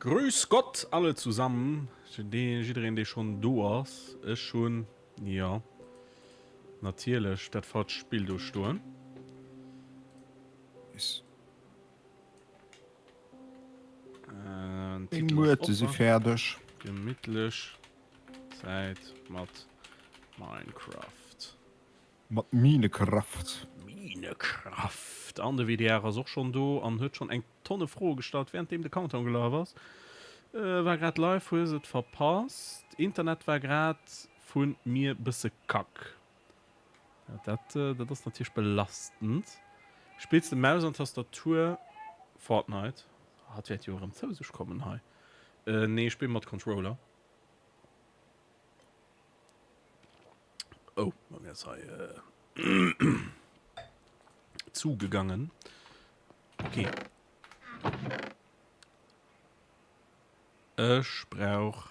Grüß Gott alle zusammen, jiddereen dee schonn do ass. Ech hunn, jo, natierlech dat falscht Spill do stoen. Meng Muerte si fäerdeg. Gemittlech Zäit mat Minecraft. Mat Minecraft. Minecraft. An de WDR ass och schonn do an huet schonn eng Tonne Froe gestallt wärenddeem de Countdown gelaf ass. War grad live, hues et verpasst. Internet war grad vu mir bësse kack. Dat dat ass natierlech belastend. Spills de Maus an Tastatur Fortnite? Hatt wäert jo erëm zou sech kommen hei. Nee, ech spille mat Controller. Oh, bei mir ass hei zugegangen. Okay. Ech brauch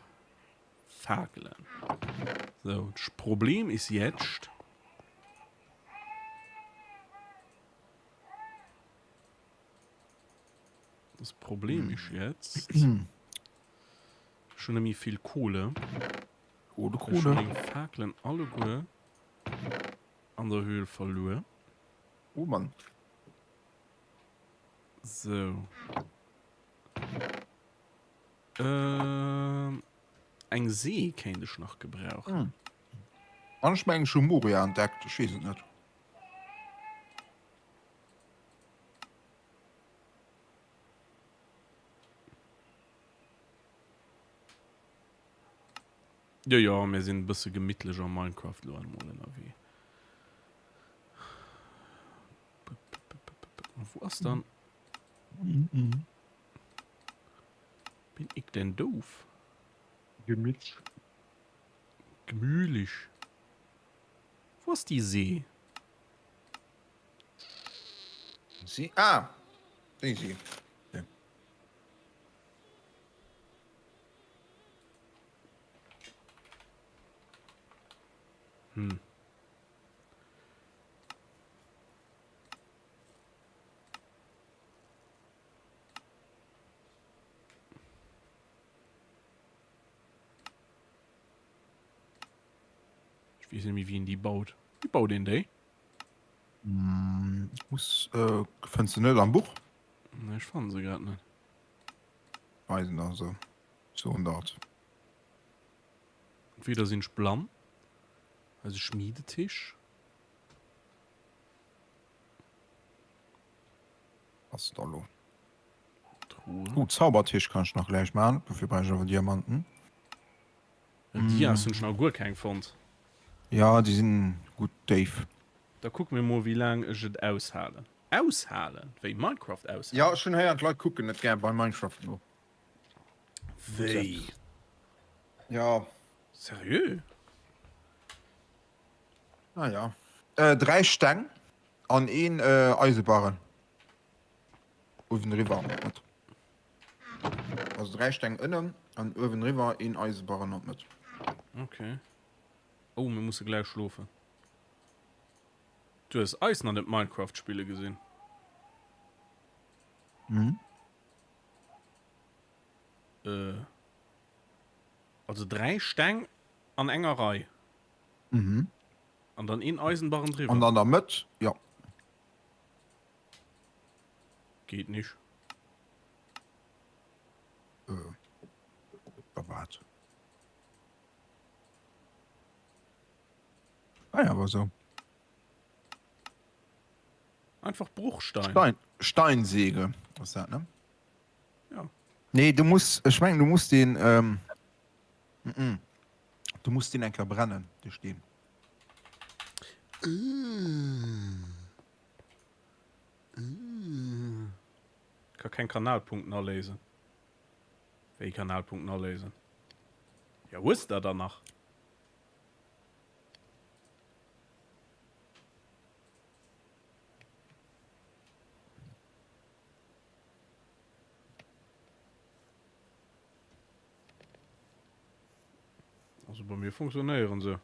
Fakelen. So, das Problem ist jetzt. Das Problem ist jetzt. Schon nämlich viel Kohle. Kohle, Kohle. Ech hun meng Fakelen alleguer an der Höhl verluer. Oh Mann. So. Ähm, eng See kéint ech nach gebrauchen. Hm. An ech mengen, ech hu Moria entdeckt. Ech weess et net. Jo jo, mir sinn e bësse gemittlech am Minecraft elo emol ënnerwee. Wou ass dann? Bin ik denn doof? Gemittlech. Gemütlich. Wou ass déi See? Si ah! Déi Si. Hm. Ich wees net méi wéi een déi baut. Wéi baut een déi? Hm, muss äh, fënns de net am Buch? Nee, ech fannen se grad net. Weisen der se. Soen der et. Entweder sinn ech blann, eise Schmiedetisch. Ass da lo. Truhe. Oh, Zaubertisch kann ech nach gläich man. Dofir brauch ech awer Diamanten. Dias hunn ech nach guer keng fonnt. Ja, déi sinn gutt déif. Da kucke mir mol wéi laang ech et aushalen. Aushalen? Wéi Minecraft aushalen? Ja, ech hunn héieren d'Leit kucken net gär bei Minecraft no. Wéi? Ja. Seriö? Ah ja. Äh, 3 Steng an een äh, Eisebarren. Uewen riwwer an der Mëtt. Also 3 Steng ënnen an uewen riwwer een Eisebarren an der Mëtt. Okay. Oh, mir musse gläich schlofen. Du hues eis nach net Minecraft spille gesinn. Mhm. Äh, also 3 Steng an enger Rei. Mhm. An dann een Eisenbarren driwwer. An an der Mëtt, ja. Geet nicht. Äh, wat? Ah ja, war so. Einfach Bruchstein. Stein, Steinsäge, ass dat, ne? Ja. Nee, du muss, ech mengen, du muss den, ähm, mm -mm. Du muss den eng Kéier brennen, de Steen. Ka keng Kanalpunkten aléisen. Wéi Kanalpunkten aléisen? Ja, hues der der nach? Also bei mir funktionéieren se.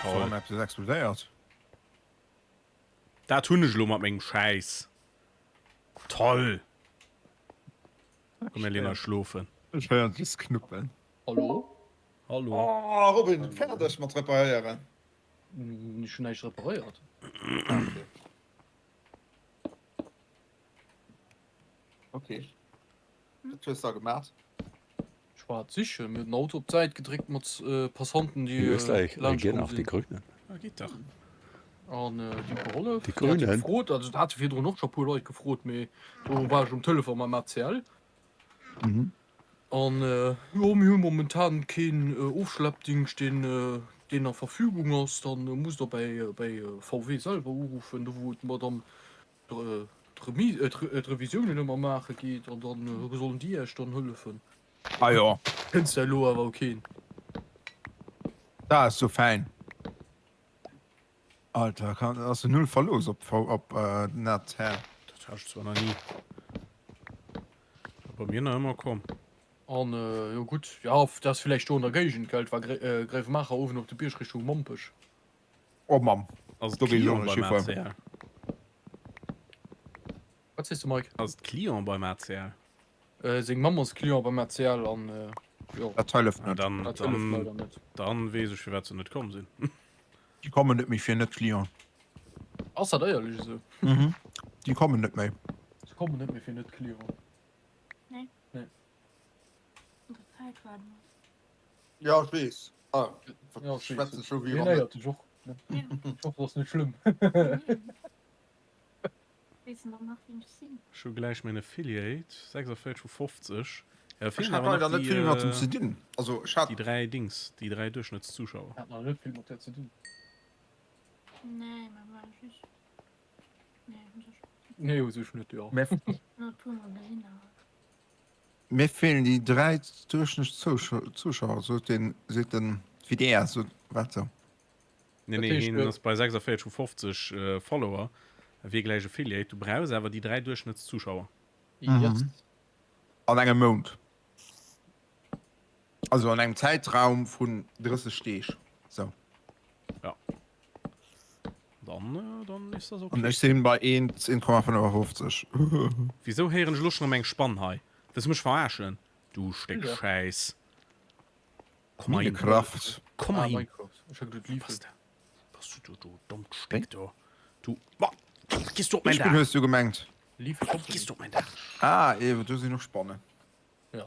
Toll. Eppes explodéiert. Dat hunn ech elo mat mengem Schäiss. Toll! Komm mir leen eis schlofen. Ech héieren just knuppen. Hallo? Hallo. Oh Robin, fäerdeg mat reparéieren? Ech hunn näischt reparéiert. Ah, okay. Okay. Wat hues da gemaat? Ech war et sichen. Mir hunn den Auto op d'Säit gedréckt mat Passanten, In déi Österreich laanscht regieren komm auch die sinn. Grünen. Ah, geet dach. An déi gehollef. Die Déi hate Grünen? gefrot, also et hate virdrun och scho puer Leit gefrot, mee do war ech um Telefon mam ACL. Mhm. An jo, mir hu momentan keen Ofschleppdingscht, deen deen a Verfügung ass. Dann musst der bäi bäi VW selwer uruffen, do wou d'Madame d'Revisiounen ëmmer maache geet an dann sollen déi Iech dann hëllefen. Ah jo. Kënns der elo awer keen. Dat ass jo fäin. Alter, kann, ass jo null Verlooss op V, op den ACL. Dat hat ech zwar nach ni. Bei mir nach ëmmer komm. An jo gutt, jo dat ass villäicht do an der Géigend, gell? Et war Gréiwemaacher uewen op de Bierg Richtung Mompech. Oh Mamm, Ass et do géif ech och Client net beim hifueren. ACL? Wat sees de Mike? Ass et Client beim ACL? Seng Mamm ass Client beim ACL an jo. Dat hëlleft Ah, net. dann, Dat hëlleft dann, leider net. dann weess ech firwat se net komm sinn. Déi kommen net méi fir net Client. Ass dat éierlech esou? Mhm. Déi kommen net méi. Se kommen net méi fir net Client. Nee. Nee. An der Zäit war dat. Ja, ech weess. Ah, Ja, ech weess. schwätzen scho wéi Hien wann éiert dech och. Ne? Ech hoffen, dat ass net schlëmm. Weess en dann nach, wien ech sinn? Ech hu gläich mäin Affiliate, 46 vu 50. Ja, Ech feelen hat awer leider nach net déi, vill mat em ze dinn. Also ech hat. déi 3 Dings, déi 3 Duerchschnëttszuschauer. Hat nach net vill mat där ze dinn. Nee, mä war just. Nee, u sech. Nee, u sech net, jo. Mir, Nur e puer mol gesinn, awer. mir feelen déi 3 Duerchschnëttszuschauer, sot den, seet den WDR, sot, wat sou. Nee, Dat nee, heescht, hien äh, ass bei 46 vu 50 äh, Follower, e wier gläich Affiliate. Du brauchs awer déi 3 Duerchschnëttszuschauer. Yes. Mhm. An engem Mount. Also an engem Zäitraum vun 30 Deeg. Sou. Ja. Dann, äh, dann ist das An okay. ech sinn bei 1,55. Wisou héieren ech elo schon erëm eng Spann hei? Wëlls du mech verarschen? Du Stéck Ja. Schäiss. Komm mal hin. Minecraft. Komm mal Ah, hin. Minecraft. Ech hat geduet, Leaf. Was da? Was du, du, du dummt Steck do. Du. Boah, gehst du op mein Spill Dach? hues du gemengt? Leaf Company. Gehst du op mein Dach? Ah, ewe, do sinn och Spannen. Ja.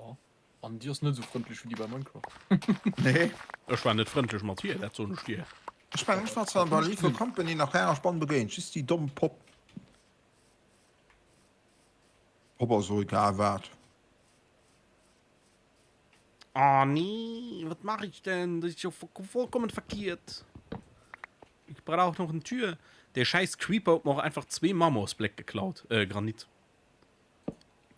An déi ass net esou frëndlech wéi déi bei Minecraft. Nee. Ech war net frëndlech mat hir, dat soen ech dir. Ech mengen, ech war zwar bei Lethal Company nach kenger Spann begéint, just déi domm Popp. Popp ass och egal wat. Oh nee, wat mach ich denn? Das ist jo vollkommen verkehrt. Ich brauch noch en Tür. Der scheiß Creeper huet mer och einfach zwee Marmorsbléck geklaut, äh Granit.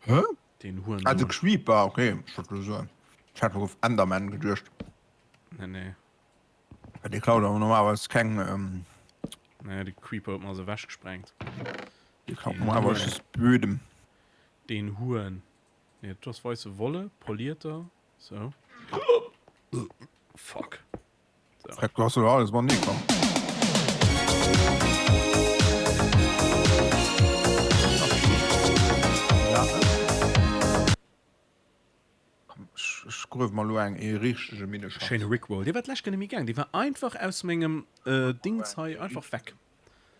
Hä? Den Ah, de Hurensohn. Creeper, okay. Ech wollt elo soen, ech hat op Enderman geduecht. Nee, nee. Well dee klaut awer normalerweis keng, ähm. Nee, de Creeper huet mer se ewech gesprengt. Dee klaut normalerweis just Bödem. Den Huren. Nee, dat ass weisse Wolle, polierter, sou. Fuck. So. Freck, du hast doch alles mal nie komm. Ech gruef mal lo eng ee richtege Minneschacht. Schéine Rickroll. Dee war d'lescht Kéier net méi gaang. Dee war einfach aus mengem äh, Dings hei einfach weg.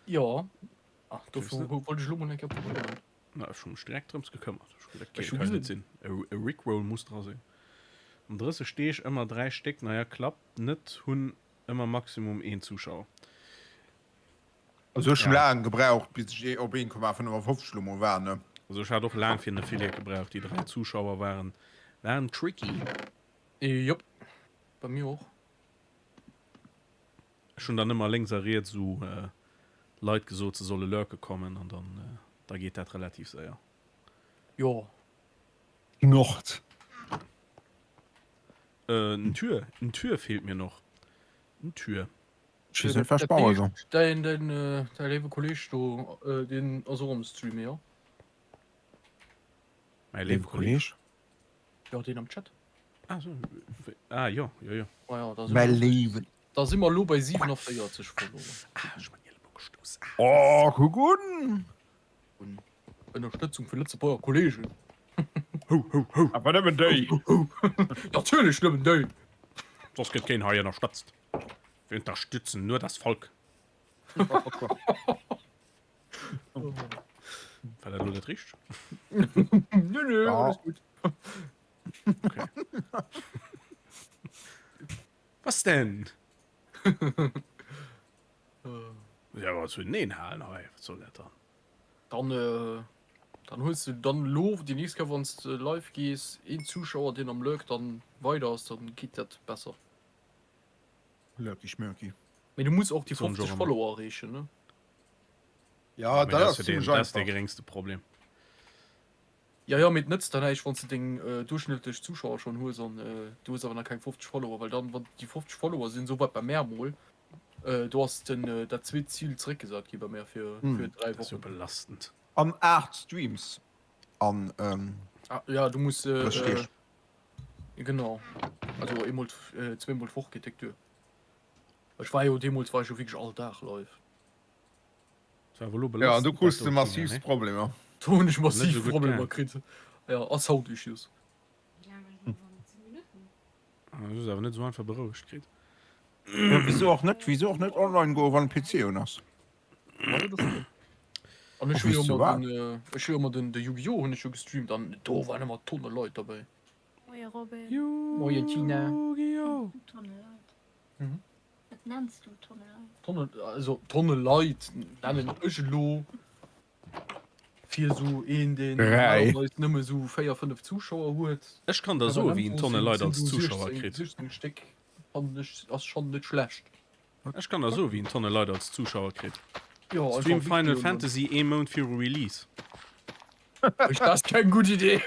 Jo, ach, dofir wollt ech elo mol eng Kéier probéieren. Na, ech hu mech direkt drëms gekëmmert. Ech hu geduecht, Ech dat hu kann net gesinn. sinn. E Rickroll muss dra sinn. An 30 Deeg ëmmer 3 Stéck, naja klappt net, hunn ëmmer maximum een Zuschauer. Also ech hu Ja. laang gebraucht bis ech op 1,55 lo mol war ne. Also ech hat och laang fir en Affiliate gebraucht, déi 3 Zuschauer waren waren tricky. Jop, bei mir och. Ech hunn dann ëmmer lénks a riets esou Leit gesot, se solle lurke kommen an dann da geet dat relativ séier. Jo. Nord. En Tür, en Tür feelt mir noch. En Tür. Ech weess net wat ech baue soll. Däin, däin, däi léiwe Kolleg do, deen ass och am Stream, jo? Mäi léiwe Kolleg? Jo, deen am Chat. Ah, so, ah, jo, jo, jo. Ah, ja, da si Mäi mer, léiwen. da si mer elo bei 47 Follower. Ah, ech hu mäin Ielebou gestouss. Ah. Oh, kuck un! Un. Ënnerstëtzung vun Lëtzebuerger Kollegen. Ho, ho, ho. Awer nëmmen déi! Ho, ho, ho. Natierlech nëmmen déi! Soss gëtt keen hei ënnerstëtzt. Wir unterstützen nur das Volk. War dat elo net richteg? Nö, nö, alles gutt. Okay. Was denn? Ja, aber zu neen halen hei, wat soll dat dann? Dann, äh, dann hues du dann lo déi nächst Kéier wann s de live gees een Zuschauer deen am Lurk dann weider ass, dann geet dat besser. Lurky schmurky. Mee du muss och déi Soen ech 50 och ëmmer. Follower erreechen ne? Ja, Mee dat dat ass ass jo deen, zimmlech dat ass dee einfach. geréngste Problem. Ja ja, mee et nëtzt der näischt wann s de deng duerchschnëttlech Zuschauer schonn hues an du hues awer nach keng 50 Follower, well dann wann déi 50 Follower sinn, esou war et bei mär mol, do ass den dat zweet Zil zeréckgesat gi bei mär fir fir 3 Dat ass jo Wochen. belastend. An 8 Streams an Ah ja, du muss 30 Deeg. Genau, also eemol zweemol d'Woch geet déck duer. Ech war jo deemools war ech jo wierklech all Dag live. Ja, an du krus de massivst Problemer. Do hunn ech massiv Problemer kritt, ja, a Sound Issues. Du awer net sou einfach berouegt kritt. Ja, wieso och net, wieso och net online goen, wann PC un ass? An ech hu jo ëmmer den, ech hu jo ëmmer den, de Yu-Gi-Oh! hunn ech jo gestreamt an do waren ëmmer Tonne Leit derbäi. Moie Robin. Moien Tina. Yu-Gi-Oh! Tonne Leit. Wat nenns du Tonne Leit? Tonne, also Tonne Leit nennen ech elo fir esou een, deen normalerweis nëmme esou 4, 5 Zuschauer huet. Ech kann der soen, wéi een Tonne Leit als Zuschauer kritt. 16 Stéck fannen ech ass schonn net schlecht. Ech kann der soen, wéi een Tonne Leit als Zuschauer kritt. Jo, Stream einfach Final Videoen. Fantasy ee Mount viru Release. Ech dat ass keng gutt Idee.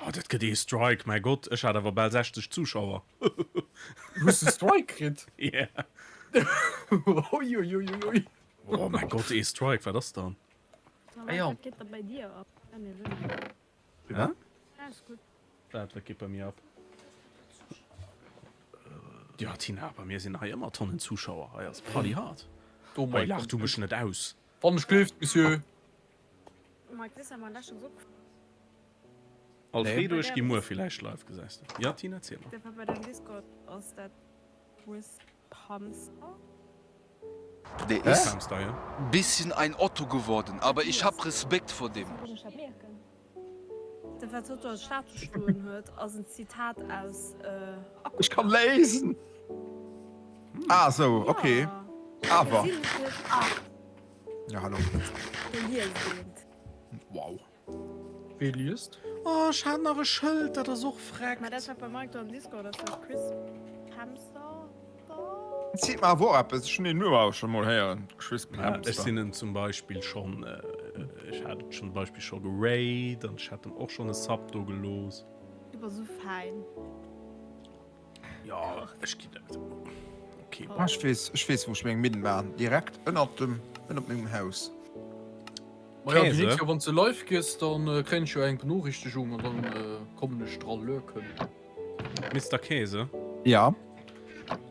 Oh, dat gëtt ee Strike, mäi Gott, ech hat awer bal 60 Zuschauer. Hues de Strike kritt? Yeah. Uiuiuiui. Oh mäi Gott, ee Strike, wat ass dann? Ah ja. Wat geet da bei dir ab? Hä? Alles gutt. Wat, wat geet bei mir ab? Ja, Tina, bei mir sinn hei ëmmer Tonnen Zuschauer. Hei ass Party hard. Do, Hei Mike, laach du mech net aus. Wann ech gleeft, Monsieur. Alfredo, ech gi muer villäicht live, gesäis de. Ja, Tina, ziel mer. Der ist Hamster, ja. bisschen ein Otto geworden, aber ich hab Respekt vor dem. Dat wat hatt do als Status stoen huet ass en Zitat aus Aquaman. Ech kann léisen! Ah sou, ok. Awer. Ja, hallo. Wow. Wee liest? Oh, ech hat nach e Schëld, dat ass och freckt. Mä dat wat beim Mike do am Discord ass, dat Chris Hamster? Seet mer awer och eppes, ech hunn deen Numm awer schonn emol héieren, Chris Hamster. Ech sinn en zum Beispill schonn, ech hat et zum Beispill scho geraid an ech hat em och schonn e Sub do gelooss. Du bass esou fäin. Jo, ech ginn net. Okay, Ah, ech weess, ech weess wou ech meng Minn maan, direkt ënnert dem, ënnert mengem Haus. Ma ja, déi Käse. nächst Kéier wann s de live gees, dann kréien ech jo eng Benochrichtigung an dann kommen ech dra lurken. Mister Käse? Ja.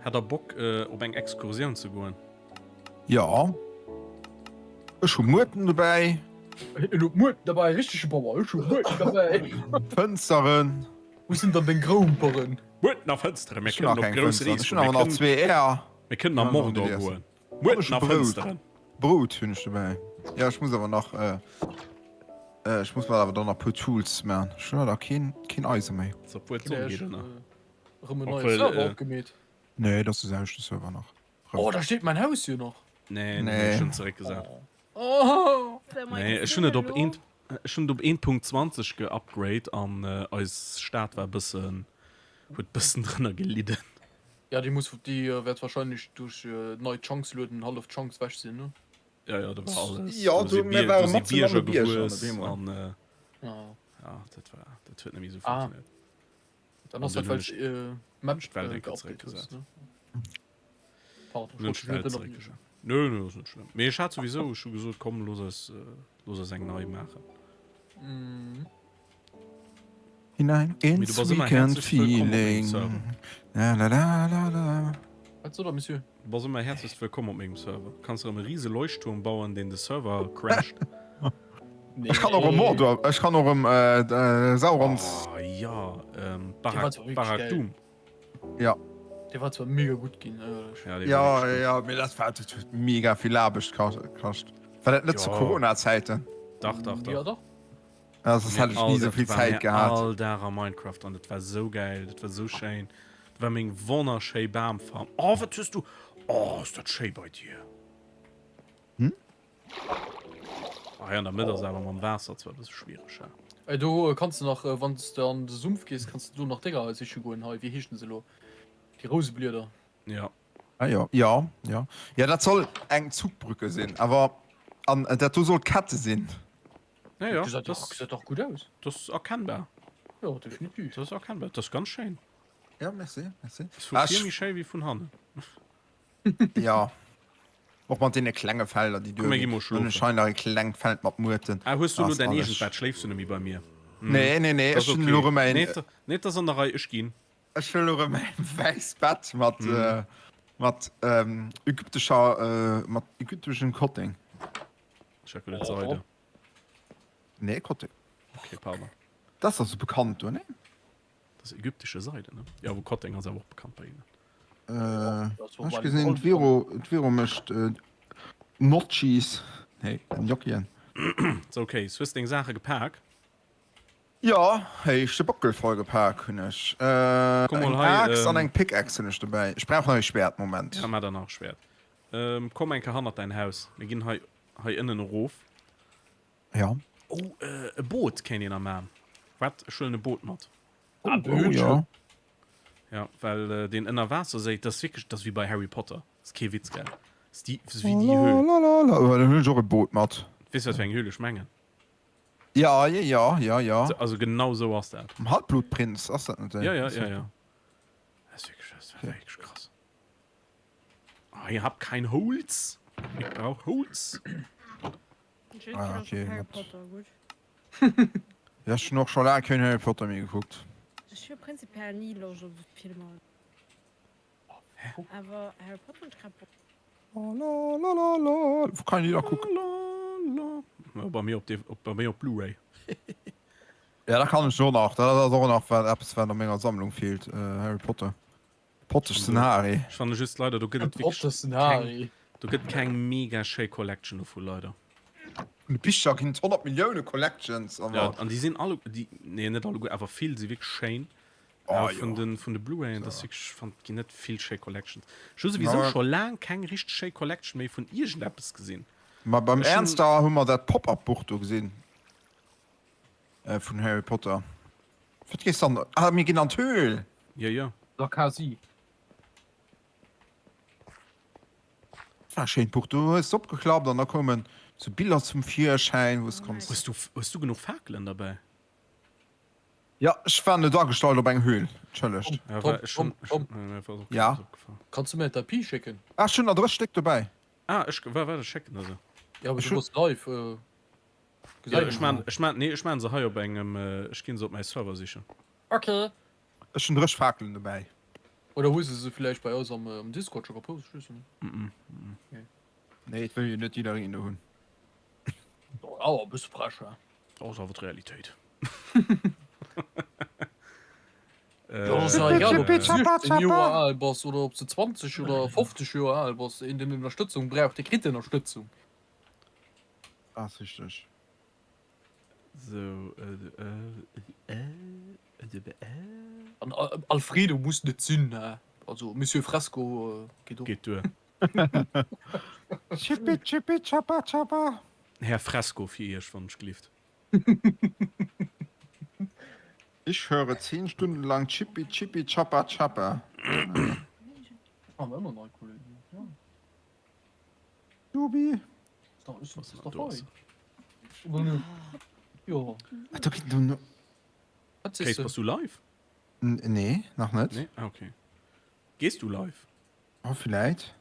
Hätt der Bock op eng Exkursioun ze goen? Jo. Ech hu Muerten dobäi. En huet Muerten dobäi, richtege Bauer. Ech hu Muerten dobäi. Fënsteren. Wou sinn dann deng Gromperen? Muerten a Fënsteren, mir Ech hunn nach kënnen op keng grouss Fënsteren. Rees Ech hunn goen. awer nach zwee Äer. Mir kënnen a Mordor goen. Muerten a Fënsteren. Brout hunn ech dobäi. Jo, ech muss awer nach, ech muss mer awer dann nach puer Tools man. Ech hunn leider keen, keen Eise méi. Obwuel d'Sonn geet ënner. Rëm en neie Server opgemeet. Nee, dat ass de selwechte Server nach. Rëm. Oh, da steet mäin Haus jo nach. Nee, nee, ech hunn zeréckgesat. Oh. Nee, ech hunn et op eent, ech hunn et op 1.20 geupgrade an eis Stad war e bëssen, huet bëssen drënner gelidden. Ja, déi muss, déi wäert wahrscheinlech duerch nei Chunks lueden hallef d'Chunks wech sinn, ne? Ja, ja, do war alles. Ja, do si do, mir Bier, ware do si matzen an Bierger de Bierger gewuess op eemol. an Ah. ja, dat war, dat huet net méi esou Ah. funktioniert. Dann ass An dat dunn well hunn ech d'Map d'Welt eng Kéier geupdate hues, zeréckgesat. ne? Pardon, ech Hunn wollt ech dech net d'Welt ënnerbriechen. zeréckgesat. Nö, nö, ass net schlëmm. Mee ech hat souwisou, ech hu gesot, komm, looss eis, looss eis eng nei maachen. Mhm. Hinein Mee du ins bass ëmmer Weekend häerzlech wëllkomm op mengem Feeling. Server. La la la la la. Wat sot der, Monsieur? Du bass ëmmer häerzlechst wëllkomm op mengem Server. Kanns erëm e rise Leuchtturm bauen, deen de Server crasht. Ech kann och erëm Mordor, ech kann och erëm Saurons. Oh jo, Barak, Barak Doom. Ja. Dee war zwar mega gutt ginn, éierlech. Ja, dee war Ja, wierklech gutt. ja, mee dat war, dat huet mega vill Aarbecht kascht. War dat net zu Jo. Corona-Zäiten? Dach, dach, Ja, dach. dach. Ja, soss Mir hätt ech all ni sou dat vill war Zäit mir gehat. all Dag a Minecraft an dat war sou gäil, dat war sou schéin. Dat war meng wonnerschéi Bamfarm. Oh, wat hues du, oh, ass dat schéi bei dir. Hm? Ah, hei an der Mëtt ass awer mam Waasser zwar e bësse schwiereg, he? Ey, do kanns de nach, wann s de an de Sumpf gees, kanns de do nach Dénger siche goen. Hei, wéi heeschen se elo? Déi Rouseblieder. Ja. Ah jo, jo, jo. Jo, dat soll eng Zugbrücke sinn, awer an dat do soll d'Kette sinn. Ja, ja, Gesäit das, och, gesäit och gutt aus. das ist erkennbar. Jo, definitiv. Das ist erkennbar. Das ist ganz schéin. Ja, merci, merci. Ist vu Ah, vir ech, méi schéi wéi vun hannen. ja. Och mat deene klenge Felder, déi Komm, mir gi duerginn. mol Dann hunn ech schlofen. hei nach e klengt Feld mat Muerten. Ah, hues du elo Ass däin alles. eegent Bett? Schléifs du nemmi bei mir? Hm, Nee, nee, nee, das ech ist hunn elo okay. erëm en, Nee, nee, das an der Rei, ech ginn. ech hunn elo erëm en wäisst Bett mat, äh, mat, ähm, ägyptescher, äh, mat ägypteschem Kotteng. Ech hat geduet Seide. Nee, Kotteng. Okay, pardon. Dat ass also bekannt do, nee? Dat ass ägyptesche Seide, ne? Ja, wou Kotteng ass awer och bekannt bei hinnen. Äh, ech gesinn, d'Vero, d'Vero mécht äh, Notchis. Nee, Gnocchien. So, okay, hues deng Saache gepak? Jo, hey, ech de Bockel voll gepak hunn ech. Äh, Komm eng mol hei, Aaxt an ähm, eng Pickaxe hunn ech dobäi. Ech brauch nach e Schwert, Moment. Ja, maa der nach e Schwert. Ähm, komm eng Kéier hannert däin Haus. Mir ginn hei, hei ënnen erof. Ja. Oh, äh, e Boot kéint een nach maan. Wat? Ech huelen e Boot mat. Oh, oh ja. Ja, well äh, deen Ënnerwaasserséi, dat ass wierklech, dat ass wéi bei Harry Potter. Dat ass kee Witz, gell? Dat ass déi, dat ass wéi déi Höhl. Lalalala. Oh, dann hunn ech och e Boot mat. Weess du, wat fir eng Höhl ech mengen? Ja, ja, ja, ja, ja. Also genau sou ass dat. Am Halbblutprinz, ass dat net déi? Ja, ja, ja, ja. Dat ass wierklech, dat war wierklech krass. Ah, ihr habt kein Holz. Ich brauch Holz. Ah, okay, Harry Potter, gut. Ja, ech hunn och scho laang keen Harry Potter méi gekuckt. Ech hu prinzipiell ni Loscht op Filmer. Awer Harry Potter hunn ech grad Bock. Lalalala. Wou kann een déi da kucken? Ja, bei mir op, op, bei mir op Blu-ray. Ja, da kann ech och nach. Dat ass och nach wat, eppes, wat an menger Sammlung feelt, Harry Potter. Pottesten Harry. Ech fanne just leider do gëtt et wierklech keng, do gëtt keng mega schéi Collection dovu leider. Vun de Bicher ginn et 100 Millioune Collections awer. Ja, an déi sinn alle, déi, nee net alleguer, awer vill si wierklech schéin. Oh Awer jo. vun de, vun de Blu-rayen, dat ass wierklech, ech fannen, et ginn net vill schéi Collections. Ech hu souwisou Ma scho laang keng richteg schéi Collection méi vun iergendeppes gesinn. Ma beim Ech hunn. Ernst da hu mer dat Pop-up-Buch do gesinn vun Harry Potter. Wat gees dann? Ah, mir ginn an d'Höhl! Jo, jo. Da quasi. Dat war e schéint Buch. Du hues opgeklappt an da koumen sou Biller zum Virschäin, wou s konns. Hues du, hues du genuch Fakelen derbäi? Ja, ech war net agestallt op eng Höhl. Entschëllegt. Ja, Tom, well ech hunn, Tom, ech Tom. hunn, mir war och Ja. eppes opgefall. Kanns du mir en Tapis schécken? Ah, ech hunn der 3 Stéck dobäi. Ah, ech, wa, wat, ech schécken der se. Ja, awer Ech du hunn. bass live. Äh, Ja, ech maan, ech maan, nee, ech maan se hei op engem, ech ginn se op mäi Server sichen. Ok. Ech hunn 3 Fakelen dobäi. Oder hues de se villäicht bei eis am am Discord scho gepost? Ech weess et net. Mm. Nee, et wëll jo net jiddereen do hunn. Awer e bësse frech, he? Ass awer d'Realitéit. Jo, ass ja egal, ob du 16 Joer al bass oder ob s de 20 oder 50 Joer al bass, een deen Ënnerstëtzung brauch, dee kritt Ënnerstëtzung. Ass richteg. So, äh, äh, äh, An Alfredo muss net sinn, ne? Also Monsieur Fresco geet och. Geet duer. Chippi chippi chappa chappa. Här Fresco fir Iech, wann ech gelift. Ich höre 10 Stunden lang Chippi chippi chappa chappa. Haben ëmmer nei Kollegen, ja. Dubi. Kéis, bass du live? Nee, nach net. Nee? Ah, okay. Gees du live? Oh, villäit.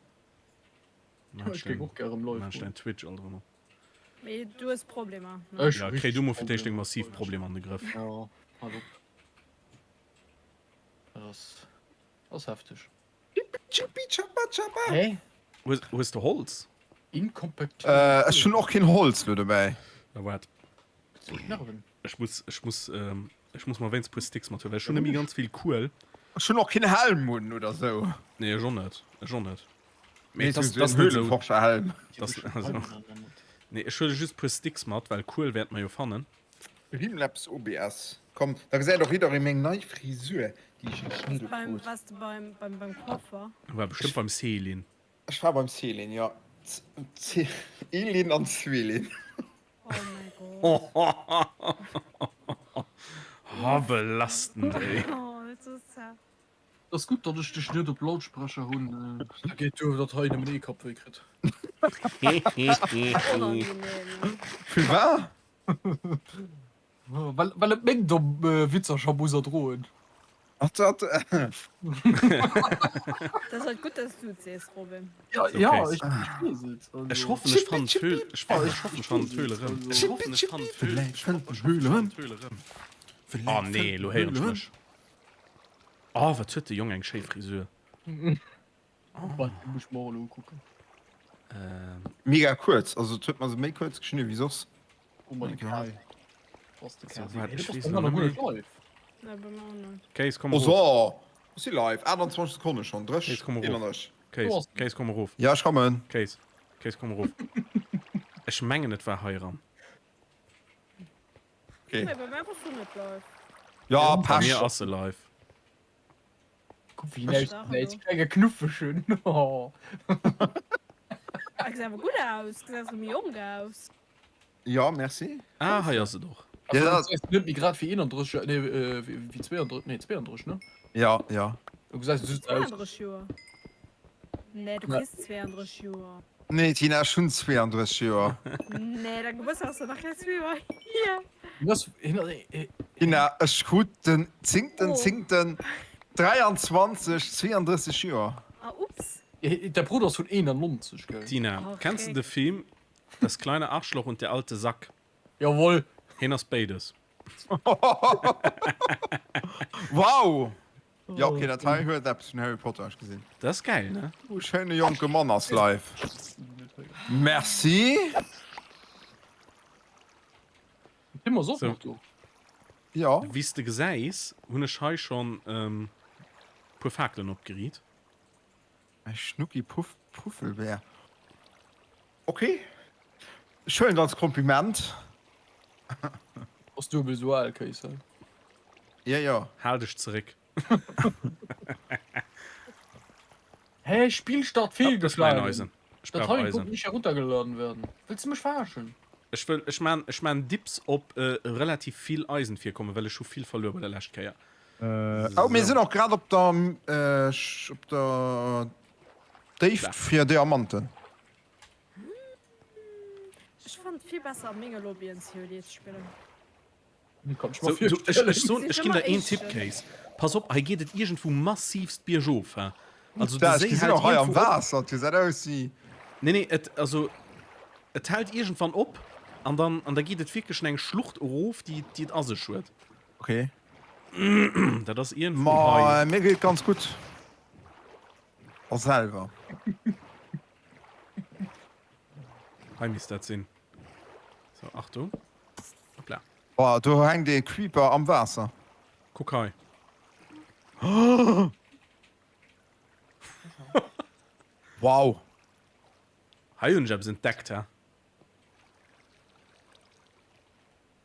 Ech géif och gären live goen. Dein Twitch alt erëm op. Mee du hues Problemer, ne? Ja, kréi du mol fir d'éischt deng massiv Problemer an de Grëff. Jo, hal op. Dat ass, ass hefteg. Chippi chappa chappa. Hä? Hues, hues de Holz? Inkompatibel. Äh, ech hunn och keen Holz lo dobäi. Da waart. Ech muss, ech muss, ähm, ech muss mer wéinst puer Sticks mat huelen, well ech hunn nemmi ganz vill Kuel. Ech hunn och keen Helm un oder sou. Nee, ech och net, ech och net. Mee das, das net sou. Höhlenforscherhelm. Das, also, nee, ech huele just puer Sticks mat, well Kuel wäert mer jo fannen. Streamlabs OBS, komm, da gesäit och jidderee meng nei Frisur, déi ech geschnidde Beim, krut. wars de beim, beim, beim Coiffer? War bestëmmt beim Céline. Ech war beim Céline, jo. Elin an Zwilin. Oh mäi Gott. Oh, belastend, ey. Oh, dat ass zart. Ass gutt, datt ech dech net op Lautsprecher hunn. Da geet duer, datt hei nëmmen ee Kappwéi kritt. Onangenehm. Firwat? Well, well et meng domm Witzer scho muss erdroen. Ach dat. Dat ass halt gutt, dass du et sees, Robin. Ja, So, ja, Case. ech, ech weess et. Also. Ech hoffen, ech fannen d'Höhl. Ech hoffen, ech hoffen, ech fannen d'Höhl erëm. Ech hoffen, ech fannen d'Höhl. Ech hoffen, ech fannen d'Höhl erëm. Oh nee, elo héieren ech mech. Oh, wat huet de Jong eng schéi Frisur. Wat muss ech mer och elo ukucken. Ähm. Mega kuerz, also et huet mer se méi kuerz geschnidde wéi soss. Case, komm Oh erof. so, ech si live, 28 Sekonne schonn, Case, komm erof. 31. Case, Case, komm erof. Ja, ech kommen. Case, Case, komm erof. Ech mengen, et war hei eran. Okay. Nee, bei mir bass du net live. Ja, Bei mir Pech. ass se live. Guck, wéi en ausgesäit, dee klenge Knuffeschen. Oh. Ah, gesäit awer gutt aus. Gesäit erëm méi jonk aus. Ja, merci. Ah, hei ass et och. Ja, Also, dat- du gesäis net méi grad wéi 31 Joer, nee, äh, wéi wéi 32, nee, 32, ne? Ja, ja. Du gesäis just aus. 32 Joer. Nee, du Ja. kriss 32 Joer. Nee, Tina, ech hunn 32 Joer. Nee, dein Geburtstag ass doch nach keng 2 Joer hier. Hien ass, hien ass, eh, Tina, ech krut den 10. Oh. 10. 23, 32 Joer. Ah, ups. eh, der Bruder ass vun 91, gell? Tina, Oh, kennst du Schreck. de Film Das kleine Arschloch und der alte Sack? Jawohl. Hien ass béides. Wow! Ja, okay, dat hei huet eppes vun Harry Potter, ech gesinn. Dat ass gäil, ne? Oh, schéine jonke Mann ass live. Merci. Tim ass och So. nach do. Ja. Wéi s de gesäis, hunn ech hei schonn e puer Fakelen opgeriit. Mäi Schnucki Puff Puffelbär. Okay. Ech huelen et als Kompliment. Ass duebel esou al, Kéis, hä? Ja, ja. Hal dech zeréck. Hä, Spielstart Oh, das ist mein fehlgeschlagen. Eisen. Ich brauch Datei Eisen. konnte nicht heruntergeladen werden. Willst du mech verarschen? Ech wëll, ech man, ech man Dips op äh, relativ vill Eisen virkommen, well ech hu vill verluer bei der lescht Kéier. Oh, mir sinn och grad op der, äh, op der Déift fir Diamanten. Ech fannen et vill besser a menge Lobbyen COD ze spillen. Kann ech mer So, du, ech, virstellen. ech soen, ech ginn der een Tipp, Case. Pass op, hei geet et iergendwou massivst biergof, he. Also de Da, ech Séi gesinn hält och hei am iergendwou op. Waasser, et gesäit aus wéi. Nee, nee, et, also, et hält iergendwann op an dann, an da geet et wierklech an eng Schlucht erof, déi, déi et a sech huet. Okay. Dat ass iergendwou hei. Ma mir geet ganz gutt. A selwer. Hei misst dat sinn. So, Achtung. Hoppla. Boah, do hänkt ee Creeper am Waasser. Kuck hei. Wow. Hei hunn ech eppes entdeckt, hä?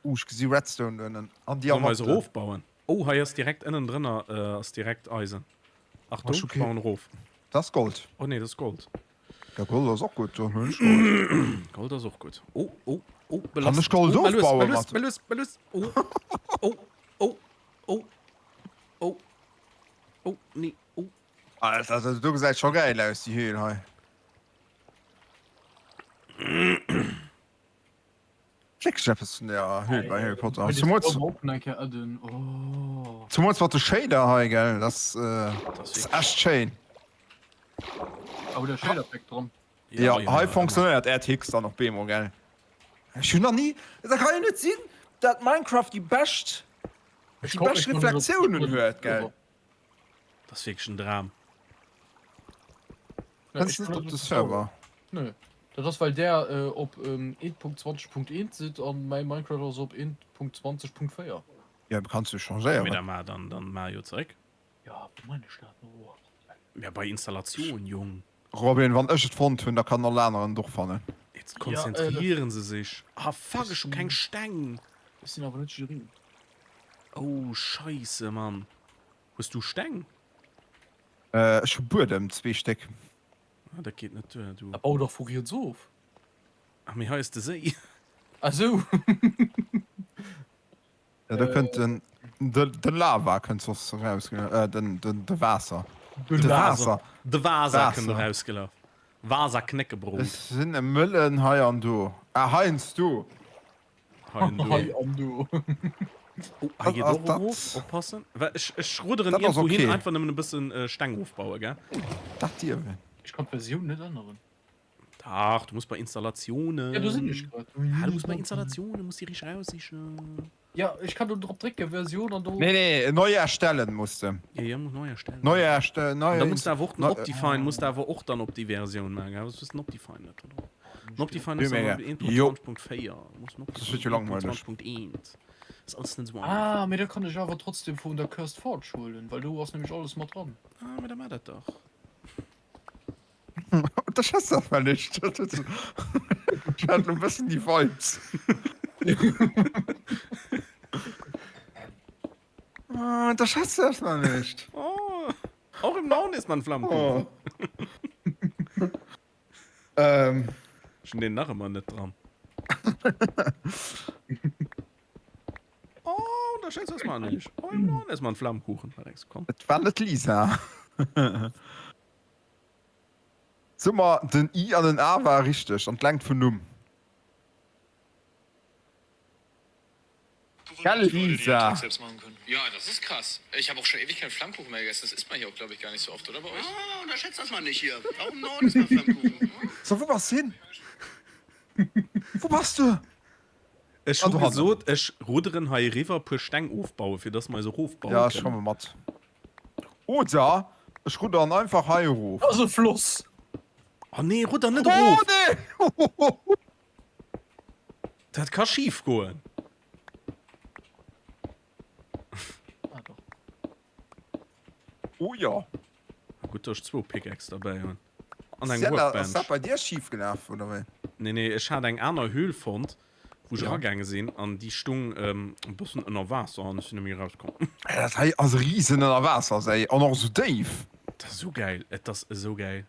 Uh, ech gesi Redstone do ënnen. An Sollen wir eis Diamanten. erofbauen? Oh, hei ass direkt ënnendrënner äh, ass direkt Eisen. Achtung, Ach, okay. bauen erof. Dat ass Gold. Oh nee, dat ass Gold. Ja, Gold ass och gutt. Dann hunn ech Gold. Gold ass och gutt. Oh, oh, oh, Kann belastend. ech Gold oh, mal lues, ofbauen, mal lues, Martin? mal lues, mal lues. Oh, oh, oh, oh, oh, oh, nee, oh. Alter, also, do gesäit scho geil aus, déi Höhl hei. Wierklech eppes vun der Höhl bei Harry Potter. Zemools, Oh. zemools mat de Shader hei, gell? Das, äh, Das ist echt schéin. Oh, der Shader Pack dran. Ja, hei funktionéiert RTX dann och bemol, gell? Ech hunn nach ni, dat kann jo net sinn, dat Minecraft déi bescht, déi bescht Reflexiounen huet, gell? Das ass wierklech en Dram. Kënns net op de Server? Nö. Dat ass well där op 1.20.1 sidd an mäi Minecraft ass op 1.20.4. Jo, kanns du changéieren. Mee da mar dann dann mar jo zeréck. Jo, wou man ech dat elo? Ja bei Installation, Jong. Robin, wann ech et fonnt hunn, da kann all aneren et och fannen. Jetzt konzentrieren se sech. Ah fuck, ech hu keng Steng. Ech sinn awer net jiddereen. Oh scheisse Mann. Hues du Steng? Ech hu Buedem, zwee Stéck. Ah, dat geet net duer, du. Da bau dach vu riets of. Ah, mee hei ass de Séi. Ah sou. Ja, do kënnt den, de, de Lava kënnt soss eraus, äh, den, den, de Waasser. De Waasser. De Waasser kënnt erausgelaf. Waasser Knéckebrot. Ech sinn e Mëllen hei an do. Ah, heiansdo. Hei an do. Hei an do. Oh, hei geet och erof. Oppassen. Well ech, ech rudderen Dat ass iergendwou hin, okay. einfach nëmmen e bëssen Steng ofbauen, gell? Dat dierf een. Ech kann d'Versioun net änneren. Dach, du muss bei Installatiounen. Ja, do sinn ech grad. Ah, du muss bei Installatiounen, muss déi richteg raussichen. Ja, ech kann do drop drécken, Versioun an do. Nee, nee, neu erstellen muss de. Ja, ja, muss neu erstellen. Neu erstellen, neu. An da muss de awer och den Optifine, muss de awer och dann op déi Versioun maachen, gell? Soss hues de den Optifine net, oder? Den Optifine ass dann op 1.20.4. Muss den Optifine 1.20.1. Ass alles net esou einfach. Ah, mee da kann ech awer trotzdem vun der Cursed Forge huelen, well do ass nämlech alles mat dran. Ah, mee da maach dat dach. Unterschätzt das mal nicht. Ich hatte ein bisschen die Vibes. Ah, Unterschätzt das mal nicht. Oh, auch im Norden isst man Flammkuchen. Oh. ähm. Ech hunn deen nach ëmmer net dran. Oh, unterschätzt das mal nicht. Oh, im Norden isst man Flammkuchen. Da denkst du, komm. Et war net Lisa. So mer den I an den A war richteg an d'Längt vun Numm. Gell Lisa? Ja, das ist krass. Ich habe auch schon ewig keinen Flammkuchen mehr gegessen. Das isst man hier auch, glaube ich, gar nicht so oft, oder bei euch? Oh, unterschätzt das mal nicht hier. Auch im Norden isst man Flammkuchen. So, wou bass hin? Wou bass du? Ech Ah, hu do hannen. gesot, ech rudderen hei eriwwer, puer Steng ofbauen, fir dass mer eis erofbauen Ja, ech kënnen. komme mat. Oder ech ruddern einfach hei erof. Ass e Floss. Oh nee, rudder net Oh erof! nee! Dat ka schif goen. Ah, doch. Oh ja. Gutt, dass ech zwou Pickaxe derbäi hunn. An eng Sienna, ass Workbench. dat bei dir schif gelaf, oder wéi? Nee, nee, ech hat eng aner Höhl fonnt, wou ech Ja. eragaange sinn, an déi stung ähm, e bëssen ënner Waasser an ech sinn net méi erauskomm. Ey, dat hei ass e riesen Ënnerwaasserséi an och esou déif. Dat ass esou gäil, et ass esou gäil.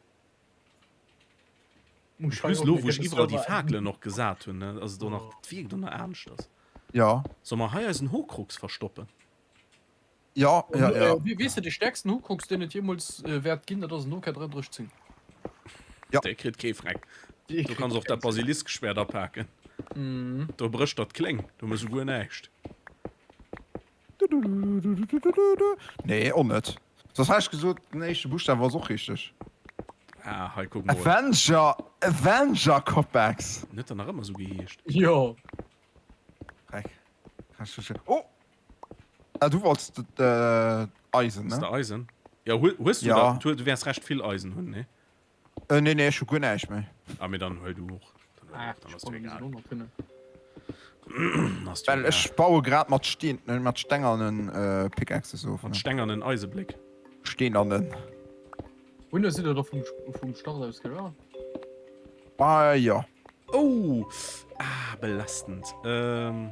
Muss En ich hei plus och lo, mir wou ech kënne iwwerall déi Server Fakelen och gesat hunn, ne, ass et och nach, et wierkt och nach aneschters. Ja. Solle mer hei eisen Horcrux verstoppen? Ja, ja, ja. Äh, weess de, de stäerksten Horcrux, deen et jeemools wäert ginn, dat ass en Nokia 3310. Ja. Dee kritt kee Freck. Du kanns och dat Basiliskschwert apaken. Mhm. Do brécht der d'Kléng, do méchs du guer näischt. Nee, och net. Soss hätt ech gesot, den éischte Buschtaf ass och richteg. Ah, hei kuck mol. Avenger, Avenger Coppex. En huet der nach ëmmer esou geheescht. Jo. Freck. Oh! Ah, du wollts äh, Eisen, ne? Der Eisen? Ja, hu hues du ja. da, du, du wärs recht vill Eisen hunn, ne? Äh, nee, nee, ech hu guer näischt méi. Ah, mee dann huel du och. Dann huel Ah, och, dann ich ass dir egal. Ass dir Well egal. ech baue grad mat Steen, äh, mat stengernen äh, Pickaxes of. Mat stengernen Eisebléck. Steenernen. Hunn sidd der doch vum, vum Start aus gell? Ah, ja. Oh! Ah, belastend. Ähm.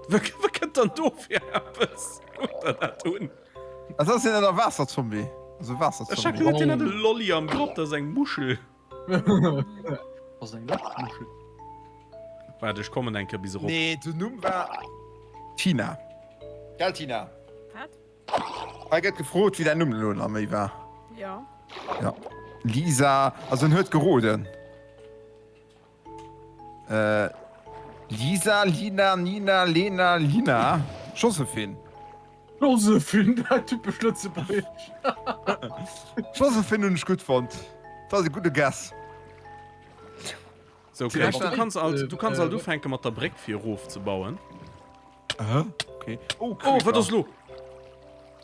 Wat kënnt dann do fir eppes? Kuckt der dat un? Dat ass een Ënnerwaasserzombie. Also Ech hat Waasserzombie. geduet, hien hätt e Lolli am Grapp, dat ass eng Muschel. Ass eng Lachsmuschel. Waart, ech kommen eng Kéier bis erop. Nee, den Numm war Tina. Gell, Tina? Wat? Hei gëtt gefrot, wéi däin Numm elo nach méi war. Ja. Ja. Lisa, also en huet geroden. Äh, Lisa, Lina, Nina, Lena, Lina, Josephine. Josephine, dat typesch Lëtzebuergesch. Josephine hunn ech gutt fonnt. Dat ass e gudde Guess. So, okay, du kanns alt, du kanns alt ufänke mat der Bréck fir erof ze bauen. Hä? Okay. Oh, oh wat ass lo?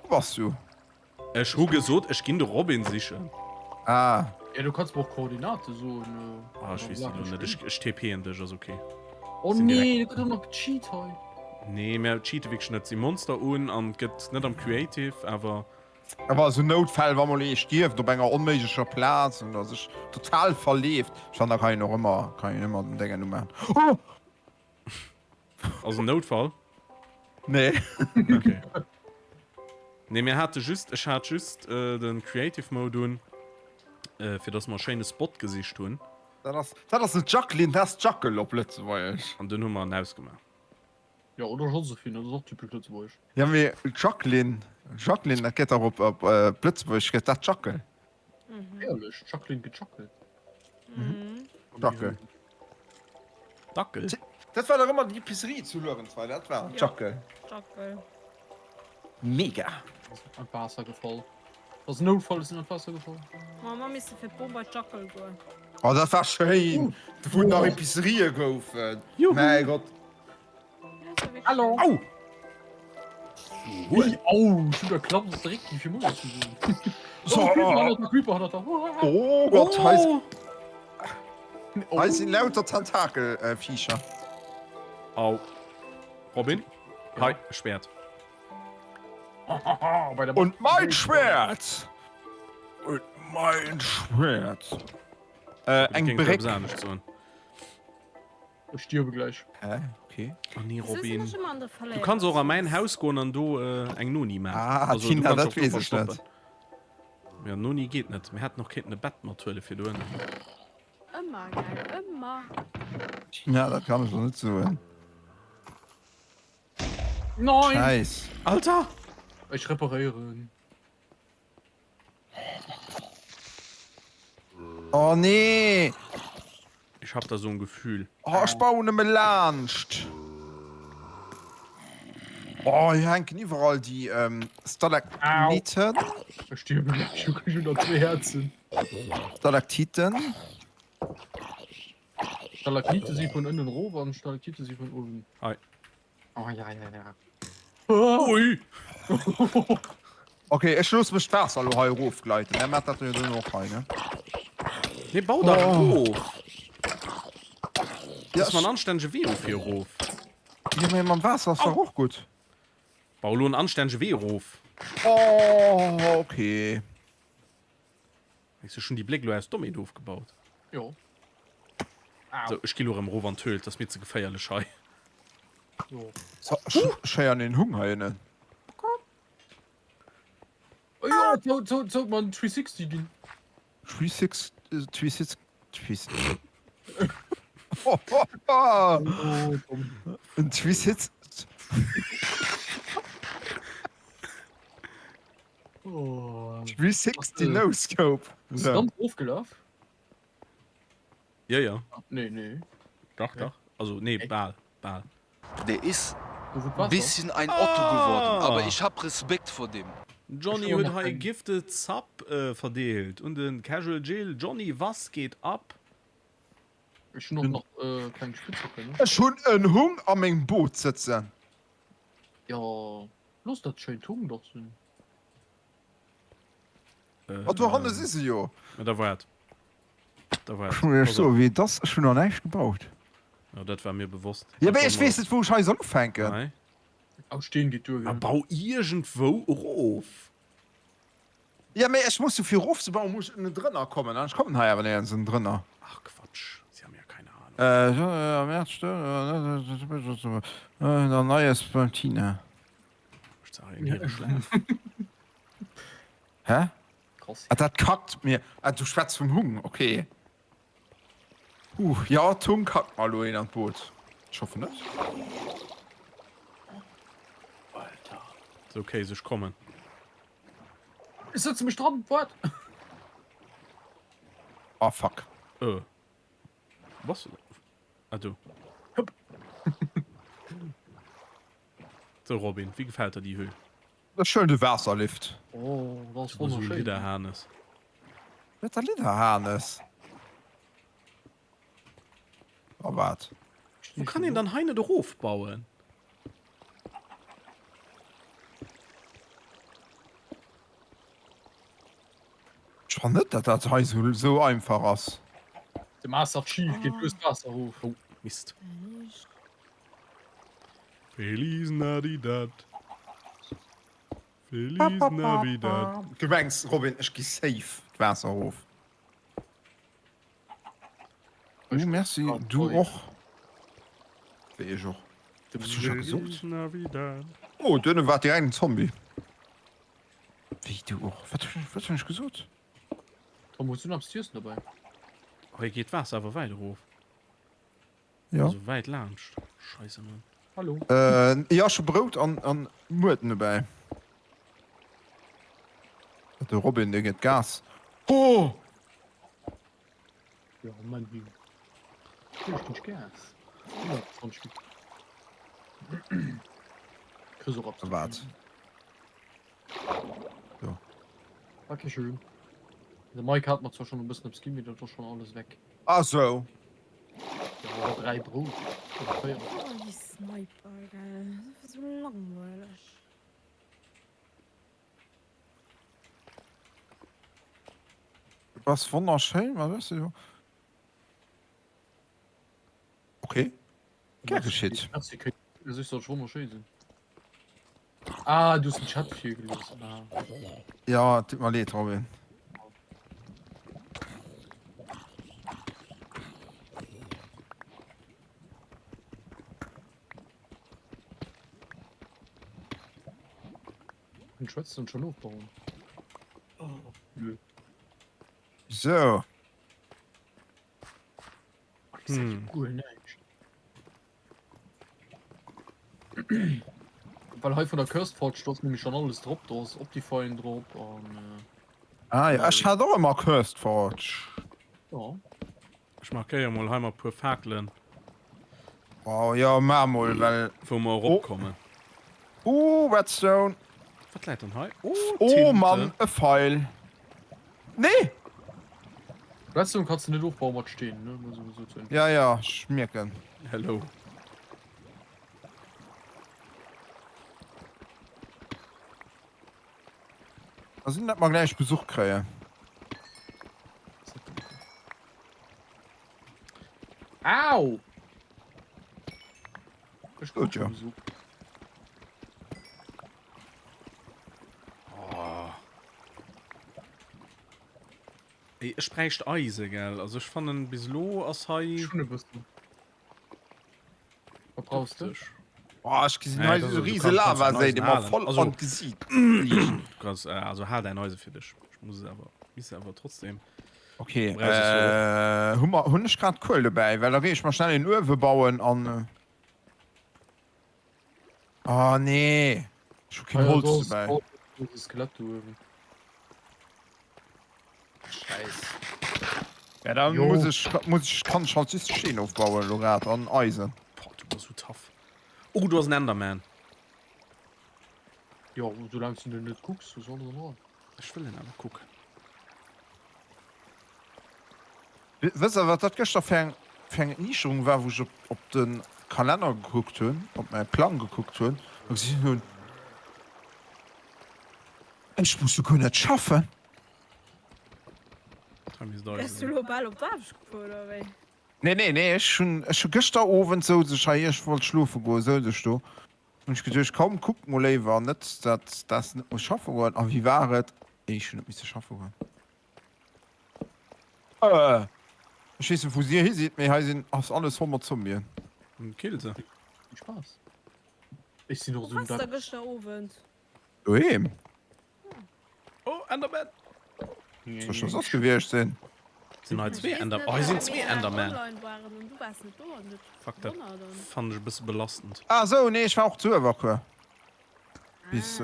Wo bass du? Ech hu gesot, ech ginn de Robin sichen. Ah. Ja, du kanns mer och Koordinate soen. Ah, ech weess déi elo net. Ech, ech TPen dech, ass ok. Oh nee, da gëtt och nach gecheat hei. Nee, mir cheate wierklech net. Si Monster un an et gëtt net am Creative, awer. Awer esou Noutfäll, wa mol ee stierft op enger onméiglecher Plaz oder sech total verleeft, ech fannen, da kann een och ëmmer, kann een ëmmer den Déngen umaachen. Oh! Ass en Noutfall? Nee. Okay. Nee, mir hate just, ech hat just äh, den Creative Mode un, äh, fir dass mer e schéine Spot gesicht hunn. Dat ass, dat ass net Jacqueline, dat ass Jackel op Lëtzebuergesch. An dunn hu mer en ausgemaach. Ja, oder Josephine, dat ass och typesch lëtzebuergesch. Ja, mee Jacqueline, Jacqueline, dat gëtt dach op, op äh, Lëtzebuergesch gëtt dat Jackel. Ehrlech, Jacqueline gejackelt. Jackel. Dackel? Dat war dach ëmmer déi Epicerie zu Luerenzweiler, dat war Jackel. Jackel. Mega. An d'Waasser gefall. Ass en Noutfall, ech sinn an d'Waasser gefall. Ma mer misse fir d'Bo bei d'Jackel goen. Oh, dat war schéin, wou nach Epicerië goufen. Mäi Gott. Hallo. Au! Ui, au, ech hunn der Klapp op de Réck ginn, fir Moie ze soen. So, Oh, Creeper hannert der, Creeper hannert der. Oh Gott, hei, Oh! hei sinn lauter Tentakelviecher. Au. Robin? Hei, e Schwert. Bei der Und mein Schwert! Und mein Schwert! Äh, eng Géing Bréck. eppes anescht soen. Ech stierwe gläich. Hä? Okay. Oh nee, Wieso sinn Robin. ech ëmmer an der Du Verléierer? kanns och a mäin Haus goen an do äh, eng Noni maachen. Ah, Also, du Tina, kanns dat och do weess ech net. verstoppen. Ja, Noni geet net. Mir hätten och kéinten e Bett mathuele fir dohinner. Ëmmer, gell? Ëmmer. Tina, dat kann ech der net soen. Nein! Scheiss. Alter! Ech reparéieren. Oh nee! Ich hab da so ein Gefühl. Oh, ech bauen nëmme laanscht. Oh, hier hänken iwwerall déi ähm, Stalagniten. Ech stierwe gläich, ech hunn nach zwee Häerzen. Stalaktiten. Stalagnite si vun ënnen erof an Stalaktite si vun uewen. Hei. Oh ja, ja, ja. Ui! Okay, ech loosse mech d'Waasser elo hei erofgleiten. Där maacht dat jo dann och hei, ne? Nee, bau dach erof! Ja, Lass mal en anstännege Wee of hier erof. Ja, mee mam Waasser ass dach och gutt. Bau elo en anstännege Wee erof. Oh, okay. Mengs du, ech hunn déi Bléck elo aus Dommheet ofgebaut? Jo. Sou, ech gi lo erëm erof an d'Höhl, 't ass mir ze geféierlech hei. Jo. So, ech héieren een Hung hei ënnen. Oh jo, et sollt, sollt, sollt mer en 360 ginn. 360, 360, 360. Oh, oh, oh. Oh, komm. En 360. Oh. 360 no scope. Ass du ganz ofgelaf? Ja, ja. Nee, nee. Dach, dach. Also, nee, bal, bal. Der is Do wou d'Waasser ass. bisschen ein Otto geworden, aber ich hab Respekt vor dem. Johnny huet hei e Gifted Sub verdeelt un den Casual Jill. Johnny, was geht ab? Ech hunn och nach keng Spitzhacke, ne? Ech hunn en Hung a mengem Boot sëtzen. Jo, looss dat schéint Hung dach sinn. Oh, do hanne si se jo. Ma da waart. Da waart. Ech muss iech soen, wéi et ass, ech hunn nach näischt gebaut. Jo, dat war mir bewosst. Jo, mee ech weess net, wou ech hei soll ufänken. Nei. Au Steen geet duer, Ma gell? bau iergendwou erof. Jo, mee ech muss jo fir erofzebauen, muss ech ënnendrënner kommen an ech kommen hei awer néierens ënnendrënner. Ach Quatsch, si haben ja keine Ahnung. Äh, Neues beim Tina. Hä? Krass. Ah, dat kackt mir. Ah, du schwätz vum Hung, okay. Huh, ja, d'Hung kackt mer elo een an d'Boot. Ech hoffen net. Alter. Ist okay, ech kommen. Ech sëtze mech dran, waart. Ah, fuck. Äh. Was? Ah, do. Hup. So Robin, wéi gefält der déi Höhl? Dat ass schön, de Waasserlift. Oh, dat ass Du bass esou wonnerschéin. Lidderhanes. Wat der Lidderhanes? Oh wat? Wou kann een dann hei net erofbauen? Ech fannen net dat dat hei sou sou einfach ass. De Master Chief geet lues d'Waasser erof. Oh, Mist. Feliz Navidad. Feliz Navidad. Du mengs Robin ech gi safe d'Waasser erof. Oh merci, du och. Wéi ech och. Wat hu ech scho gesot? Feliz Navidad. Oh duerno war direkt en Zombie. Wéi du och. Wat wat hunn ech gesot? Tom, hues du nach eppes z'iessen dobäi? Hei geet d'Waasser awer wäit erof. Ja. Also wäit laanscht. Scheisse Mann. Hallo. Äh, jo, ech hu Brout an an Muerten dobäi. De Robin, dee gëtt Gas. Oh! Jo, mein Ding. Natierlech ginn ech Gas. 120 Stück. Kriss och absolut. Wat? So. Dankeschön. De Mike hat mer zwar schon e bëssen eppes ginn, mee dat war schon alles weg. Ah sou. Ja, 3 Brout oder 4. Oh, déi Sniper, gell. Dat ass esou langweileg. Du bass wonnerschéin, wat hues du do? Okay. Gär geschitt. Merci, Wéi soll ech wonnerschéi sinn? Ah, du hues den Chat virgelies. Ah. Ja, tut mer leed, Robin. Den Schwätzen schon ofbauen. Oh, nö. So. Hm. Guer näischt. Well hei vun der Cursed Forge do ass nämlech schon alles drop, do ass Optifine drop an äh, Ah ja, ech hat och ëmmer Cursed Forge. Ja. Ech markéiere mol hei mat puer Fakelen. Oh jo, maach mol, well. Wou mer eropkommen. Oh, Redstone. Wat läit dann hei? Oh, oh Mann, e Feil. Nee! Redstone kanns de net ofbauen mat Steen, ne? Nur sowieso zu Ja, ja, ech mierken. Hello. Da sinn dat mer gläich Besuch kréien. Au! Ech Gut, ja. Besuch. Oh. Ey, ech bräicht Eise, gell? Also ech fannen bis elo ass hei. Ech hunn e bëssen. Wat brauchs de? Oh, ech gesinn Nee, hei das so ist- du riese kannst- kannst Lavaséi, dein déi Eisen mer halen. voll Also- an d'Gesiit Du kannst, äh, also hal dein Eise fir dech. Ech muss es awer, misst awer trotzdem. Okay, Brauchst es jo äh, hu mer, hunn ech grad Kuel dobäi, well da géif ech mer schnell een Uewe bauen an. Äh, Ah nee, ech hu keen Ah ja, Holz do ass dobäi. do ass e Skelett do uewen. Scheiss. Ja, dann Jo. muss ech, muss ech, kann ech halt just Steen ofbauen elo grad an Eisen. Boah, du bass sou tough. Oh, do ass en Enderman. Jo, soulaangs du den net kucks, ass alles an Ordnung. Ech wëll en awer kucken. Wësst der wat dat gëschter fir eng fir eng Erniichterung war, wou ech op op de Kalenner gekuckt hunn, op mäi Plang gekuckt hunn a gesinn hunn, ech muss souguer net schaffen. Wäers du elo bal op d'Aarbecht gefuer oder wéi? Nee nee nee, ech hunn ech hu gëschter Owend souz ech hei, ech wollt schlofe goen, souz ech do, hunn ech geduecht, komm kuck mol léiwer net dat dass de net muss schaffe goen. A wéi war et? Ech hunn net misse schaffe goen. Äh, ech weess net wou dir hi sidd, mee hei sinn ass alles voll mat Zombien. Kill se. Vill Spaass. Ech sinn och Wou esou en waars de Depp. gëschter Owend? Doheem. Oh, Enderman! Soll scho soss gewiescht sinn. Sinn hei zwee Ender... Oh, hei sinn zwee Enderman. Fuck, dat fannen ech e bësse belastend. Ah sou, nee, ech war och zu Uewerkuer. Bis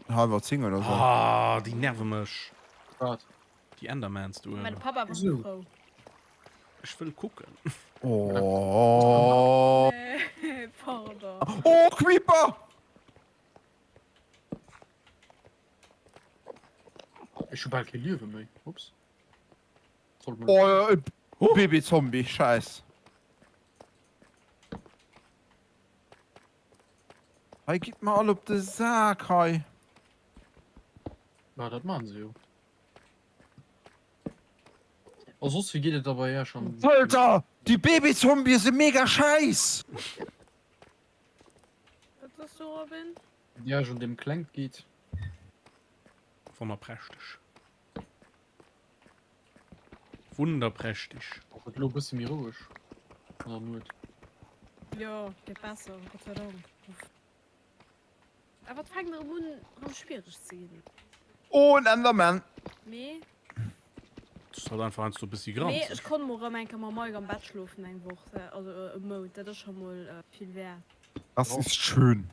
hallwer 10 oder sou. Ah, déi nerve mech. Wat? Déi Endermans do uewen. Wieso? Ech wëll kucken. Oh. Oh, Creeper! Ech hu bal kee Liewe méi. Ups. Sollt man Oh, äh, Baby Zombie, scheiß. Hei gitt mer all op de Sak hei. Ja, dat maachen se jo. A soss, wéi geet et da bei Iech an? Alter, déi Babyzombie si mega scheiss! Wat soss du, Robin? Wéi Iech an deem Klengt geet? Wonnerprächteg. Wunderprächteg. Ass et elo e bësse méi roueg an der Nuet? Jo, gëtt besser, Gott sei Dank. Uff. Awer et fänkt erëm un, erëm schwiereg ze ginn. Oh, en Enderman! Mee. Dat ass halt einfach heiansdo e bëssi Mee granzeg. ech konnt mol erëm eng Kéier mam Mike am Bett schlofen eng Woch, also e Mount, dat ass scho mol vill wäert. Das ist schön.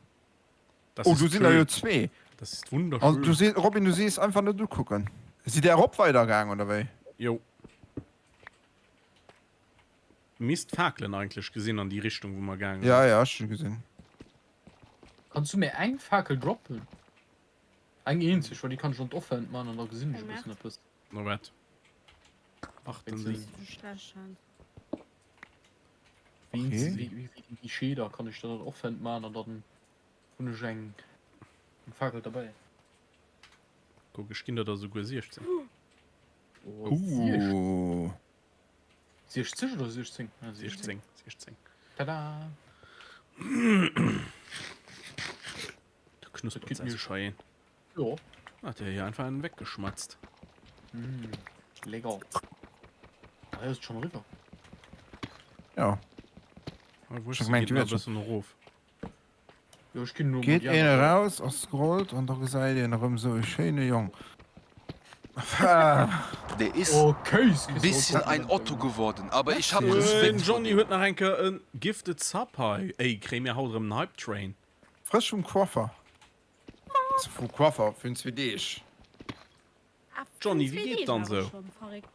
Das Oh, ist du sinn der jo schön. zwee. Das ist Also du wunderschön. sees, Robin, du sees einfach net ukucken. Sidd där erop weidergaang oder wéi? Jo. Misst Fakelen eigentlech gesinn an déi Richtung wou mer gaange Ja, sinn. ja, ech hu gesinn. Kanns du mir eng Fakel droppen? Eng eenzeg, well déi kann ech an d'Offhand man an da gesinn ech e bëssen eppes. No wat? Warten Wéinst si. den, Schlecht Hand. wéinst, Okay. wéi, wéi, wéi déi Scheeder kann ech dann an d'Offhand man an dann hunn ech eng, eng Fakel derbäi. Kuck, ech ginn der der souguer 16. Oh, 16. Uh. 60 oder 16? Ah, 16. 16, 16. Tada! Da knuspert geht mir sech hei een. Jo. Hat der hier einfach einen weggeschmatzt. Mm, lecker. Ah, ist schon rüber. Ja. Ah, wurscht, Schon sie gemeint, geht noch du ein bisschen erof. Jo, ech ginn elo mol Geet déi een aner Säit. eraus a scrollt an da gesäit een erëm sou e schéine Jong. Der is Oh, Kéis kriss du haut bisschen ein Kompliment Otto bei mir. geworden, aber ich hab Den Respekt vor Johnny dem. huet nach eng Kéier e Gifted Sub hei. Ey, kréie mir haut erëm en Hype Train. Frësch vum Coiffer. Also vum Coiffer virun zwee Deeg. Ah, Johnny, virun wéi zwee geet Deeg dann awer sou? schonn, verréckt.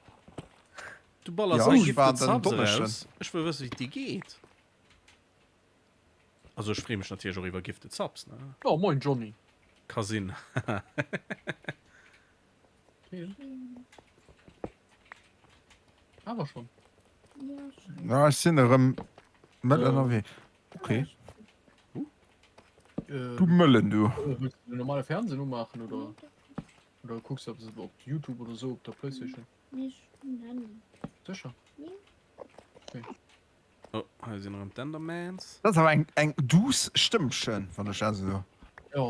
Du ballers Ja, hei ech war Gifted den Subs Donneschden. eraus. Ech wëll wëssen, wéi et dir geet. Also ech free mech natierlech och iwwer Gifted Subs, ne? Oh, moin Johnny. Ka sinn. Awer schon. Ja, ech sinn erëm mëll ënnerwee. Okay. Äh, Du Mëllen, du. Wëlls du den normale Fernsehen umaachen oder oder kucks du eppes op Youtube oder sou op der Playstation? Nee, ech hunn den Handy. Sécher? Jo. Okay. Oh, hei sinn erëm d'Endermans. Dat ass awer eng, eng douce Stëmmchen, wann ech dat esou. Jo.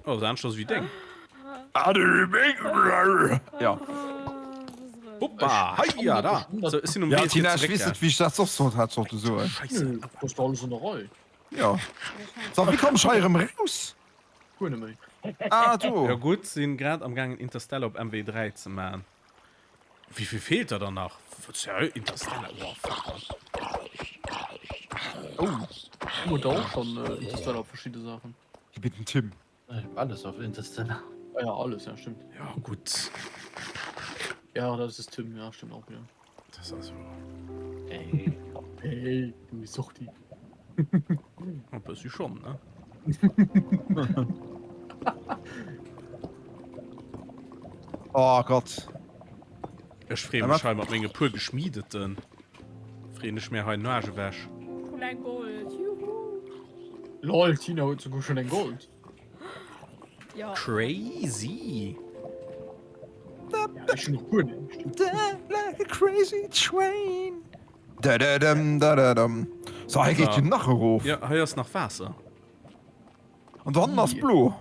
Oh, ass anescht wéi deng. Ja. Hoppa, hei, ja, da. So, ech sinn um Ja, Wee fir Tina, ech zeréck, weess ja. net, wéi ech dat soss sollt hat sollte soen. Scheisse. Nö, dat ass doch alles an der Rei. Ja. So, wéi komm ech hei erëm raus? Guer net méi. Ah, do. Jo gutt, sinn grad am gaangen Interstellar op MW3 ze maan. Wéivill feelt der dann nach? Sérieux? Interstellar? Oh fuck man. Oh. Hu mer da och schon Interstellar op verschidde Saachen? Gib mir den Tim. Ech hab alles auf Interstellar. Ah ja, alles, ja stimmt. Ja gutt. Ja, dat ass Tim, ja stimmt och wieder. Dat ass also. Hey. Hey, du Suchti. E bëssi schonn, ne? Oh Gott. Ech freeë mech hei mat menge puer geschmiedeten. Freeën ech mir hei Nuage ewech. Hun eng Gold, juhu! Lol, Tina huet souguer schon eng Gold. Ja. Crazy! Ja, ech hun noch guer näischt. Like a crazy train. Dadadam, dadadam. So, hei geet jo nach erof. Ja, hei ass nach Waasser. An do hannen ass blo.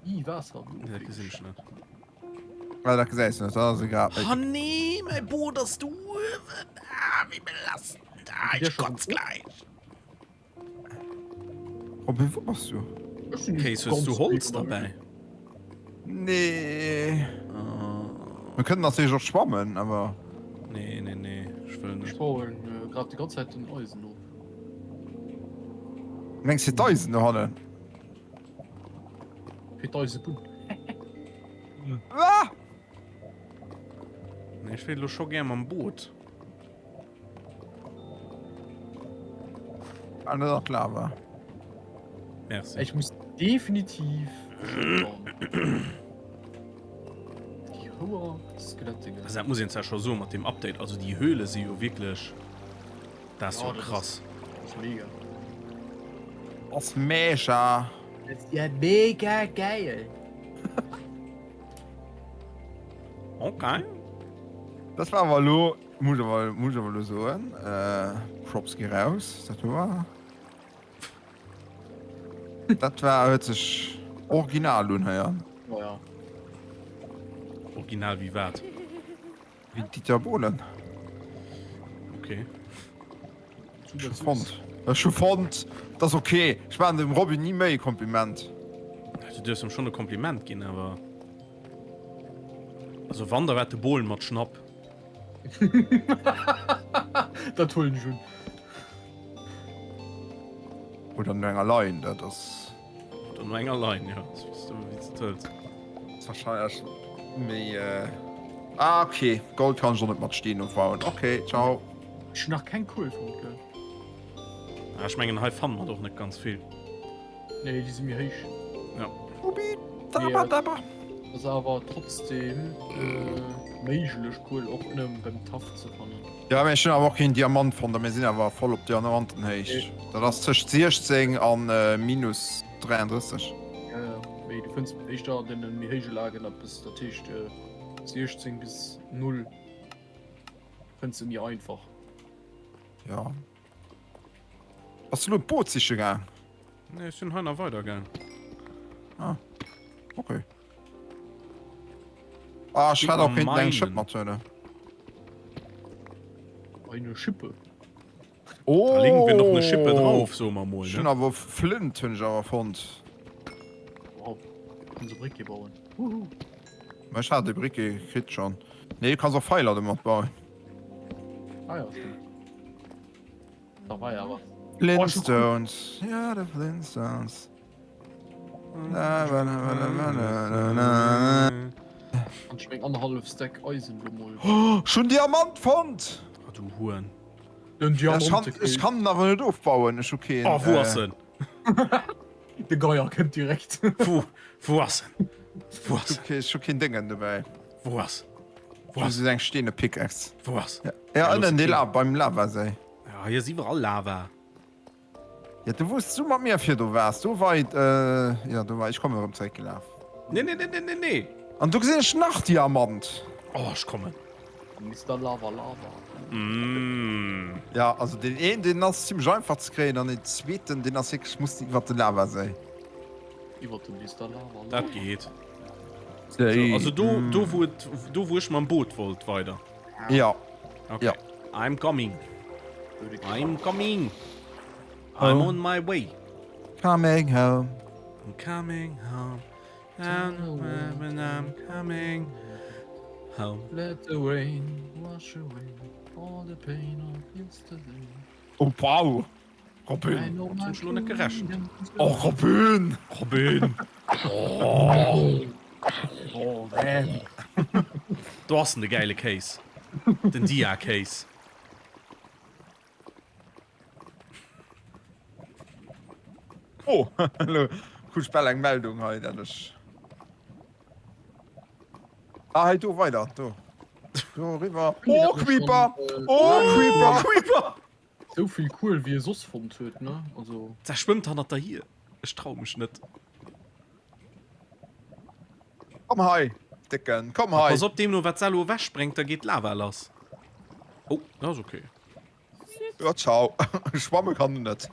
Ih, Waasser. Nee, dat gesinn ech net. Ah, dat gesäis du net, dat ass egal. Ha nee, mäi Boot ass do uewen. Ah, wéi belastend. Ah, ech kotz gläich. Robin, wou bass du? Kéis, hues du Holz derbäi? Nee. Mir kënnen natierlech och schwammen, awer. Nee, nee, nee, ech wëll net. Ech bauen grad déi ganz Zäit den Eisen op. Mengs fir d'Eisen dohannen? Fir d'Eisebunn. Ah! Nee, ech wéilt elo scho gär mam Boot. Ah, net an d'Lava. Merci. Ech muss definitiv déi Houer Skelettinge. Also dat muss een zwar scho soen mat deem Update, also déi Höhle si jo wierklech, dat ass jo krass. Dat ass mega. Ass mega. Dat ass ja mega geil. Okay. Dat war awer elo, muss ech awer, muss ech awer elo soen, Props gi raus, dat war, dat war, huet sech original unhéieren. Oh ja. Original wéi wat? Wéi Dieter Bohlen. Okay. Ech hu fonnt, ech hu fonnt, dat ass ok. Ech maachen dem Robin ni méi e Kompliment. Du duerfs em schonn e Kompliment ginn, awer also wann, da war et de Bohlen mat Schnapp. Dat huelen ech un. Oder no enger Lein, dat ass. Oder no enger Lein, ja. Wéi s de et hëls. Ass wahrscheinlech méi. Ah ok, Gold kann ech och net mat Steen ofbauen. Ok, ciao. Ech hun nach keng Kuel fonnt, gell? Ah, ech mengen hei fanne mer och net ganz vill. Nee, déi si méi héich. Ja. Ubi, dabba, dabba. Ass awer trotzdem méiglech Kuel och ënne beim Taff ze fannen. Ja, mee ech hunn awer och keen Diamant fonnt a mir sinn awer voll op Diamantenhéicht. Dat ass tëscht 16 an minus 33. Ja, ja, mee du fënns éischter an deene méi héije Lagen eppes, dat heescht 16 bis 0 fënns de méi einfach. Ja. Bass du lo d'Boot siche gaang? Nee, ech sinn hei nach weider gaang. Ah, okay. Ah, ech hätt och kéinten eng Schëpp mathuelen. Eine Schippe? Oh! Da legen wir noch eine Schippe drauf, soe mer mol, Ech hunn ne? awer Flint hunn ech awer fonnt. Wow, kann se Briquet bauen. Huhu. Ma ech hat e Briquet kritt schonn. Nee, du kanns och Feiler domat bauen. Ah ja, stimmt. Da war ja awer. Flintstones, ja, de Flintstones. An ech meng annerhallef Stack Eisen lo mol. Ech hunn Diamant fonnt! Oh du Huren. Den Ech kann, Diamante ech kann en awer net ofbauen, ech hu keen. Oh, wou ass en? De Geier kënnt direkt. Wou, wou ass en? Wou ass en? Ech hu keen Déngen dobäi. Wou ass? Wou ass? Just eng steene Pickaxe. Wou ass? Ja, ënnen dee La, beim Lavaséi. Ja, hei ass iwwerall Lava. Ja, du wous du mat mir virdu waars, do war et, jo, do war, ech kommen erëm zeréckgelaf. Nee, nee, nee, nee, nee, nee. An do gesinn ech nach Diamant. Oh, ech kommen. Mister Lava Lava. Mm. Ja, also deen een, deen ass zimmlech einfach ze kréien, an deen zweeten, deen ass wierklech, muss de iwwert de Lavaséi. Iwwert de Mister Lava Lava. Dat geet. So, also do, do wou et, do wou ech mam Boot wollt weider. Ja. Okay. Ja. I'm coming. I'm coming. I'm on my way. Coming home. I'm coming home. And when I'm coming home. Let the rain wash away all the pain of yesterday. Oh wow. Robin. Mat hunn ech lo net gerechent. Oh Robin. Robin. Oh. Robin. Do ass en de gäile Kéis. Den Dia-Kéis. Oh, elo krut ech bal eng Meldung hei, dat ech. Ah, hei do weider, do. Do eriwwer. Oh, Creeper! Oh, Creeper! Creeper! Sou vill Kuel wéi e soss fonnt huet, ne? Also. Da schwëmmt hannert der hier. Ech trau mech net. Komm hei, Décken, komm hei! Pass op, deemno wat s'Elo ewech spréngt, da geet d'Lava lass. Oh, dat ass ok. Ja, ciao. Schwamme kann en net.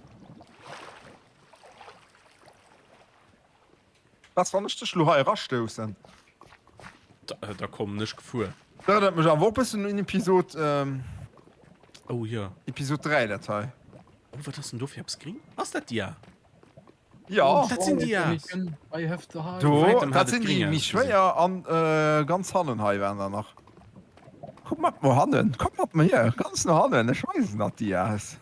Was, wann ech dech lo hei erastoussen? Da, da kommen ech gefuer. Dat erënnert mech awer och bëssen un Episod, ähm, Oh jo. Episod 3, dat hei. Oh, wat ass denn do fir eppes gring? Ass dat Dia? Ja. Dat sinn Dias. I have the high. Do, Wäitem dat hat et sinn déi gring méi ausgesinn. schwéier an äh, ganz hannen hei waren der nach. Komm mat no hannen, komm mat mir hier, ganz no hannen, ech weisen der d'Dias.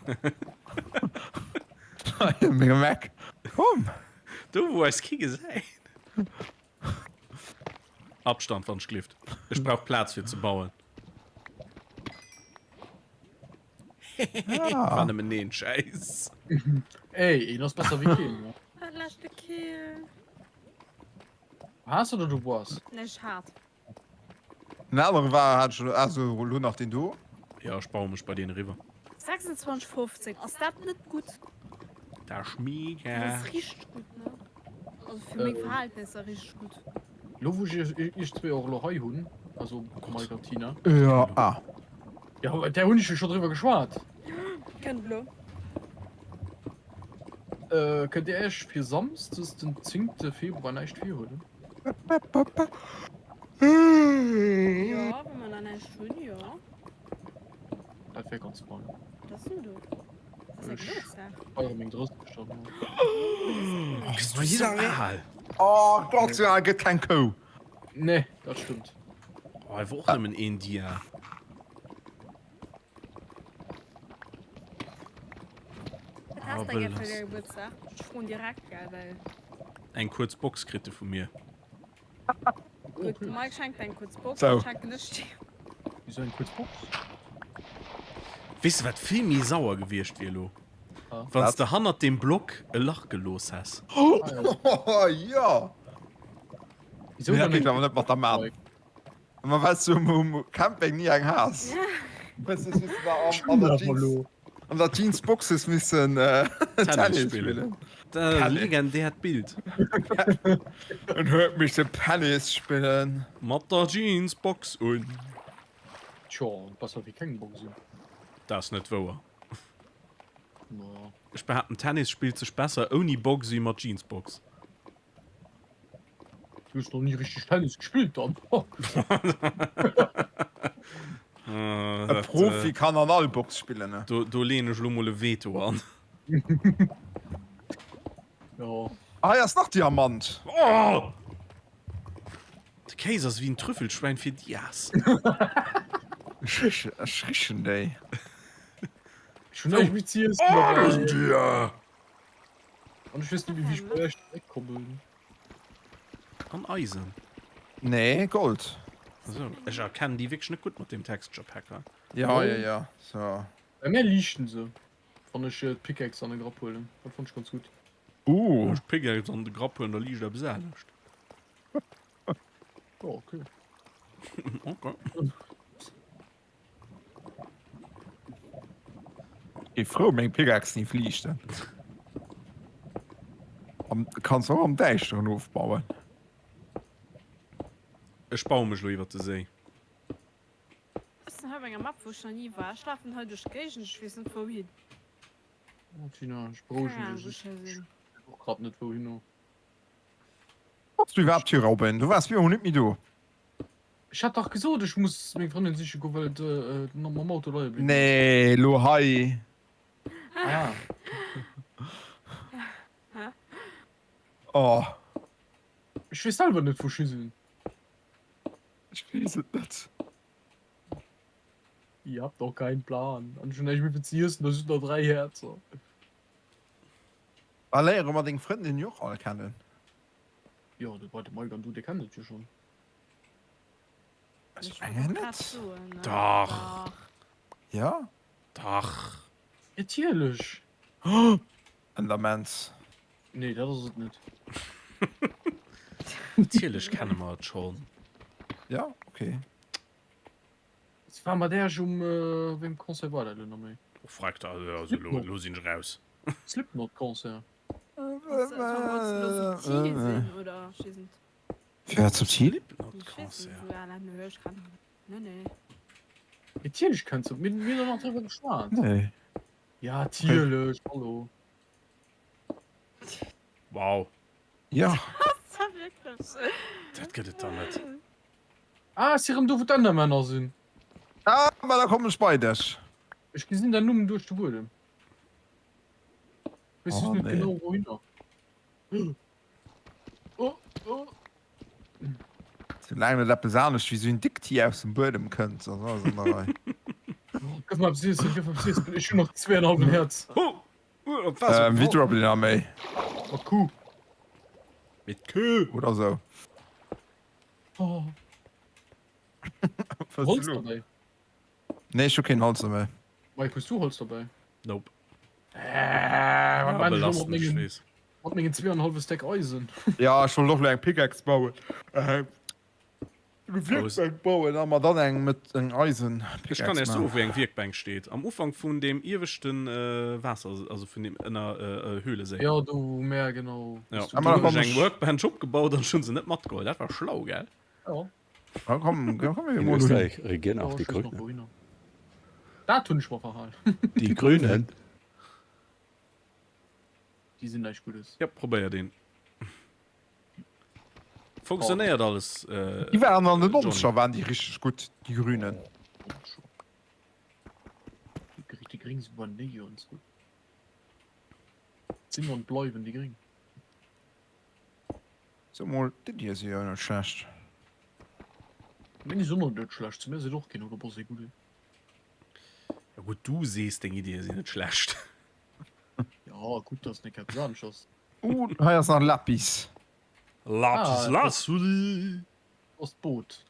Hei, mengem Mac. Komm. Do wou eis kee gesäit. Abstand wann ech glift. Ech brauch Plaz fir ze bauen. Ja. War nëmmen een Schäiss. Ey, een ass besser wéi keen. ne? Wat leschte Kill. Has oder du bois? Nee, ech hat. Den anere war hat ech also elo nach deen do. Ja, ech baue mech bei deen eriwwer. 26,15 ass dat net gutt? Dat ass mega. Dat ass richteg gutt, ne? Also fir meng Verhältnisser richteg gutt. Lo wou ech iech zwee och elo hei hunn. Also Mike an Tina. Jo, ah. Jo, där hunn ech jo scho driwwer geschwat. Kënnt elo. Kënnt Dir Iech fir Samsdes den 10 Februar näischt virhuelen? Jo, wa mer nach näischt hunn, jo. Dat wär ganz fein. Wat ass denn do? Ass dat Gebuertsdag? Ech feiere meng 30 dann elo. Bist du sou al? Oh Gott, sou al gëtt keng Kou. Nee, dat stëmmt. Oh, hei wor och nëmmen een Dia. Wat has de gär fir däi Gebuertsdag? Ech froen direkt, gell, well. Eng kuerz Box kritt de vu mir. Gutt, de Mike schenkt eng kuerz Box, Sou. dann schenken ech dir. Wisou eng kuerz Box? Weess de wat vill méi sauer gewiescht wier elo? Wann s de hannert deem Block e Lach gelooss häss. Oh jo! Wisou Nee, dat dann geet eng awer net mat der Mamm. Ma well s du um Camping ni eng has. Hues du missen da an der Jeans, an der Jeansbox hues missen Tennis spillen. Dat legendäert Bild. En huet misse Pennis spillen. Mat der Jeansbox un. Tjo, besser wéi keng Box un. Dat ass net wouer. Naja. Ech behaapten Tennis spillt sech besser ouni Box wéi mat Jeansbox. Du hues noch nie richtig Tennis gespielt dann. E Profi kann an all Box spillen, ne? Do, do leeën ech elo mol e Veto an. Jo. Hei ass nach Diamant. Oh! De Kéis ass wéi en Trüffelschwäin fir Dias. Ech richen, ech richen déi. Ech hunn näischt méi ze iessen Oh, dobäi. do ass en Dia! An ech weess net méi wéi ech bei iech zeréckkommen. An Eisen. Nee, Gold. Also, ech erkennen déi wierklech net gutt mat deem Texture Pack hei. Ja, ja, ja. So. Bei mär liichten se, wann ech d'Pickaxe an de Grapp huelen. Dat fannt ech ganz gutt. Uh. Wann ech d'Pickaxe an de Grapp huelen, da liicht eppes anescht. Oh, okay. Okay. Gi frou meng Pickaxe ni fliichten. Am kanns och am Däischteren ofbauen. Ech baue mech lo iwwer de Séi. Ech sinn hei op enger Map wou ech nach ni war. Ech lafen hei duerch d'Géigend, ech weess net wouhin. Oh Tina, ech berouegen Keng Ahnung dech, wou ech ech hei sinn. weess och grad net wouhinner. Bass du iwwerhaapt hier Robin? Du waars viru net méi do. Ech hat dach gesot ech muss meng Frëndin siche goen, well et mam Auto leie bliwwen ass. Nee, lo hei. Ah. Oh. Ech weess selwer net wou ech hi sinn. Ech weess et net. Ihr habt doch keinen Plan. An ech hunn näischt méi fir ze iessen, da sinn der 3 Häerzer. A léiere mer deng Frëndin jo och all kennen. Jo, de bei de Mike an du, dir kennt et jo schonn. Ech mengen net. Dach. Ja? Dach. Natierlech. Endermans. Nee, dat ass et net. Natierlech kenne mer et schonn. Ja, okay. Se war mat Äerch um, wéi engem Concert war dat elo nach méi? Oh freck, also elo sinn ech raus. Slipknot Concert. Fir wat subtil? Natierlech kenns du, mir hunn nach driwwer geschwat. Nee. Ja, natierlech, hallo. Wow. Ja. Dat gëtt et der net. Ah, ech si rëm do wou d'Endermänner sinn. Ah, ma da kommen ech bei dech. Ech gesinn däin Numm duerch de Buedem. Weess just Oh, net nee. genau wouhinner. Oh, oh. Soulaang net eppes anescht wéi sou en Dicktier aus dem Buedem kënnt, ass alles an der Rei. Gëff mer eppes iessen, gëff mer eppes iessen. Ech hunn nach zwéienhalwen Häerz. Oh, oh, op was? Ähm, wéi droppen den Arméi? Mat Q. Mit Q. Oder sou. Oh. Was Holz elo? dabei? Nee, ech hu keen Holz méi. Mike, hues du Holz dabei? Nope. Äh, wat Ja, maan ech elo belast mat mech, mengen, weess. mat mengen zwéienhalwe Stack Eisen? Ja, ech wollt och elo eng Pickaxe bauen. Äh, eng Wierkbänk bauen a mer dann eng mat eng Eisen Ech kann Pickaxe Iech soen, maachen. wou eng Wierkbänk steet. Am Ufank vun deem ieweschten Waasser, also vun deem ënner Höhleséi. Ja, do wou mär, genau. Ja, Hues du do ma da hunn komm ech eng ech. Workbench opgebaut an ech hunn se net matgeholl. Dat war schlau, gell? Ja. Ah, komm, komm, komm, In Österreich regieren auch die Grünen. Dat hunn ech mer verhalen. Die Grünen. Déi sinn näischt Guddes. Ja, probéier deen. Funktionéiert alles, äh. Déi waren an den 90er waren déi richteg gutt, déi Grünen. Déi Gréng si bei néierens gutt. Sinn an bleiwen déi Gréng. So mol, d'Iddie si jo net schlecht. Meng sinn och net schlecht, zu mir seet och keen, oh du bass ee gudden. Ja gutt, du sees deng Iddie sinn net schlecht. Ja gutt, dass net eppes anescht ass. Uh, hei ass nach Lapis. Lapis lazuli. Ass d'Boot.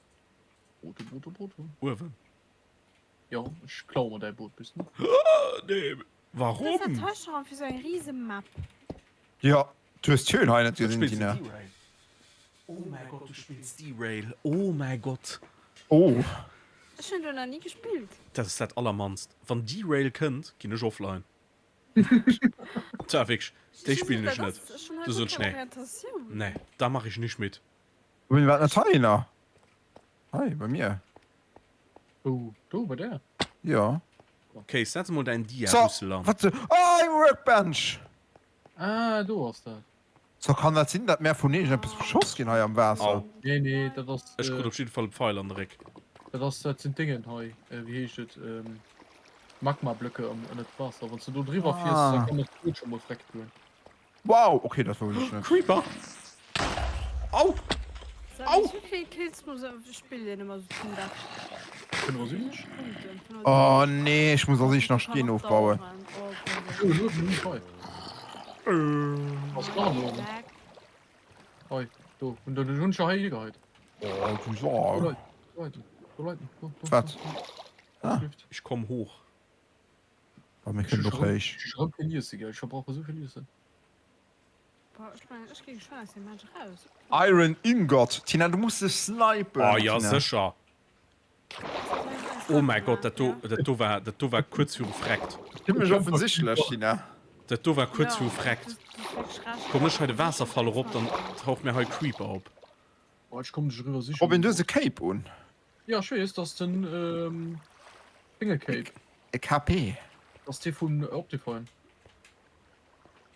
Boot, Boot, Boot. Uewen. Jo, ech klaue mer däi Boot, bis ne? Nee, warum? Dat ass hei schon fir sou eng riese Map. Jo, du hues d'Höhl hei net gesinn, Tina. Oh mäi Gott, du spills Derail, oh mäi Gott. Oh. Ech hunn do nach ni gespillt. Dat ass dat allermannst. Wann Derail kënnt, ginn ech offline. Tja, wierklech, déi spillen ech net. Du soen ech, nee, nee, da mach ich nicht mit. Wien war net hei nach? Hei, bei mir. Wou? Do, bei där? Jo. Okay, setz emol däin So, Dia-Rüssel an. wat? Oh, eng Workbench! Ah, do ass dat. So, kann dat sinn, dat mär vun iergendeppes beschoss ginn hei am Waasser? Au. Nee, nee, dat ass. Ech krut op jidde Fall e Pfeil an de Réck. Dat ass, dat sinn d'Déngen hei, wéi heescht et, Magmablöcke am, ënnert dem Waasser. Wann s de do driwwer fiers, da Ah. kann dat Boot scho mol vreckt goen. Wow, okay, dat wousst ech net. Creeper! Au! Au! Wéi vill Kills muss spillt een ëmmer sou zum Dag? 75? Oh nee, ech muss a sech nach Steen ofbauen. Hei, do, hun den hun scho hei higeheit. Oh, du Sau. Wat? Ah. Ech komm hoch. Oh, mir kënnen och héich. Ech hu keen Iesse, gell? Ech verbrauche sou vill Iessen. Boah, ech mengen, ech géing schon aus dem Match raus. Iron Ingot. Tina, du muss dech snipen. Oh ja, Tina. sécher. Oh mäi Gott, dat do, dat do war, dat do war kuerz viru Freckt. Zimmlech offensichtlech, Tina. Dat do war kuerz viru Freckt. Komm ech hei de Waasserfall erop, dann taucht mir hei Creeper op. Oh, ech kommen dech eriwwer sichen. Robin, du hues e Cape un. Ja, ech weess, dat ass den Dinge-Cape. E KP? Dat ass dee vun Optifine.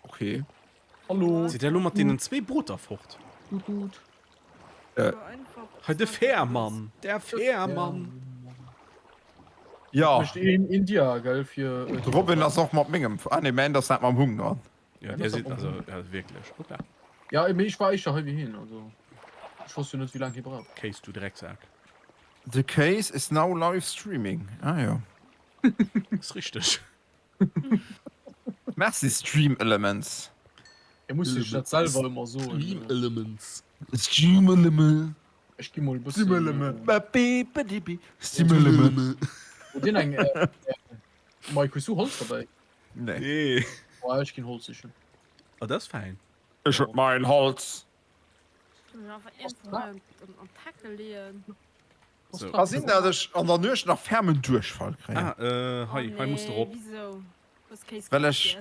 Okay. Hallo. Sidd der elo mat deenen zwee Booter fort? Tut tut. Hei de Fährmann, der Fährmann. Ja. Mécht een een Dia, gell, fir. De Robin ass och mat mengem, ah nee, mäin ass dat mam Hung dran. Ja, der sieht also ja, wierklech. Hoppla. Ja, mee ech war éischter hei wéi hien, also ech wosst jo net wéi laang hie brauch. Case, du Drecksak. The case is now live streaming. Ah jo. Ass richteg. Merci Stream Elements. E muss sech dat selwer ëmmer soen. Stream Elements. Stream Elements. Ech gi mol e bëssen. Stream Elements. Stream Elements. Huet deen eng Mike, hues du Holz derbäi? Nee. Nee. Oh, ech ginn Holz sichen. Oh, dat ass fäin. Ech huet main Holz. So. Ka sinn dat ech an der Nuecht nach fermen Duerchfall kréien. Ah, äh, hei, hei muss de rop. Well ech,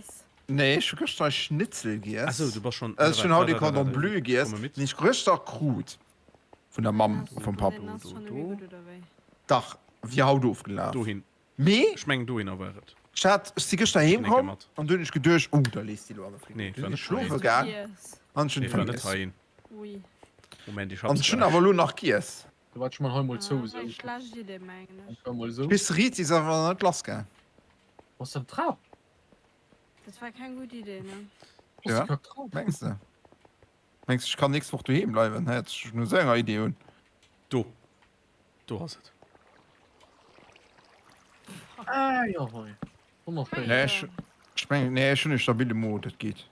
nee, ech hu gëschter e Schnitzel giess. Ah sou, du bass schon. Ech hunn haut e Cordon bleu giess, deen ech gëschter krut vun der Mamm a vum Papp. Dach, wier haut ofgelaf. Dohin. Mee. Ech mengen dohinner war et. Ech hat, ech si gëschter heem komm an du hunn ech geduecht, oh da lees de lo an de Frigo. Nee, Du sinn ech schlofe gaang an ech hunn Nee, war net vergiess. heihin. Moment, ech An hab's ech hunn gleich. awer elo nach giess. Du waart schon mal hei mol zou esou. Mol esou. D'Péisserie si awer nach net lass gaang. Was denn Trap? Dat war keng gutt Idee, ne? Ja, mengs de? Mengs de ech kann nächst Woch doheem bleiwen? Héiert sech no esou enger Idee un. Do. Do ass et. Ah jo, hei. Wonnerschéin. Nee, ech, ech mengen, nee, ech hunn e stabile Mo, dat geet.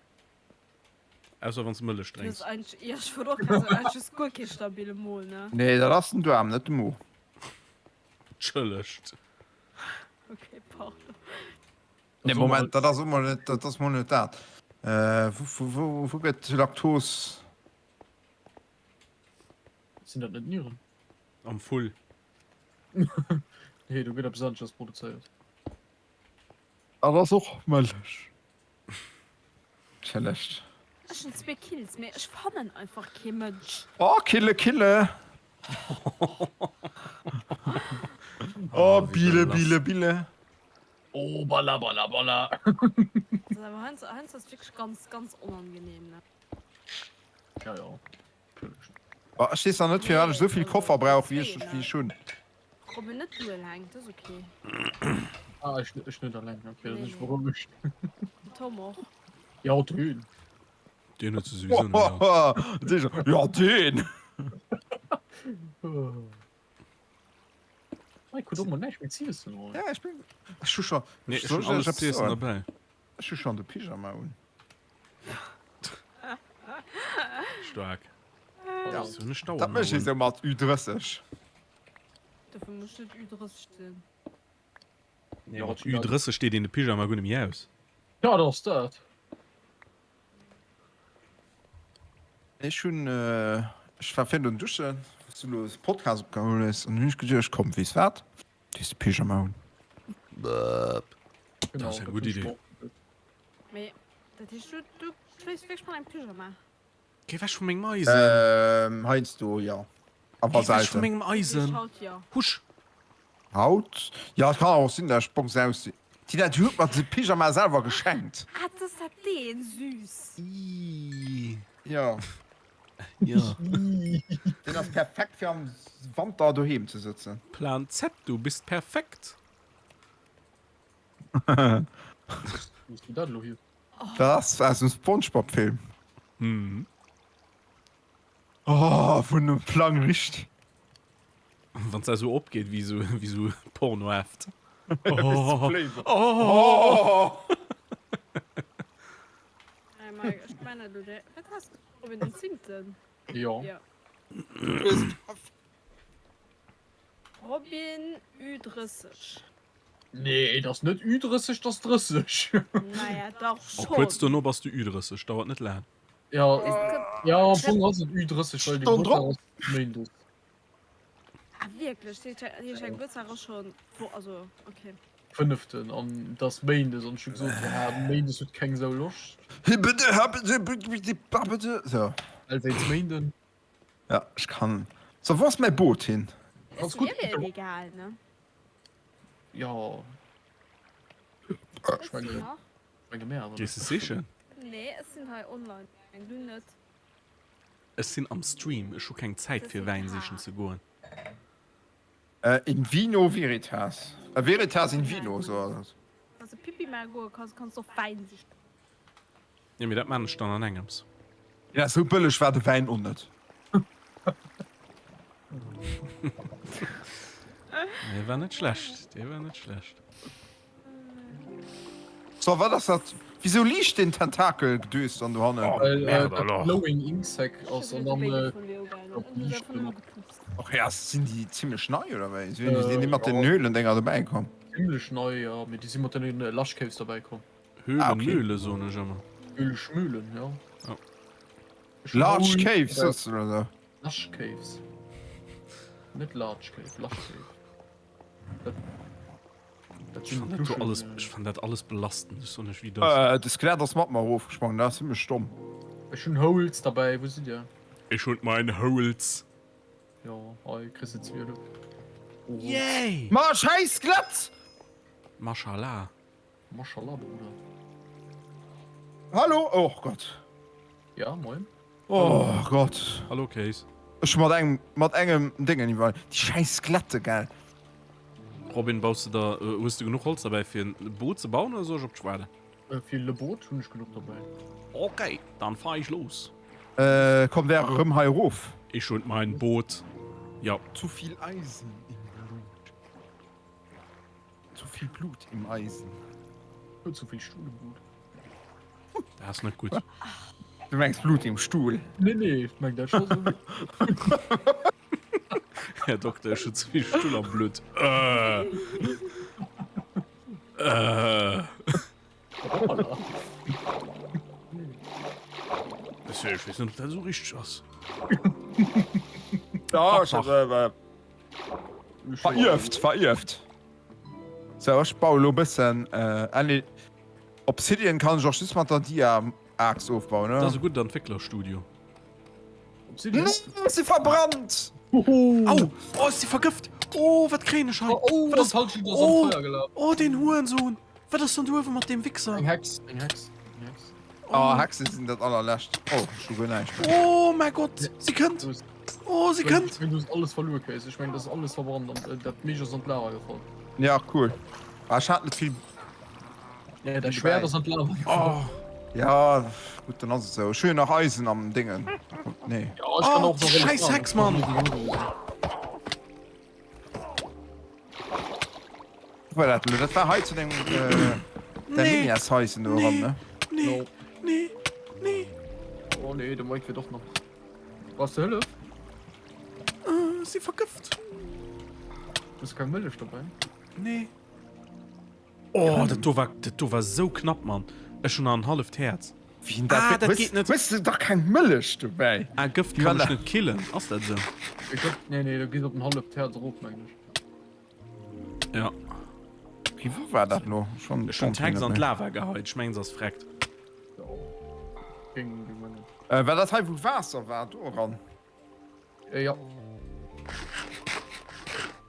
Ausser wann s de Mëllech Du drénks. hues eigentlech, jo, ech wollt och grad soen, eigentlech hues guer kee stabile Mo, ne? Nee, dat ass den Duarm, net de Mo. Entschëllegt. Okay, pardon. Nee, Moment, dat ass och mol net, dat ass mol net dat. Äh, wou, wou, wou, wou gëtt Laktos? Sinn dat net Nieren? Am Vull. Nee, do gëtt eppes aneschters produzéiert. Dat ass och Mëllech. Entschëllegt. Ech hunn zwee Kills, mee ech fannen einfach kee Mënsch. Oh, kille, kille! Oh, Bille, Bille, Bille. Oh, balla, balla, balla. Also, awer heiansdo, heiansdo ass et wierklech ganz, ganz onangenehm, ne? Ja, ja. Natierlech. Bah, ech weess nach net, firwat ech esou vill Koffer brauch, wéi ech, wéi ech hunn. Robin, net du eleng, dat ass ok. Ah, ech, ech net eleng, ok, da sinn ech Nee, nee. berouegt. Tom och. Ja, deen. Deen huet se souwisou net alt. Ja, deen! Mike huet och mol näischt méi z'iessen hei. Ja, ech bin. Ech hu scho. Nee, ech hunn alles z'iessen derbäi. Ech hu schonn de Pyjama un. Staark. Ja. Wéi hunn ech d'Auer Dat mécht ee sou mat Ü30. Dofir muss net Ü30 sinn. Nee, mat Ü30 deet een de Pyjama guer net méi aus. Ja, dat ass dat. Ech hunn, ech war virun duschen, wou s du elo de Podcast opgeholl hues, an hunn ech geduecht, komm, weess wat, dees de Pyjama un. Dat ass eng gutt Idee. Mee dat heescht, du, du schléifs wierklech mat engem Pyjama? Géi wech vu mengem Eisen! Heiansdo, jo. Awer Géi wech vu selten. mengem Eisen! Haut, jo. Husch! Haut? Jo, et kann awer och sinn, dat ech bongs aussinn. Tina, du huet mer de Pyjama selwer geschenkt. Ah, dat ass dat deen, süß. Ii. Jo. Jo. Deen ass perfekt fir am Wanter doheem ze sëtzen. Plan Z, du bist perfekt. Wou hues du dat elo hier? Dat ass aus dem Spongebob-Film. Mhm. Oh, vun dem Plang richt. Wann se esou opgeet wéi esou wéi esou Pornoheft. Oh. Oh. Hey Mike, ech meine du der. Wat hast du? Robin den zingten? Jo. Ja. Robin Ü30. Nee, et ass net Ü30, et ass 30. Naja, dach Oh, schon. kuerz dono bass du Ü30, dauert net laang. Ja, ja, am Fong ass et Ü30, well de Stonn drop. Gebuertsdag ass Méindes. Ah, wierklech? Dee dee säi Gebuertsdag ass schon wo, also, okay. Fënneften, an et ass Méindes, an ech hu gesot, ja, Méindes huet keng Sou Loscht. So. Well wéinst Méinden. Ja, ech kann. So, wou ass mäi Boot hin? Ganz Ist gutt. mir mir egal, ne? Ja. Ech sinn nach. Menge mär awer Gees net. de sichen? Nee, ech sinn hei online. Du net. Ech sinn am Stream, ech hu keng Zäit fir Wäin sichen ze goen. In vino veritas. Veritas in vino, sou ass et. Wann s de Pipi maache goe kanns, kanns de och Wäin sichen. Jo, mee dat maan ech dann an engems. Ja, sou bëlleg war de Wäin och net. Dee war net schlecht, dee war net schlecht. So, wat ass dat? Wisou liicht den Tentakelgedös dann dohannen? Oh, Well Merde dat alors. Glowing Insect ass an dann liicht en. Och ja, sinn déi zimlech nei oder wéi? Sinn déi mat den Höhlendinger dobäi komm? Zimlech nei, jo, mee déi si mat den Lush Caves dobäi komm. Höhlen, Ah, okay. Mühle soen ech ëmmer. Höhle Schmühlen, ja. Ja. Large Caves, soss du oder sou? Lush Caves. Net Large Cave, Lush Cave. Dat, dat Ech sinn fand dat do Luschen, alles, äh, ech fand dat alles belastend. Ech soen lech wéi et ass. Äh, de Skelett ass mat mer erofgesprongen, dat ass zimmlech domm. Ech hunn Holes derbäi, wou sidd dir? Ech hunn mein Holes. Jo, hei kriss de 12. Oh. Yay! Ma schäiss Skelett! Mashallah. Mashallah, Bruder. Hallo, oh Gott. Ja, moin. Oh Gott. Hallo Kéis. Ech mat engem mat engem Déngen iwwer. Déi schäiss Skelette, gell. Robin, baus de der, hues de genuch Holz derbäi fir en Boot ze bauen oder soll ech op dech waarden? Fir le Boot hunn ech genuch derbäi. Ok, dann fahr ech los. Äh, kommt der erëm hei erof? Ech hunn mein Boot, jo. Zu vill Eisen im Blut. Zu viel Blut im Eisen. Huet zu vill Stuhl im Blut. Dat ass net gutt. Du mengs Blut im Stuhl? Nee, nee, ich meng dat scho sou. Här Dokter, ech hunn ze vill Stull am Blutt. Äh. Äh. Hoppala. Monsieur, ech weess net, ob dat esou richteg ass. Ja, ich hab, äh, Verierft, verierft. So, ech baue lo bëssen. Äh, ah, nee. Obsidian kann ech och just mat der Dia-Axt ofbauen, Dat ass ne? e gudden Entwécklerstudio. Obsidian? Nee, ech si verbrannt! Au! Oh, ech si vergëft! Oh, wat kréien ech hei? Oh, Wat ass. ass Halschent ass an Oh, d'Feier gelaf. oh, deen Hurensohn! Wat ass dann do uewe mat deem Wichser? Eng Hex, eng Hex, eng Hex. Oh, Hexe sinn dat allerlescht. Oh, ech hu guer näischt méi. Oh mäi Gott, si kënnt! Du hues, Oh, si ech mengen, kënnt! ech mengen, du hues alles verluer, Kéis. Ech mengen, dat ass alles verbrannt an dat meescht ass an d'Lava gefall. Ja, cool. Ah, ech hat net vill. Ja, däi Schwert ass an d'Lava gefall. Oh, Ja, gutt, dann ass et esou. Ech hu jo nach Eisen am Déngen. Nee. Ja, ech kann Oh, och nach alles scheiß maachen. Hex, Mann! Wou war dat elo? Dat war hei zu dengem, äh, der Nee. Minias-Haischen do eran, ne? Nee, nee, nee. Oh nee, de Mike wier doch nach. Brauchst du Hëllef? Äh, si vergëft. Hues du keng Mëllech dobäi? Nee. Oh, dat do war, dat do war sou knapp, Mann. Ech hunn nach en halleft Häerz. Wien dat Ah, wéi- dat hues- geet net. Hues du dach keng Mëllech dobäi? Ah, Gëft Wie kann war ech net killen. Ass dat sou? Ich glaub, nee, nee, du gees op en halleft Häerz erof, mengen ech. Ja. Wéi, wou war dat lo? Schon, Ech hunn d'Hex an d'Lava geheit. Ech mengen, se ass vreckt. Ja. Géing géing mengen. Äh, war dat hei, wou Waasser war, do eran? Äh, ja.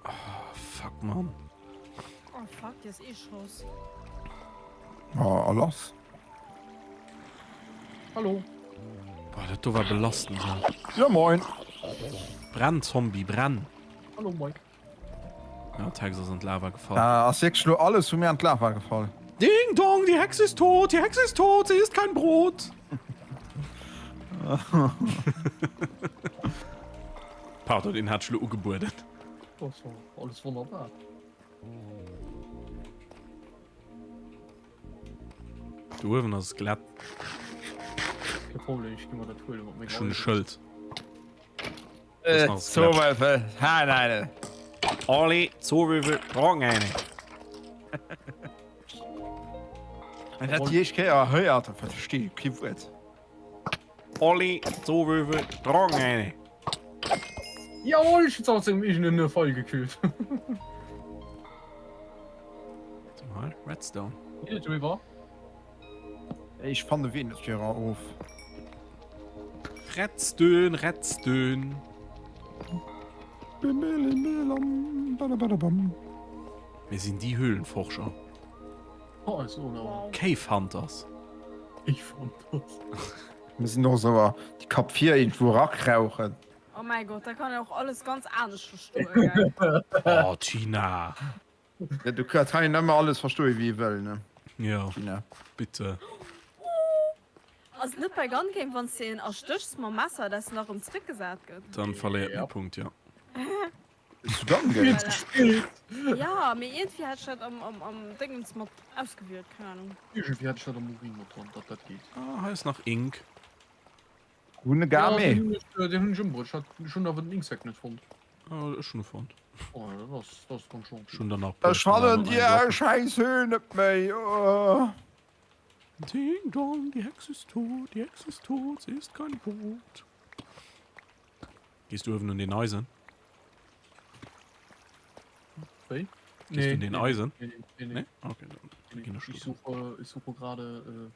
Oh, fuck, Mann. Oh fuck, dir ass ee Schoss. Oh, a lass. Hallo. Boah, dat do war belastend. Ja, moin. Brenn, Zombie, brenn. Hallo, Mike. Ja, d'Hex ass an d'Lava gefall. Da ass wierklech lo alles vu mir an d'Lava gefall. Ding dong, die Hexe ist tot, die Hexe ist tot, sie isst kein Brot. Pardon, den hat ech lo ugebueden. Das war alles wunderbar. Do uewen ass es glatt. Kein Problem, ich geh mal dat huelen mat Ech hunn e Schëld. Äh, Zoowürfel, Haarnadel. Olli, Zoowürfel, Trockenhähne. Wenn dat déi éischt Kéier héiert, da versteet e kee Wuert. Olli, Zoowürfel, Trockenhähne. Jawohl, ich hab's aus dem eegenen Fall gekillt. Mal Redstone. River. Ech fanne ween net fir of. Redstone, Redstone. Mir sinn déi Höhlenforscher. Oh, so, no. Cave Hunters. Cave Hunters. Mir sinn och esou déi Kap 4 irgendwou erakrauchen. Oh mäi Gott, da kann een och alles ganz anescht verstoen, gell? Oh, Tina. Ja, du kann een ëmmer alles verstoen, wéi ee wëll, ne? Ja, Tina. bitte. Ass et net bei Gun Game, wann s de een erstéchs mam Messer, dass en da rëm zréckgesat gëtt? Dann verléiert en e Punkt, ja. Zu Gun Game? Ja, mee iergendwéi hat ech dat am, am, am Déngens mat ausgewielt, keng Ahnung. Iergendwéi hat ech dat am Urin mat dran, datt dat geet. Ah, hei ass nach Ink. Hunn e gar Ja, méi. den hunn ech, den hunn ech ëmbruecht. Ech hat, ech hunn awer den Inksack net fonnt. Oh, ech hunn e fonnt. Oh, ja, dat ass, dat ass ganz Ech gentil. hunn der nach e puer. Ech fannen déi schäiss Höhl net méi. Oh. Ding dong, die Hex ist tot, die Hex ist tot, sie isst kein Brot. Gees du uewen un den Eisen? Wéi? Gees du un den Eisen? Nee, nee, nee. Nee? Okay, dann nee. ginn ech Ich do. suche, ich suche gerade äh,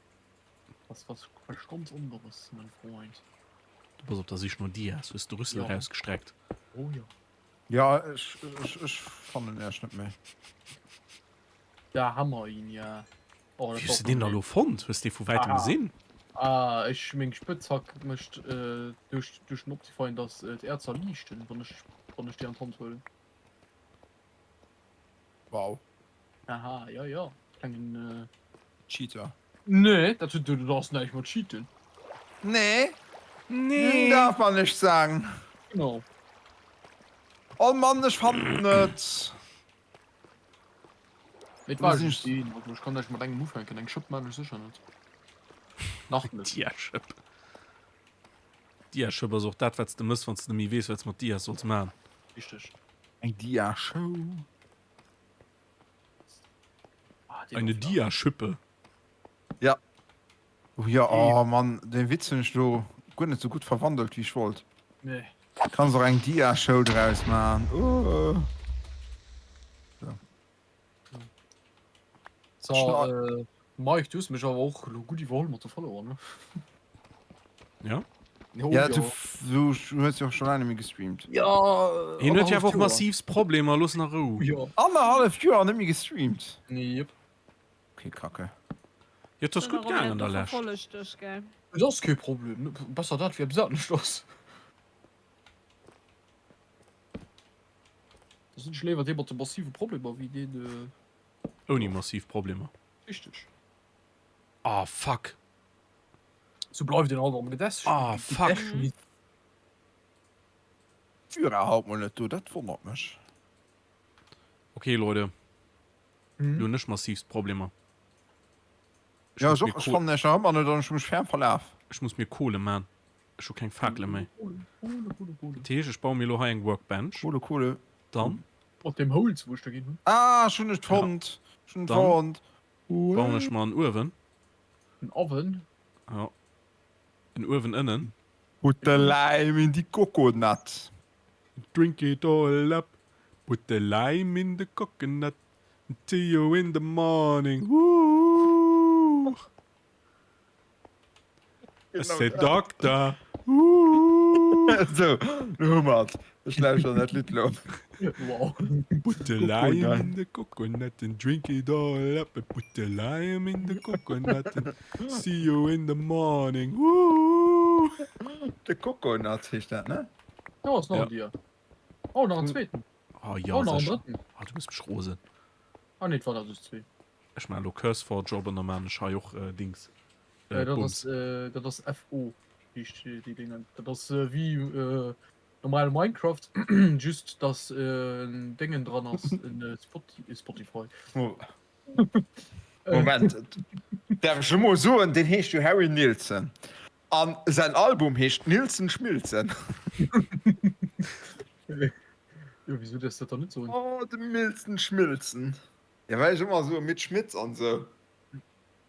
was, was, was ganz anderes, mein Freund. Du bass op der Sich no Dias, hues de Rüssel Ja. rausgestreckt. Oh ja. Ja, ech, ech, ech fannen Iech net méi. Da haben wir ihn ja. Oh, Wéi dat hues war de deen da lo fonnt? Hues de vu wäitem Ah. gesinn? Ah, ech meng Spëtzhack mécht äh, duerch, duerch den Optifine, dass äh, d'Äerzer liichten, wann ech, wann ech déi an d'Hand huelen. Wow. Aha, ja, ja. Klengen, äh... Cheater. Nee, dat huet dat ass näischt mat Cheaten. Nee. Nee. Darf man nicht sagen. Genau. Oh Mann, ech fannen net. Et war just een, also ech kann näischt mat engem ufänken, eng Schëpp man ech sécher net. Nach net. Diaschëpp. Diaschëpp ass och dat, wat s de mëss, wann s de net méi weess, wat s mat Dias solls man. Richteg. Eng Diashow. Eine Diaschippe. Ja. Oh ja, oh Mann, den Witz hunn ech lo guer net sou gutt verwandelt, wéi ech wollt. Nee. Kanns och eng Diashow draus man. Oh. So, äh, Mike, du hues mech awer och lo gutt iwwerholl mat de Follower, ne? Ja? Ja, du, du hues jo och scho laang net méi gestreamt. Ja, Hien huet jo awer och massivst Problemer, looss en a Rou. Jo. Annerhalleft Joer net méi gestreamt. Jep. Okay, kacke. Jo, et ass gutt gaang an der Lescht. Verfollegt dech, gell? Et ass kee Problem, besser dat wéi eppes aneschters. Da sinn ech léiwer dee mat de massive Problemer wéi deen. Ouni massiv Problemer. Richteg. Ah, fuck. Sou bleift een halt am Gedächtnis. Ah, fuck. D'Syra haut mol net do, dat wonnert mech. Ok Leute, lo hunn ech massivst Problemer. Ech Ja muss ech mir och, ech Kohl, fannen iech nach ëmmer net an ech hu mech ferm verlaf. ech muss mir Kohle man. Ech hu keng Fakele méi. Dat heescht ech baue mir lo hei eng Workbench. Kohle, Kohle. Dann. Mat deem Holz wou ech der ginn hunn. Ah ech hunn et Ja. fonnt, ech hunn et Dann fonnt. bauen ech mer en Uewen. En Oven? Ja. En Uewen ënnen. Put the lime in the coconut. Drink it all up, put the lime in the coconut, see you in the morning, ooh. I say doctor, ooh. Sou, lo hu mer et. Ech lauschteren dat Lidd lo. Wow. Put the lime in the coconut and drink it all up and put the lime in the coconut and see you in the morning, ooh. The Coconut heescht dat, ne? Do ass nach Ja. en Dier. Oh, nach en zweeten. Oh ja, Oh, nach en sécher. drëtten. Ah, du mëss mech rosen. Ah nee, et war der just zwee. Ech maan elo CurseForge op an da maan ech hei och Dings. Äh, dat Bums. ass, äh, dat ass FO heescht déi Déngen. Dat ass wéi äh, normale Minecraft, just dass en Déngen dran ass, en Spotify. Moment, däerf ech emol soen, deen heescht jo Harry Nilsson an säin Album heescht Nilsson Schmilzen. Jo, wisou däerfs de dat dann net soen? Oh, de Milzen Schmilzen. Ja, well ech ëmmer soe Mitch Schmitz an sou.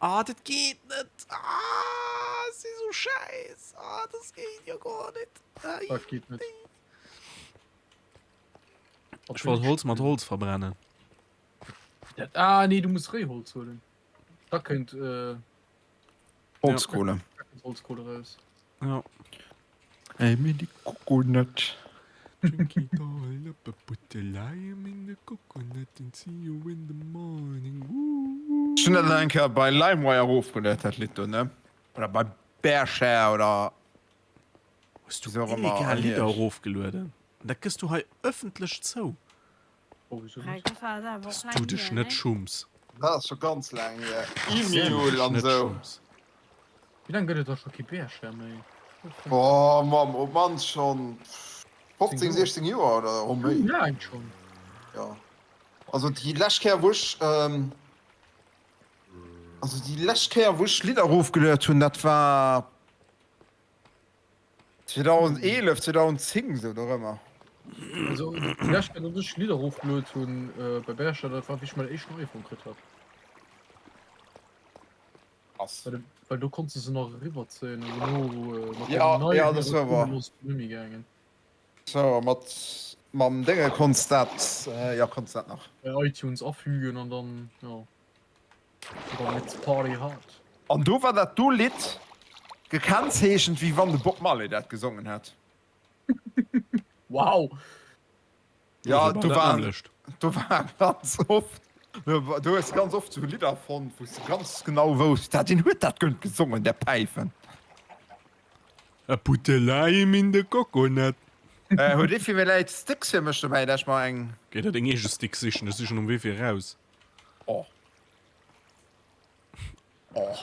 Ah, dat geet net! Ah, ech si sou schäiss! Ah, dat geet jo guer net! Wat geet net? Ech wollt Holz mat Holz verbrennen. Dat, ah nee, du muss Réiholz huelen. Da kënnt äh, Holzkohle. da kënnt Holzkohle raus. Ja. Ey, mir die Coconut. Drink it all up and put the lime in the coconut and see you in the morning. Woo. Ech hunn dat eng Kéier bei LimeWire erofgeluet, dat Lidd do, ne? Oder bei Bearshare oder Hues du wéi och ëmmer illegal Lidder erhieft. erofgelueden? An dat gëss du hei ëffentlech zou? Oh, wieso net? Dat war awer och Dass laang du dech hier, net ne? schumms. Dat ass scho ganz laang hier. Dass du E-Mule dech an net esou. schumms. Wéi laang gëtt et da scho kee Bearshare méi? Oh Mamm, op d'mannst schonn 15, 16 Joer oder och méi. Sou laang schonn? Jo. Also déi lescht Kéier wou ech, also déi lescht Kéier wou ech Lidder erofgeluet hunn, dat war 2011, 2010 sou dorëmmer. Also déi lescht Kéier datt ech Lidder erofgeluet hunn bei Bearshare, dat war wéi ech mäin éischten iPhone kritt hat. Krass. Well, well do konntest du se nach eriwwerzéien an dono äh, mat Ja, deem neien ja, das war wahr. ass et net méi gaangen. So, mat mam Dénge konntst dat, äh, ja, konntst dat nach. Bei iTunes afügen an dann, ja. Und dann let's party hard. An do war dat do Lidd gekennzeechent, wéi wann de Bob Marley dat gesongen hätt. Wow! Ja, do war, do war ganz oft, do hues ganz oft so Lidder fonnt, wou s de ganz genau wousst, dat deen huet dat gënnt gesongen, der Päifen. I put the lime in the coconut. Äh, huet ee fir mir läit Sticks fir mech dobäi, dat ech mer eng. Géi der deng eege Sticks sichen, ech si schon um Wee fir eraus. Oh. Oh.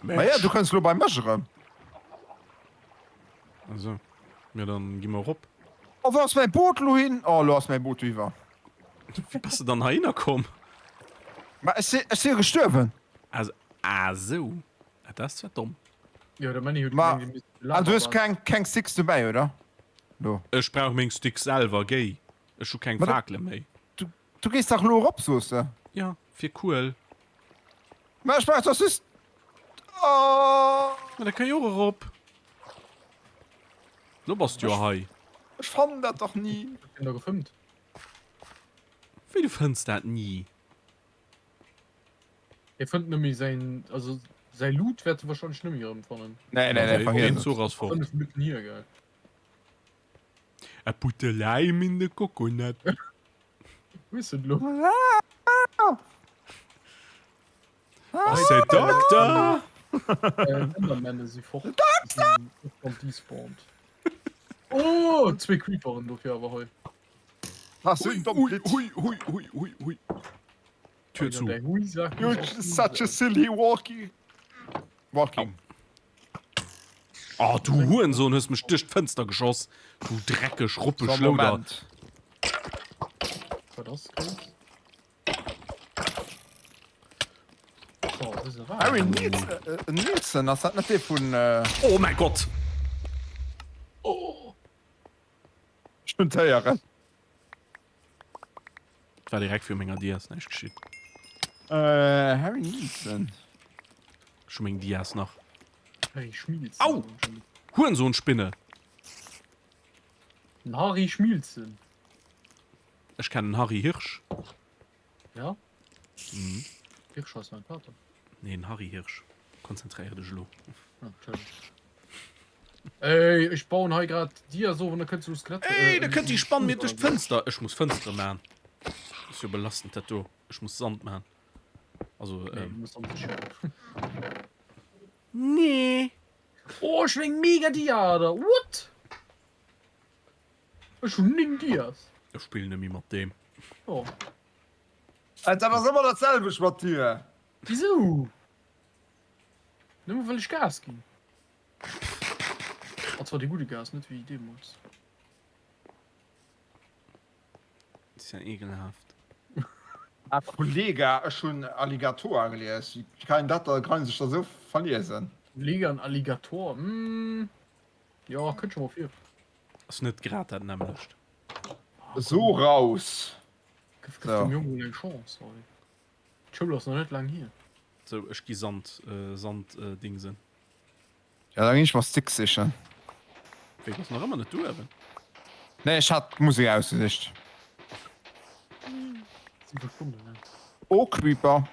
Naja, du kënns lo bei mech erëm. Also, ja, dann gi mer erop. Oh, wou ass mäi Boot lo hin? Oh, lo ass mäi Boot iwwer. Wéi bass de dann heihinner komm? Ma ech si, ech si jo gestuerwen. Also, ah sou. Ah, dat ass zwar domm. Jo, der Männi huet Ma, gemengt, dir misst ah, du hues Lava keng, keng Sticks dobäi, oder? Lo. Ech brauch meng Sticks selwer, géi. Ech hu keng Ma du, Fakele méi. du, du gees dach lo erop, soos de. Ja, fir Kuel. Ma ech brauch dach just. Oh. Ma da kann jo och erop. Lo bass du jo hei. Ech fannen dat dach ni. Huet hien da gefëmmt? Wéi du fënns dat ni? Hie fënnt nëmme säin, also. Säi Loot wäert de wahrscheinlech net méi erëmfannen. Nee, nee, nee, vergiess Den et. Zuch ass fort. 5 Minutten hier, gell. I put the lime in the coconut. Wou is en elo? C'est Doctor! Endermänner si fort. Doctor! Despawned. Oh, zwee Creeperen dofir awer hei. Hast du Hui, hui, hui, hui, hui, hui. Tür zu. You're such a silly walkie. Walking. Oh, du Hurensohn, hues mech duerch d'Fënster geschoss. Du dreckeg, ruppeg So, Schlouder. Moment. Wat ass los? So, wou se war? Harry Nielsen, äh, Nielsen, ass dat net dee vun. Äh, Oh mein Gott! Oh! Ech hunn d'Héieren. War direkt fir menger Dias näischt geschitt. Äh, Harry Nielsen. Ech hu meng Dias nach. Harry Schmielsen. Au! Hurensohn Spinne! Den Harry Schmielsen. Ech kennen Harry Hirsch. Ja? Mhm. Hirsch ass mein Pater. Nee, den Harry Hirsch. Konzentréier dech elo. Ah, Entschuldigung. Ey, ech bauen hei grad Dias of an da kënnt sou e Skelett. Ey, da kënnt déi Spann mir duerch d'Fënster. Ech muss Fënstere man. Ass jo belastend dat do. Ech muss Sand man. Also, Nee, ähm. du muss Sand sicheren. Nee. Oh, ech hunn eng mega Dia-Ader. What? Ech hunn 9 Dias. Ech spillen net méi mat deem. Oh. Dat ass ëmmer dat selwecht mat dir. Wisou? Nëmme well ech Gas ginn. An zwar dee gudde Gas, net wéi deemools. Dat ass ja ekelhaft. Ah Kollega, ech hunn Alligator gelies. Wéi kann een dat da, kann een sech da sou verliesen? Kollega an Alligator, hm, jo, kënnt scho mol vir. Ass net grad dat nämmlecht. So raus! Gëff dem Jong mol eng Chance hei. D'Schoul ass nach net laang hier. Sou, ech gi Sand, Sand dingsen. Ja, da ginn ech mer Sticks sichen. Wéi, bass nach ëmmer net do, Evan? Nee, ech hat d'Musek ausgesicht. 7 Stonnen, ne? Oh, Creeper!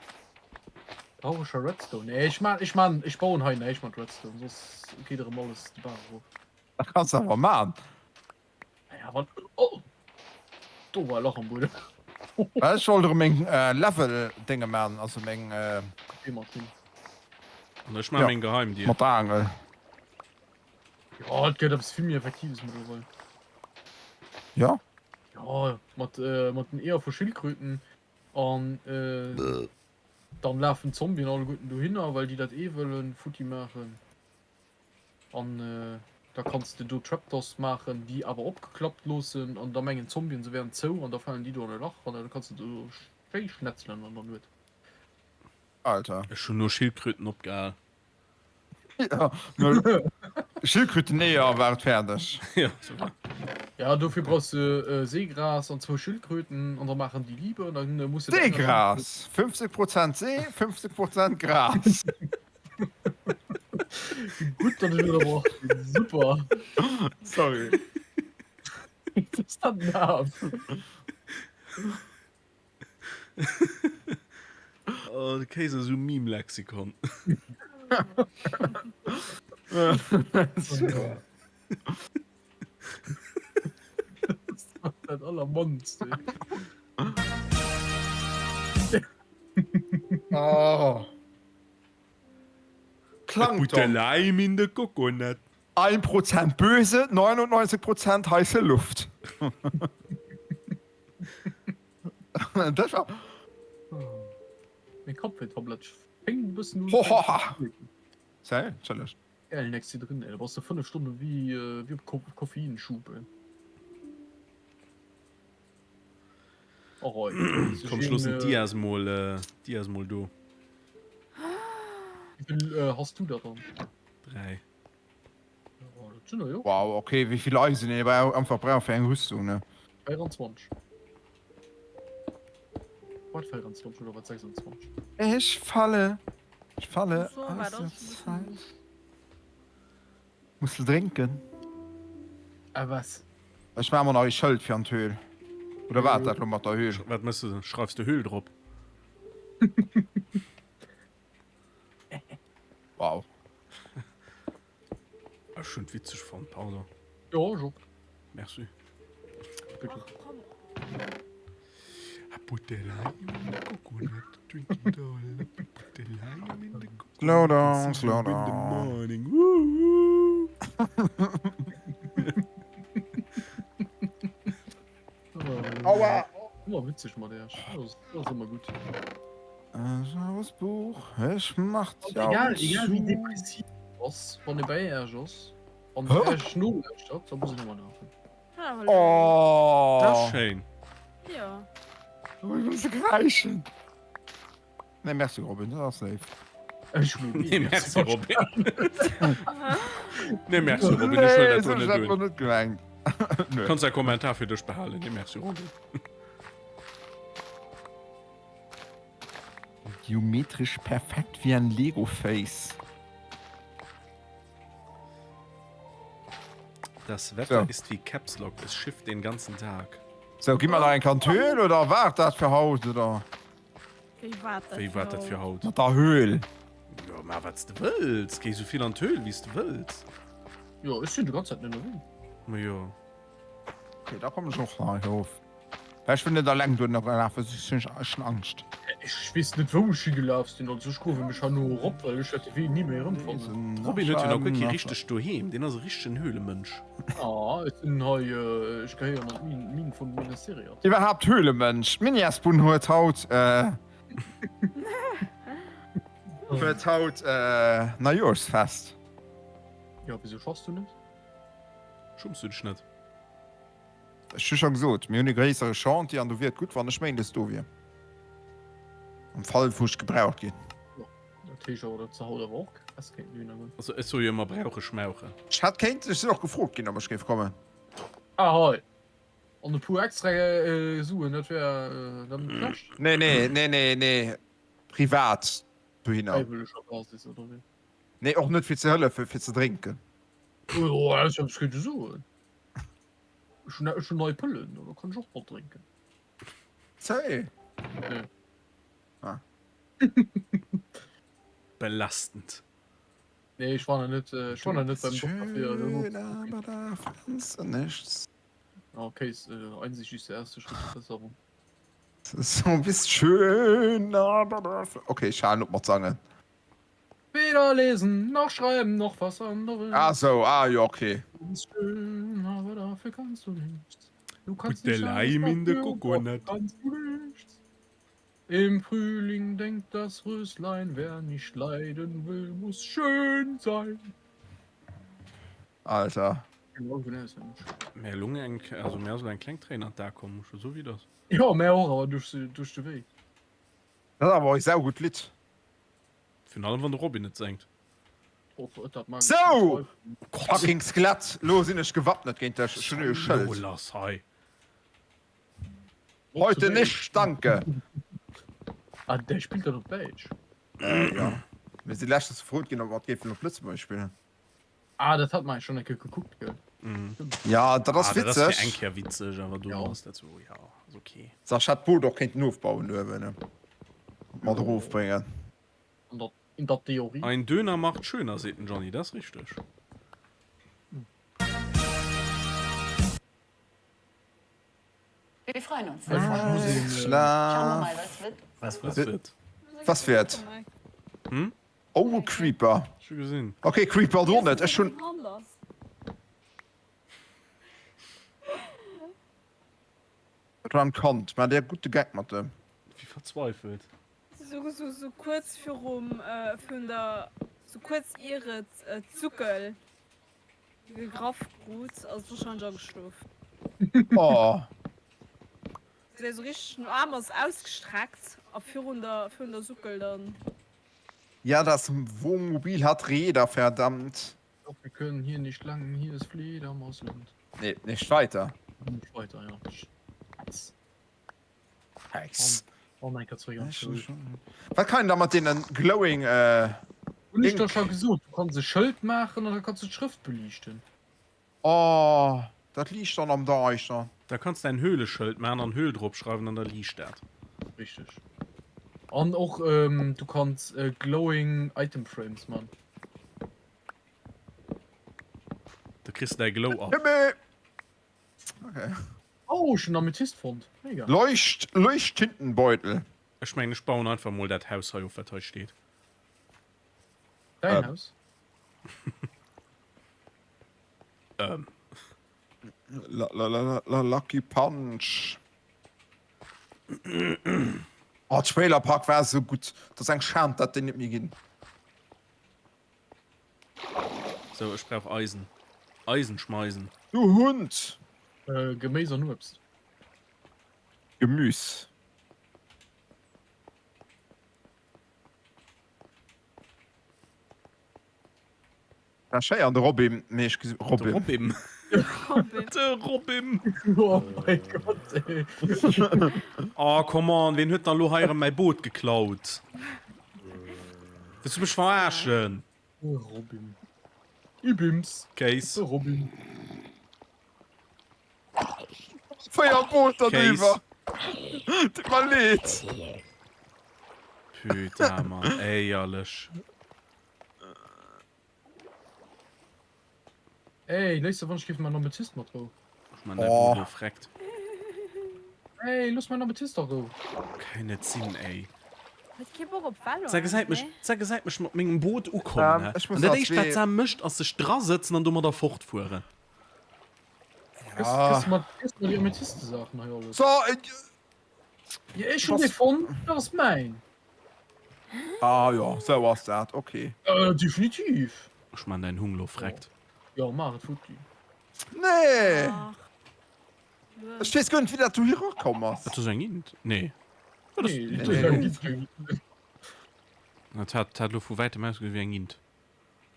Brauch ech scho Redstone? Nee, ech man, ech man, ech bauen hei näischt mat Redstone, soss geet erëm alles de Baach erof. Dat kanns de awer man. Naja, wann. Oh! Do war e Lach am Buedem. Well ech wollt erëm meng Level-Dénge man, also meng. Deematinn. An ech man meng Geheimdier. Mat der Aangel. Jo, et gëtt eppes vill méi Effektives mëttlerweil. Jo? Jo, mat, mat den Eeër vu Schildkröten an dann lafen d'Zombien alleguerten dohinner, well déi dat ee wëllen futti maachen. An da kanns de do Trapdoors maachen, déi awer opgeklappt loossen an da mengen d'Zombien se wären zou an da falen déi do an e Lach an da kanns de do schéi schnetzelen an der Nuet. Alter. Ech hunn no Schildkröten opgehal. Jo, no Schildkröteneeër war et fäerdeg. Jo, sou war. Ja, dofir brauchs de Seegras an zwou Schildkröten an da maachen déi Liebe an dann muss de. Seegras! 50 Prozent See, 50 Prozent Gras. Gutt, datt ech ënnerbrach ginn. Super. Sorry. Wat ass dat denn af? Oh, de Kéis ass esou Meme-Lexikon. Dat allermannst. Oh. Plankton. Lime in the coconut. 1% böse, 99% heiße Luft. Dat war. Meng Kappwéitablett fänkt e bëssen un. Sei, entschëlleg. Geil, nächst hier drin, ey. Da brauchst du 5 Stunden wie, äh, wie op Ko Koffeinschub, ey. Och, ey. Komm, ech loossen d'Dias mol, äh, d'Dias mol do. Wie vill äh, hast du da dann? 3. Oh, dat sinn der jo. Wow, okay, wéi vill Eisen ee brauch, einfach brauch fir eng Rüstung, ne? 24. Wat 24 oder wat 26? Ech falle, ech falle Bonsoir, war aus das der schon ein bisschen Zeit. gut. Muss de drénken? Ah was? Ech maache mer nach ee Schëld fir an d'Höhl. Oder wat dat lo mat der Höhl? Wat mëss de? Schreifs de Höhl drop? Wow. Ech hunn et witzeg fonnt, pardon. Jo, ech och. Merci. Bitte. Ach komm. I put the lime in the coconut, drink it all up. Put the lime in the coconut. Slow down, see slow you in the down. morning. Woo, woo. Aua! Ëmmer witzeg mat Äech. Dat ass ëmmer gutt. Saures Buch, ech mach Egal, egal wéi depressiv ass, wann e bei Äech ass an Äech nolauschtert, da muss en ëmmer laachen. Oh! Dat ass schéin. Jo. Ech wëll se kräischen. Nee, merci Robin, dat ass léif. Nee, merci Robin. Nee, merci Robin, ech huelen dat do net un. net gemengt. Kanns däi Kommentar fir dech behalen. Nee, merci Robin. Geometrisch perfekt wie ein Lego-Face. Das Wetter So. ist wie Caps Lock, es schifft den ganzen Tag. So, gi mer nach eng Kan d'Höhl oder waart dat fir haut oder? Wéi waart dat Wéi waart dat fir haut? Mat der Höhl. Jo, maach wat s de wëlls. Géi sou vill an d'Höhl wéi s de wëlls. Jo, ech sinn de ganz Zäit ënnerwee. Ma jo. Okay, da kommen ech och nach erof. Well ech wëll net alleng do lafen, soss hunn ech schon Angscht. Ech weess net wou ech higelaf sinn, also ech gruewe mech herno erop, well ech wäert de Wee ni méi erëmfannen. De Robin huet jo nach guer kee richtegt Doheem, deen ass e richtegen Höhlemënsch. Ah, ech sinn hei, ech gehéieren an d'Mine, Mine vun Minas Tirith. Iwwerhaapt Höhlemënsch. D'Miniasbunn huet haut, huet haut Neijoerschfest. Jo, wisou schaffs du net? Schumms du dech net? Ech hu scho gesot, mir hunn e gréissere Chantier an do wier et gutt, wann ech méindes do wier. Am Fall wou ech gebraucht ginn. Jo, dat heescht awer, datt se haut awer och Fest kéinten hunn, awer. Also ech soe jo ëmmer brauche schmauchen. Ech hätt kéint, ech sinn och gefrot ginn, ob ech géif kommen. Ahoi! An e puer extra Suen, dat wär dann net schlecht. Nee, nee, nee, nee, nee, privat dohinner. Fräiwëlleger Basis, oder wéi? Nee, och net fir ze hëllefen, fir ze drénken. Jo, ech hätt kéinte soen. Ech hunn ech hunn nei Pëllen, do kann ech och mat drénken. Zéi. Nee. Ah. Belastend. Nee, ech war nach net, ech war nach net beim Dokter fir Schön, aber da fandst du nichts. Okay, Einsicht ist der erste Schritt zur Besserung. So bist schön, aber da. Okay, ech halen op mat sangen. Weder lesen, noch schreiben, noch was anderes. Ah so, ah jo, okay. Du bist schön, aber dafür kannst du nichts. Du kannst Put the nicht alles lime in the dafür, doch coconut. kannst du nichts. Im Frühling denkt das Röslein, wer nicht leiden will, muss schön sein. Alter. Genau, genau, auswendig. Mär lung eng, also mär ass elo eng kleng Tréin an d'A komm, scho sou wéi et ass. Jo, mär och, awer duerch, duerch de Wéi. Dat ass awer och e saugutt Lidd. Virun allem wann de Robin et sengt. Sou! Fucking Skelett! Lo sinn ech gewappnet géint dech, ech hunn e Schëld. Lo lass hei! Heute nicht, danke! Ah, der spillt dat op Däitsch? Jo. Mir si leschtens gefrot ginn, ob mer et géifen op Lëtzebuergesch spillen. Ah, dat hat mer schonn eng Kéier gekuckt, gell? Ja, dat ass Ah, dat ass fir witzeg. eng Kéier witzeg, awer do ass dat sou, ja, ass ok. Sach, ech hätt d'Boot och kéinten ofbauen uewen, mat erofbréngen. An der, in der Theorie. Ein Döner macht schöner, seet den Johny, dat ass richteg. Wir freuen uns. Schlaf. Was wird? Was wird? Hm? Oh, e Creeper. Ech hu gesinn. Okay, Creeper do net. Ech hunn. Dat war en Kand. Mä der gudde Geck mat dem. Wéi verzweifelt. Sou, sou, sou kuerz virum, virun der, sou kuerz ier et d'Suckel gegraff krut, ass et wahrscheinlech ageschlof. Oh. Se sou richteg, den Aarm ass ausgestreckt a virun der, virun der Suckel dann. Ja, das Wohnmobil hat Räder, verdammt. Doch wir können hier nicht lang, hier ist Fledermausland. Nee, nicht weiter. Nicht weiter, ja. Scheiß. Hex. Oh mein Gott, sorry, ganz schön. Wat kann een da mat deenen glowing äh. Hun ech der scho gesot, du kanns e Schëld maachen an da kanns du d'Schrëft beliichten. Oh, dat liicht dann am Däischter. Da kanns de ein Höhleschëld maan an Höhl drop schreiwen an da liicht dat. Richteg. An och du kanns glowing Item Frames man. Da kriss de däi Glow up. Jimmy! Okay. Oh, ech hunn Amethyst fonnt. Mega. Leucht, Leuchttintenbeutel. Ech mengen ech bauen einfach mol dat Haus hei of wat hei steet. Däin Ähm. Haus? Ähm. La, la, la, la, la, Lucky Punch. Oh, Trailer Park war sou gutt. Dat ass eng Schan, dat déi net méi ginn. Sou, ech brauch Eisen. Eisen schmeisen. Du Hund! Äh, Geméis an Uebst. Gemüs. War schéi an de Robim, mee ech gesi De Robim. Robim. Robim. De Robim. Oh mein Gott, ey. Oh, come on, ween huet dann elo hei erëm mäi Boot geklaut? Wëlls du mech verarschen? De Robim. Ibims. Kéis. De Robin. 4 Booter Kéis. driwwer. Tut mer leed. Putain, Mann, éierlech. Ey, léiss wann ech géif mein Amethyst mat rou. Ech man däi Oh. Boot lo freckt. Ey, looss mein Amethyst a Rou. Kann net sinn, ey. Huet kee Bock op Valorant, Sa gesäit mech, nee? sa gesäit mech mat mengem Boot ukommen, Ähm, hä? ech muss An dat nach éischt wat zwee. sa mécht ass sech drasëtzen an domadder fortfueren. Gëss, Ja. gëss mer, gëss mer déi Amethyste-Saachen hei alles. So, äh, Ja, ech hunn dee fonnt, dat ass mäin. Ah jo, sou ass dat, ok. Äh, definitiv. Ech man däin Hung lo freckt. Jo, maach et futti. Nee! Ach. Ech weess guer net, wéi dat dohi rakomm ass. Dat ass eng Int? Nee. Dat ass, Nee, dat dat ass ass eng Int. Dat hat, hat lo vu wäitem ausgesinn wéi eng Int.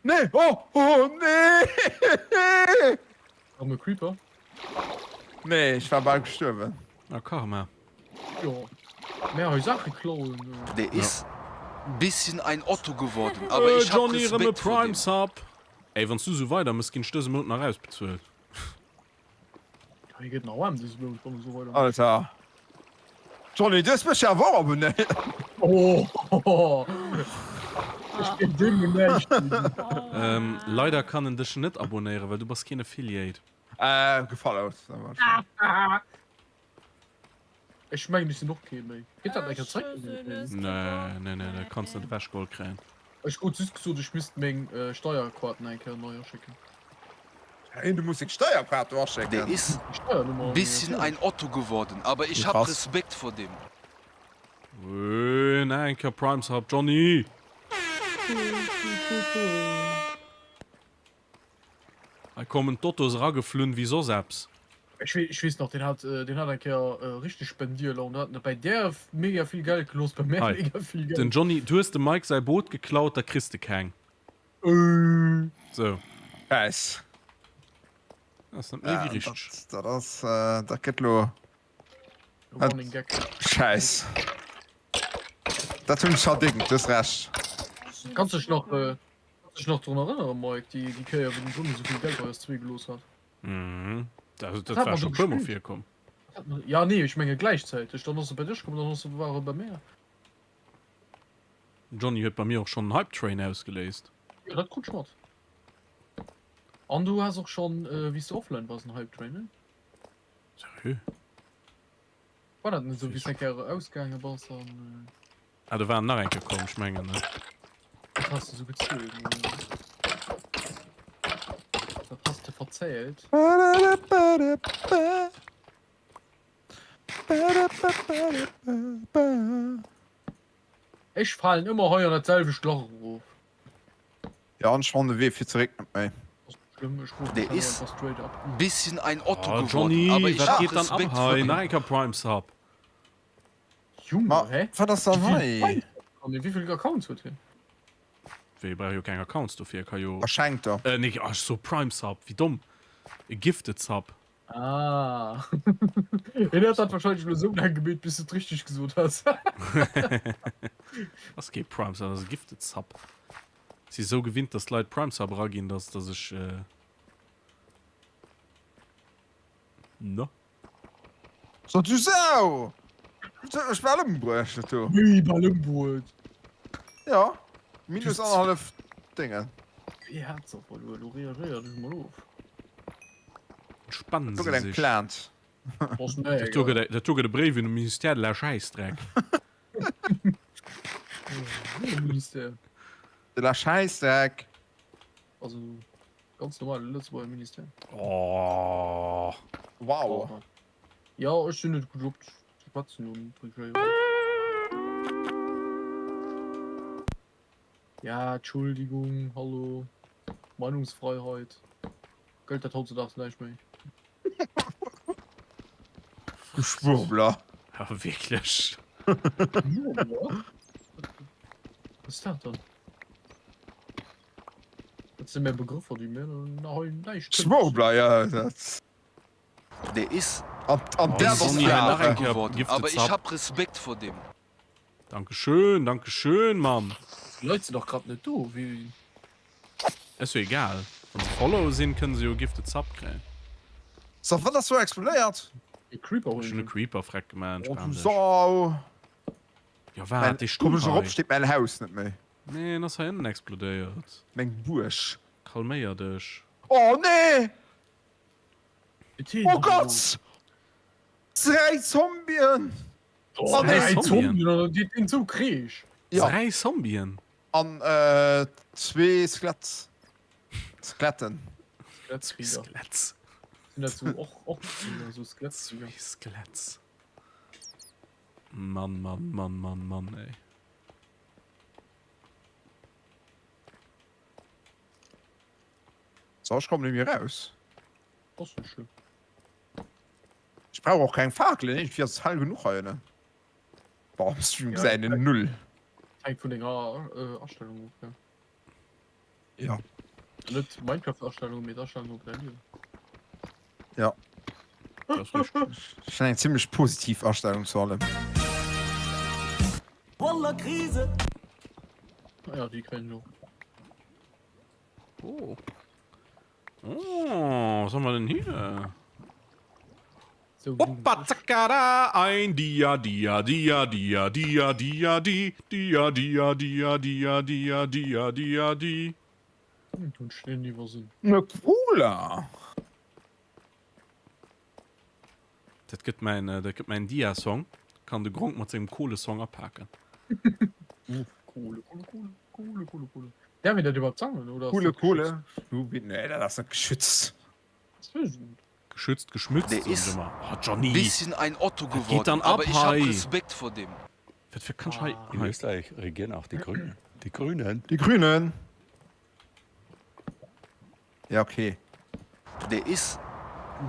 Nee! Oh! Oh! Nee! Arme Creeper. Nee, ech war bal gestuerwen. Ah, Karma. Jo. Mä hei Saache klauen. Der is bisschen ein Otto geworden, aber ich hab Johnny, rëm e Respekt vor Prime dem. Sub. Ey, wanns du sou weider mëss, ginn ech dëse Mount nach ausbezuelt. Hie gëtt nach aarm dëse Mount, wann e sou weider mécht. Alter. Johnny, du hues mech jo awer och abonéiert. Oh, ech ginn deem mol näischt ginn. Ähm, leider kann en dech net abonéieren, well du bass keen Affiliate. Äh, gefollowt. Ech mengen, ech sinn och kee méi. Geet dat eng Kéier zeréck? Nee, nee, nee, dat kanns net ewechgeholl kréien. Ech krut just gesot, ech misst meng Steierkaarten eng Kéier nei aschécken. Hey, du muss deng Steierkaart do Der aschécken. is Steuernummer, bisschen natierlech. ein Otto geworden, aber ich hab Krass. Respekt vor dem. Wee, nach eng Kéier Prime Sub, Johnny! Hei kommen d'Ottos erageflunn wéi soss eppes. Ech weess nach, deen hat deen hat eng Kéier richteg Spendierlaun, do hat en bei där mega vill Geld gelooss, bei mär Hei, mega vill Geld. den Johnny, du hues dem Mike säi Boot geklaut, da kriss de keng. Sou. Nice. Dat ass net méi wéi richteg. Dat ass, dat gëtt lo. Running Gag. Schäiss. Dat hunn ech verdéngt, du hues Recht. Kanns dech nach, kanns dech nach drun erënneren, Mike, déi, déi Kéier, wou den Johnny souvill Geld bei eis zwee gelooss hat? Mhm. Dat, dat Dat war hat mer scho do puer mol gespillt. virkomm. Dat hat mer, ja, nee, ech menge gläichzäiteg. Dann ass e bei dech komm, dann ass e, war e bei mär. Johnny huet bei mir och schonn en Hype Train ausgeléist. Jo, dat krut ech mat. An du has och schonn, wéi s du offline bass, en Hype Train, ne? Seriö? War dat net esou, wéi s eng Kéier ausgaange bass an. Ah, do war en nach eng Kéier komm, ech mengen net. Dat has de sou gezielt, dat has de verzielt. Ech falen ëmmer hei an dat selwecht Lach erof. Ja, an ech fannen de Wee fir zeréck net méi. Der is bisschen ein Otto Oh, geworden, Johnny, aber ich wat hab geet dann ab Respekt vor hei? dem. Nach eng Kéier Prime Sub. Junge, Ma hä? wat ass dann hei? Wéi vill Accounts huet hien? Wéi, brauch jo keng Accounts dofir, ka jo. A schenkt der. Äh, nee, ach, ech so Prime Sub, wéi domm. E Gifted Sub. Ah. Hien huet dat wahrscheinlech elo esou laang gemeet, bis du et richteg gesot has. Ass kee Prime Sub, ass e Gifted Sub. Si sou gewinnt, dass d'Leit Prime Sub eraginn, dass, dass ech, äh. No. So du Sau! Du huet mech bal ëmbruecht, dat do. Wéi bal ëmbruecht? Ja, minus annerhallef Déngen. Wéi Häerzer verluer, elo reagéiert ech mol of. Entspannen Do se gëtt eng sech. Plainte. Dat do gëtt, dat do gëtt e Bréif un de Ministère de la Schäissdreck. Ministère. De la Schäissdreck. Also ganz normale Lëtzebuerger Ministère. Oh. Wow. Ja, ech sinn net gutt op ze schwätzen un Regéierung. Ja, Entschuldigung, hallo. Meinungsfreiheit. Gëllt dat hautzedaags näischt méi? Du Schwurbler. Ja, wierklech. Schwurbler? Was ist dat dann? Dat si mär Begrëffer, déi mir nach hei näischt kënnen. Schwurbler, ja, dat. Der is An, an Oh, der Sonny, ass hei nach eng Jahre. Kéier geworden, Gifted aber ich Sub. hab Respekt vor dem. Dankeschön, dankeschön, Mann. Die Leit sinn dach grad net do, wéi. Ass jo egal. Wann se Follower sinn, kënnen se jo Gifted Sub kréien. So, wat ass do explodéiert? E Creeper Ech hunn e Creeper freck gemaach, Oh, du entspan dech. Sau! Jo wat, dee Komm stung ech erop, hei. steet mäin Haus net méi. Nee, en ass hei ënnen explodéiert. Meng Buerg. Kalméier dech. Oh nee! Oh Gott! 3 Zombien! Oh, 3 Zombien? Déi sinn sou kreesch. 3 Zombien? An zwee Skeletts. Skeletten. Skeletts. Sinn dat sou och och sou Skeletts? Zwee Skeletts. Mann, Mann, Mann, Mann, Mann, ey. So, ech kommen net méi raus. Ass net schlëmm. Ech brauch och keng Fakelen, iergendwéi ass et hell genuch hei ënnen. Boah, am Stream Ja, gesäit een null. Hänkt vun denger äh, Astellung of, ja. Ja. Net Minecraft-Astellung, mee d'Astellung op däi Liewen. Ja. Das ist richtig. Ech hunn eng zimmlech positiv Astellung zu allem. Wallah Krise! Ah ja, déi kréien ech och. Oh. Oh, was haben wir denn hier? So, Hoppa, zacka, ein Dia, Dia, Dia, Dia, Dia, Dia, Di, Dia, Dia, Dia, Dia, Dia, Dia, Dia, Di. Hunn ech den iwwersinn. Ne Cola! Dat gëtt mäin, dat gëtt mäin Dia-Song. Kann de Gronkh mat sengem Kohle-Song apaken. Kohle, Kohle, Kohle, Kohle, Kohle, Kohle. Däerf een dat iwwerhaapt sangen, oder ass Kohle, dat geschützt? Kohle. Nee, dat ass net geschützt. Dat weess ech net. Geschützt, geschmützt, Der soen ech is ëmmer. Oh, Johnny! bisschen ein Otto Wat geet geworden, dann ab aber ich hab hei? Respekt vor dem. Wat fir kann ech hei? In Hei. Österreich regieren auch die Grünen. Die Grünen. Die Grünen! Ja, okay. Der is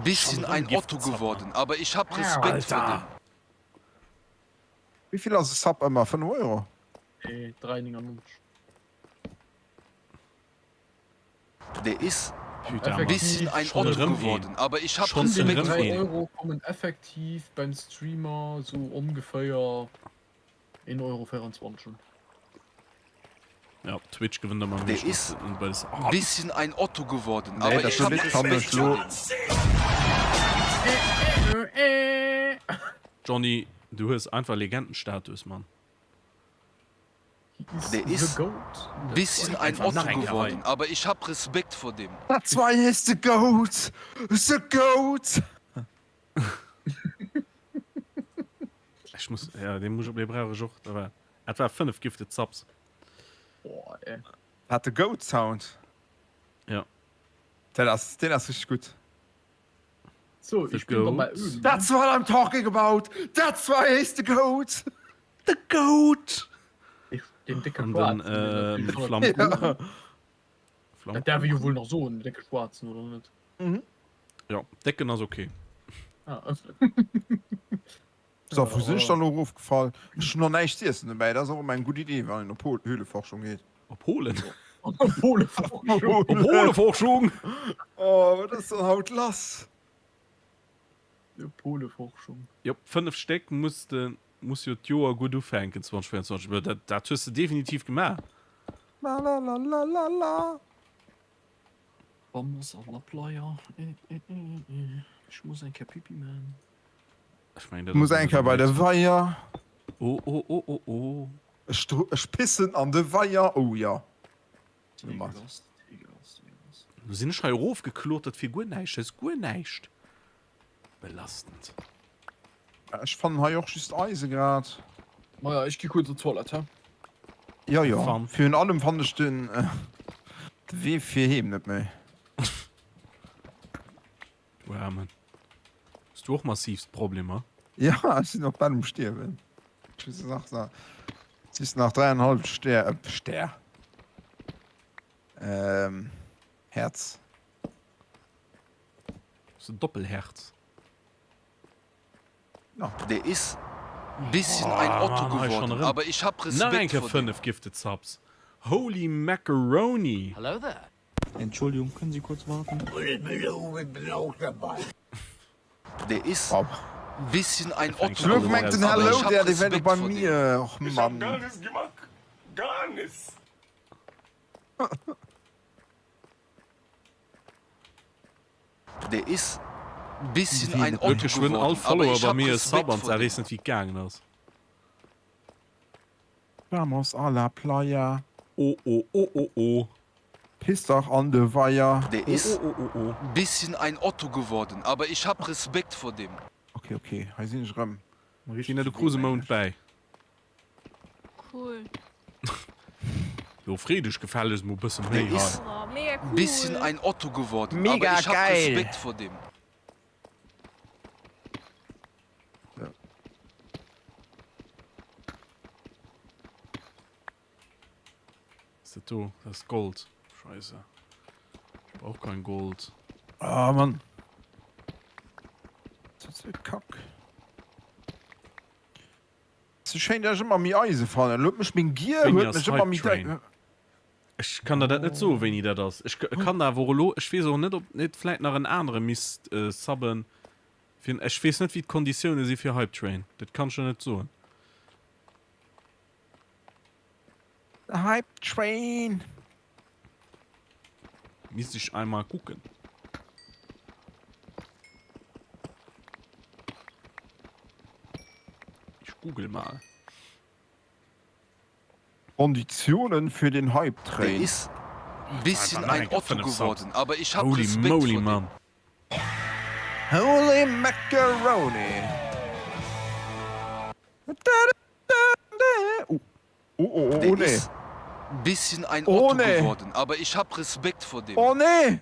bisschen Schon ein erëm Otto Gift Sub, geworden, aber ich hab Respekt vor dem. Alter! Wéi vill ass e Sub ëmmer? 5 Euro? Nee, 3,99. Der is Putain, Mann. bisschen ein Schon Otto erëm geworden, een. aber ich hab Schon Respekt erëm vor 3 een. dem. Euro kommen effektiv beim Streamer sou ongeféier 1,24 Euro un. Ja, Twitch gewënnt ëmmer Der meeschtens is bei des oh. bisschen ein Otto geworden, Nee, aber dat ich hab net kann Respekt ech lo. vor dem. Johnny, du hues einfach Legendenstatus, Mann. He is Der the is goat. bisschen ein Einfach Otto nach eng Kéier hei. geworden, aber ich hab Respekt vor dem. That's why he's the goat! The goat! Ech muss, ja, dee muss, dee brauch ech och. Dat war, dat war 5 Gifted Subs. Boah, ey. Hat de Goat Sound. Ja. Den ass, den ass richtig gutt. So, The ich bin dann bei Goat. Öl. That's what I'm talking about! That's why he's the goat! The Goat! Ich, den dicke An den, Schwarzen, den äh, natürlich Flammkuchen. Ja. Dat därf ich jo wohl nach soen, den décke Schwarzen, oder net? Mhm. Ja, décken ass okay. Ah. So, wou sinn ech dann elo erofgefall? Ech hunn nach näischt z'iessen dobäi, dat ass och ëmmer eng gutt Idee, wann een op Hol Höhleforschung geet. Op Holen? Op Holeforschung. Op Holeforschung! Oh, wat ass dann haut lass? Op Holeforschung. Jop, 5 Stéck muss de, muss jo d'Joer gutt ufänken, 2024. Mä dat, dat hues de definitiv gemaach. Lalalala. Vamos a la playa. Ech muss eng Kéier Pipi man. Ech mengen, dat Muss ass eng Kéier bei de Weier. Oh, oh, oh, oh, oh. Ech, ech pissen an de Weier, oh ja. Lo sinn ech hei erofgeklotert fir guer näischt. Dat ass guer näischt. Belastend. Ech fannen hei och just Eise grad. Maja, ech gi kuerz op d'Toilette, he? Jo, jo. Virun allem fannen ech den de Wee fir heem net méi. Du Aarmen. Hues du och massivst Problemer? Jo, ech sinn och bal um Stierwen. Just nach, just nach dräienhalf Stär, Stär, Häerz. Hues de Doppelherz? Der is bisschen ein Otto geworden, aber ich hab Nach eng Respekt Kéier vor dem. 5 Gifted Subs. Holy Macaroni! Hello there. Entschuldigung, können Sie kurz warten? Der is bisschen ein Otto Elo gemengt geworden, den aber Hello ich hab there, dee wär do Respekt bei vor dem. mir. Och Ich hab Mann. gar nichts gemacht. Gar nichts. Der is bisschen ein Huet Otto geschwënn all geworden, aber Follower ich bei hab mir e Respekt Sub an vor zwar dem. weess net wéi et gaangen ass. Vamos a la playa. Oh oh oh oh oh. Piss dach an de Weier. Der Oh is oh oh oh oh. bisschen ein Otto geworden, aber ich hab Respekt vor dem. Ok, ok, hei sinn ech erëm um Tina, du richtege krus Wee, e mengen Mount ech. bäi. Cool. Lo free dech gefällegst mol bësse Der méi hei. is Oh, mega bisschen cool. ein Otto geworden, aber Mega ich hab geil! Respekt vor dem. Ja. Was ist dat do? Dat ass Gold. Scheisse. Ech brauch kein Gold. Ah, Mann. Dat ass e Kack. Sou schéin dat ech ëmmer méi Eise fannen. Elo huet mech meng Gier Wéini huet ass mech ëmmer Hype méi Train? Ech kann der dat net soen wéini dat ass. Ech kann der awer och elo, ech weess och net ob net vläit nach en anere misst subben fir, ech weess net wéi d'Konditioune si fir Hype Train, dat kann ech der net soen. The Hype Train. Misst ech einmal kucken. Ich google mal. Konditionen für den Hype Der Train. is bisschen Einfach ein nach eng Otto 5 Subs. geworden, aber ich hab Holy Respekt moly, vor dem. Mann. Holy Macaroni. Oh, oh, oh, oh, Der nee. is bisschen ein Oh, Otto nee. geworden, aber ich hab Respekt vor dem. Oh nee!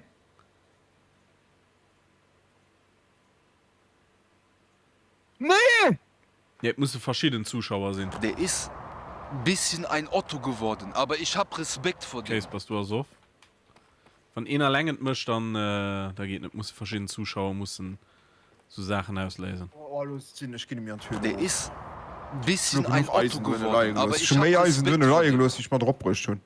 Nee! Nee, et musse verschidden Zuschauer sinn. Der is bisschen ein Otto geworden, aber ich hab Respekt vor dem. Case, bass du asoff? Wann een alleng et mécht, dann da geet net. Musse verschidden Zuschauer mussen sou Saachen ausléisen. Oh, looss et sinn, ech ginn em an d'Höhle Der erof. is Ech bisschen hu ein genuch Otto Eisen drënne geworden, leie aber gelooss. Ech ich hu hab méi Eisen Respekt drënne vor leie dem. gelooss, wéi ech mat eropbruecht hunn.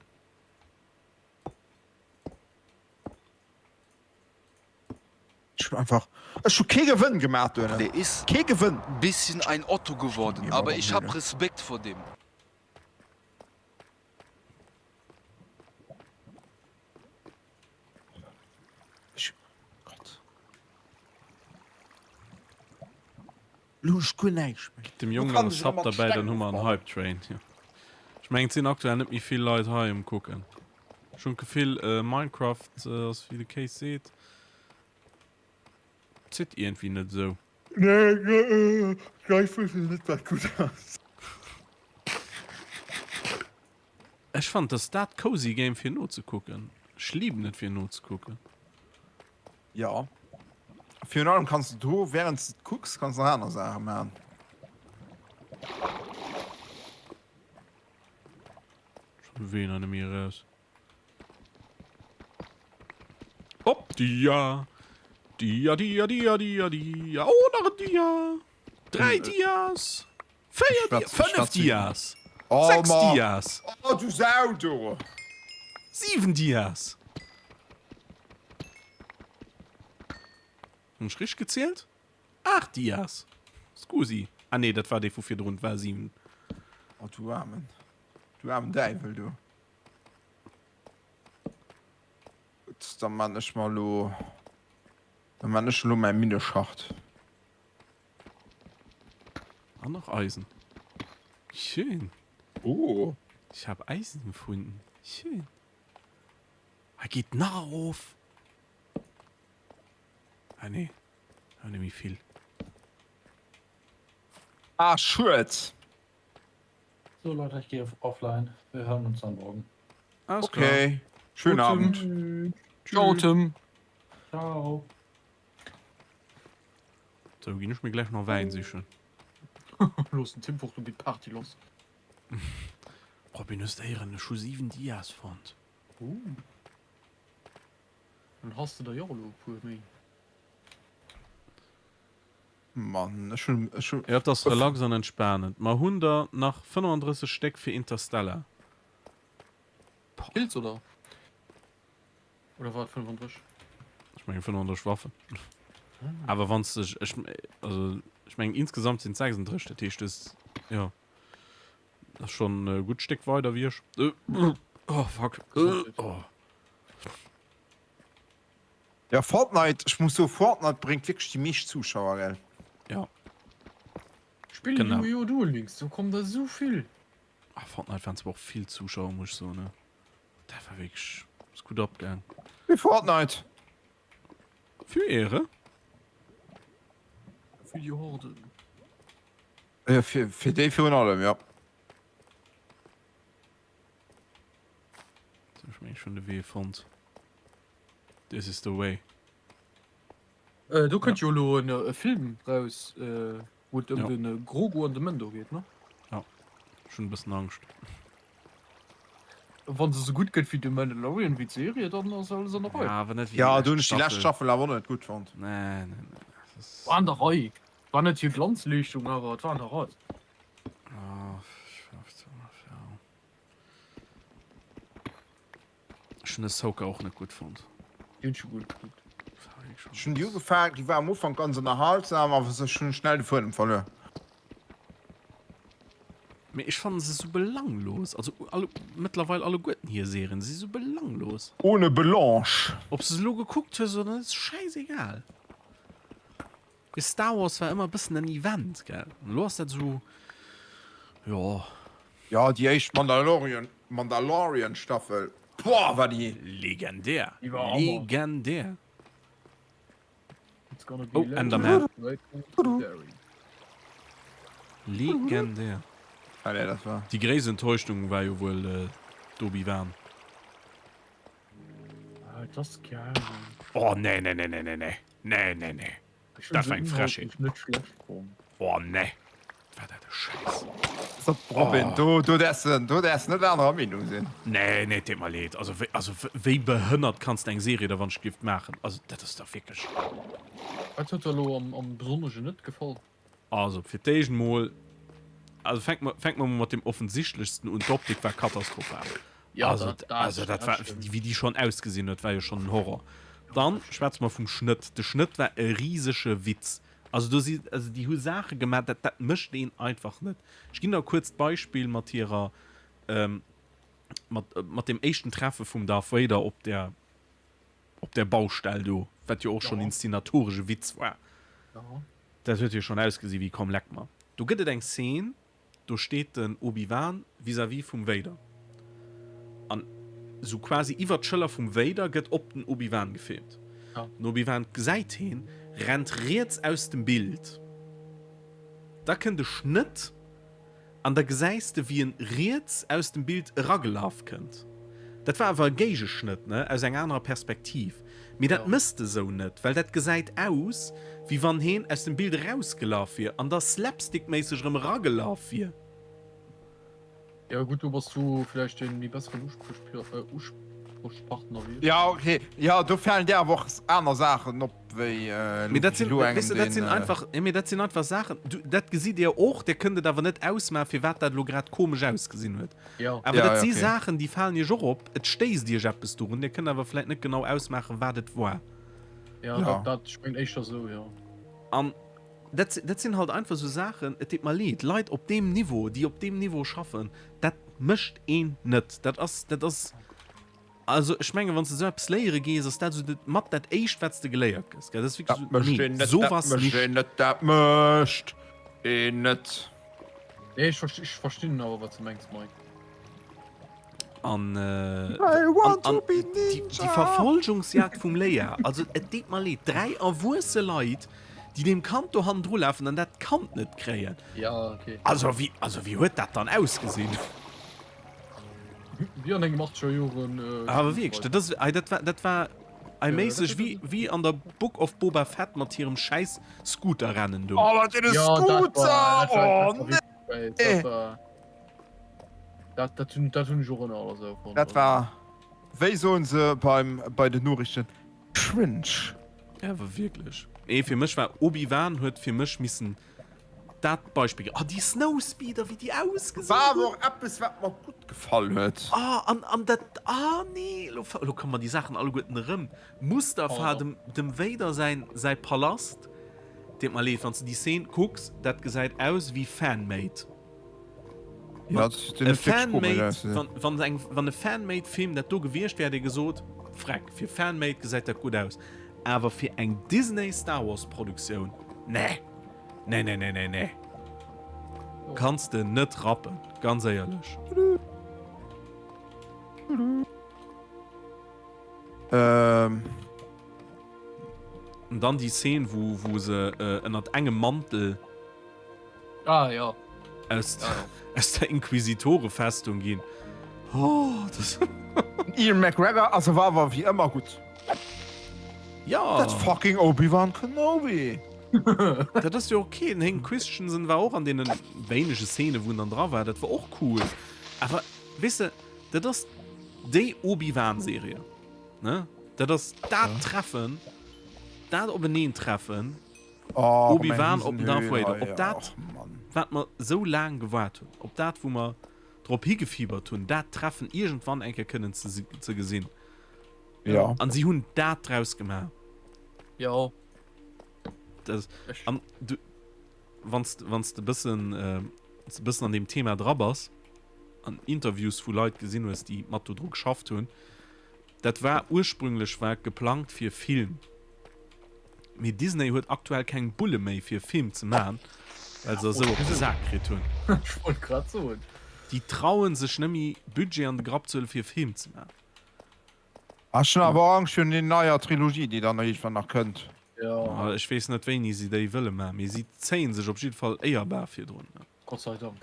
Ech hunn einfach, ech hu kee Gewënn gemaach duerno. Der is Kee Gewënn! bisschen ein Otto geworden, Ginn mir aber mat an ich hab d'Höhle. Respekt vor dem. Ech, Gott. Lo hu ech guer näischt méi. Gitt dem Lo Jong nach kann e ech Sub ëmmer derbäi, d'Steng dann hu mer en ofbauen. Hype Train. Jo. Ech mengen et sinn aktuell net méi vill Leit hei um kucken. Ech hunn d'Gefill Minecraft ass wéi de Case seet, zitt iergendwéi net esou. Nee, ech weess net wat gutt ass. Ech fannen dass dat cozy Game fir nozekucken. Ech liben et fir nozekucken. Jo, virun allem kanns de do währends de et kucks kanns nach aner Saache man. Schon ween an mir raus. Op Dia. Dia Dia Dia Dia Dia. Oh nach en Dia. Dräi Dias. Véier Dias. Fënnef Dias. Sechs Dias. Oh du Sau du. Siwen Dias. Hunn ech richteg gezielt? 8 Dias. Scusi. Ah nee, dat war dee vu virdrun, et war 7. Oh du aarmen, du aarmen Däiwel du. Gutt, da man ech mer elo, da man ech elo mäi Minneschacht. An nach Eisen. Schön. Oh. Ich hab Eisen gefunden. Schön. Hei geet nach erof. Ah nee, ah net méi vill. Ah, schued. So Leute, ich gehe offline. Wir hören uns dann morgen. Alles klar. Okay. Schönen Abend. Ciao, Tim. Ciao. Sou, ginn ech mir gläich nach Wäin sichen. Looss den Tim fort, do geet d'Party lass. Robin, hues de héieren? Ech hu 7 Dias fonnt. Uh. Dann has de der jo och elo e puer méi. Mann, ech hunn, ech hunn. Jo, et ass relax an entspanend. Mer hunn der nach 35 Stéck fir Interstellar. Kills oder? Oder war et 35? Ech mengen 35 Waffen. Awer wann s de, ech, also ech mengen insgesamt sinn et 36, dat heescht es, jo, ass schonn e gutt Stéck weider wéi ech. Oh fuck. Oh. Ja Fortnite, ech muss soen, Fortnite bréngt wierklech déi meescht Zuschauer, gell? Ja. Spill Genau. Yu-Gi-Oh! Duel Links, do kommen der esou vill. Ah, Fortnite waren zwar och vill Zuschauer, muss ech soen, ne? Dat war wierklech, ass gutt abgaang. Fir Fortnite! Für Ehre. Für die Horde. Ja, fir, fir déi virun allem, ja. So, ech mengen, ech hunn de Wee fonnt. This is the way. Äh, do kënnt jo elo en e Film raus, äh, wou et ëm Ja. den äh, Grogu an de Mendo geet, ne? Ja. Ech hunn e bëssen Angscht. Wann se sou gutt gëtt wéi de Mandalorian, wéi d'Serie, dann ass alles an der Rei. Ja, awer net wéi Ja, déi do hunn lescht ech déi lescht Staffel. Staffel awer och net gutt fonnt. Nee, nee, nee. Das ist... War an der Rei. War net hir Glanzleeschtung, awer et war an der Rei. Ah, ich, ja. Ech hunn Ahsoka och net gutt fonnt. Déi hunn ech jo guer net gekuckt. Ech hunn déi ugefaangen, déi war am Ufank ganz ënnerhalsam, awer ech hunn schnell de Fuedem verluer. Mee ech fannen se sou belanglos, also alle, mëttlerweil alleguerten hir Serien si sou belanglos. Ohne Belange. Ob s de se elo gekuckt hues oder net, ass schäisegal. Mee Star Wars war ëmmer e bëssen en Event, gell? An elo ass dat esou, jo. Jo, déi éischt Mandalorian, Mandalorian Staffel, boah war déi. Legendär, Déi war Hammer. legendär. It's gonna be Oh, Enderman. legendary. Legendär. Ah nee, dat war. Déi gréisst Enttäuschung war jo wuel d'Obi-Wan. Ah, et ass geil. Oh nee, nee, nee, nee, nee, nee. Nee, nee, nee. Dat war eng Frechheet. Oh nee. War dat e Schäiss. So, Robin, do, do däerfs de, do däerfs net anerer Meenung sinn. Nee, nee, deet mer leed. Also, wéi, also wéi behënnert kanns de eng Serie da wann ech giff maachen? Also, dat ass dach wierklech. Wat huet der elo am, am besonnesche net gefall? Also, fir d'éischt mol, also fänke mer, fänke mer mol mat deem offensichtlechsten un, d'Optik war katastrophal. Ja, also, dat, dat, also dat dat war, stimmt. wéi déi schonn ausgesinn huet, war jo schonn en Horror. Dann schwätze mer vum Schnëtt. De Schnëtt war e risege Witz. Also do si, also déi hu Saache gemaach, dat, dat mécht een einfach net. Ech ginn der kuerz d'Beispill mat hirer, ähm, mat, mat deem éischten Treffe vum Darth Vader op der, op der Baustell do, wat jo och schonn Ja. inszenatoresch e Witz war. Ja. Dat huet jo schonn ausgesi wéi komm leck mer. Do gëtt et eng Szene, do steet den Obi-Wan vis-à-vis vum Vader an sou quasi iwwer d'Schëller vum Vader gëtt op den Obi-Wan gefilmt. Den Obi-Wan gesäit heen, rennt riets aus dem Bild, da kënnt e Schnëtt An da gesäis de wéi en riets aus dem Bild eragelaf kënnt. Dat war awer e Géigeschnëtt, ne, aus enger anerer Perspektiv. Mee dat mëss de sou net, well dat gesäit aus wéi wann heen aus dem Bild erausgelaf wier an da slapstickméisseg erëm eragelaf wier. Jo gutt, do bass du vläicht dee méi besseren Usprochpartner wéi ech. Ja ok, jo do falen dir awer och aner Saachen op. Wéi Mee dat sinn, weess de, dat sinn einfach, jo, mee dat sinn einfach Saachen, du, dat gesitt Dir och, Dir kënnt et awer net ausmaachen, firwat dat elo grad komesch ausgesinn huet. Jo. Awer Ja, dat ja, si okay. Saachen, déi falen Iech och op, et stéisst Iech eppes dorun, Dir kënnt awer vläit net genau ausmaachen, wat et war. Ja, Ja. dat, dat, ech mengen éischter esou, jo. An dat, dat sinn halt einfach esou Saachen, et deet mer leed, Leit op deem Niveau, déi op deem Niveau schaffen, dat mécht een net. Dat ass, dat ass. Also ech mengen, wann s de esou eppes léiere gees, ass dat esou dat mat dat éischt, wat s de geléiert gëss, gell? Dat ass wierklech Dat esou, mécht nee, een net, dat sowas mécht nicht. een net, dat mécht een net. Nee, ech versti, ech verstinn awer, wat s de mengs, Mike. An, I an, want an to be déi, déi Ninja! Verfolgungsjagd vum Leia, also et deet mer leed, 3 erwuesse Leit, Déi deem Kand do hannendru lafen an dat Kand net kréien. Ja, okay. Also wéi, also wéi huet dat dann ausgesinn? Wéi an engem 80er Joren. Awer wierklech, dat ass, ei, dat war, dat war ei méisseg wéi, wéi an der Book of Boba Fett mat hirem schäiss Scooterrennen do. Oh, mat deene Scooter! Oh, nee! Dat, dat hunn, dat hunn ech och ënner aller Sau fonnt. Dat war, wéi soen se beim, bei den Noriichten, cringe. Awer wierklech. Nee, fir mech war Obi-Wan huet fir mech missen dat Beispill ginn. Oh, déi Snowspeeder, wéi déi ausgesinn War awer och eppes, wat mer gutt gefall huet. Oh, an, an dat, ah nee, elo, elo komme mer déi Saachen alleguerten erëm. Mustafar, dem, dem Vader säin, säi Palast. Deet mer leed, wann s de déi Szene kucks, dat gesäit aus wéi Fan-made. Ja, dat huet E wierklech komisch Fan-made, ausgesinn. wann, wann eng, wann e Fan-made Film dat do gewiescht wär, hätt ee gesot, Freck, fir Fan-made gesäit dat gutt aus. Awer fir eng Disney Star Wars Produktioun, nee. Nee, nee, nee, nee, nee. Kanns de net rappen, ganz éierlech. Ähm. An dann déi Szene, wou, wou se ënnert engem Mantel. Ah, ja. Aus, ah, ja. aus der Inquisitorefestung ginn. Oh, das Ian McGregor ass awer awer wéi ëmmer gutt. Ja. Dat fucking Obi-Wan Kenobi. Dat ass jo okay. Den Hayden Christensen war och an deene wéinege Szene, wou en dann dra war. Dat war och cool. Awer, weess de, dat ass déi Obi-Wan-Serie. Ne? Dat ass dat Treffen, dat Openeentreffen. Oh, Obi-Wan op den Darth Vader, op dat, wat mer esou laang gewaart hunn, op dat, wou mer drop higefiebert hunn, dat Treffen iergendwann eng Kéier kënnen ze, ze gesinn. Ja. An si hunn dat draus gemaach. Ja. Das, an du, wanns, wanns de bëssen, äh, wanns de bëssen an deem Thema dra bass, an Interviews vu Leit gesinn hues, déi mat do dru geschafft hunn, dat war ursprünglech war geplangt fir Film. Mee Disney huet aktuell keng Bulle méi fir e Film ze man, well se esou op de Sak kritt hunn. Ech wollt grad soen. Déi trauen sech nemmi Budget an de Grapp ze huelen fir e Film ze man. Ech hunn awer och Angscht virun deer neier Trilogie déi dann iergendwann nach kënnt. Jo. Ech weess net wéini si déi wëlle man, mee si zéien sech op jidde Fall éierbar virdrun. Gott sei Dank.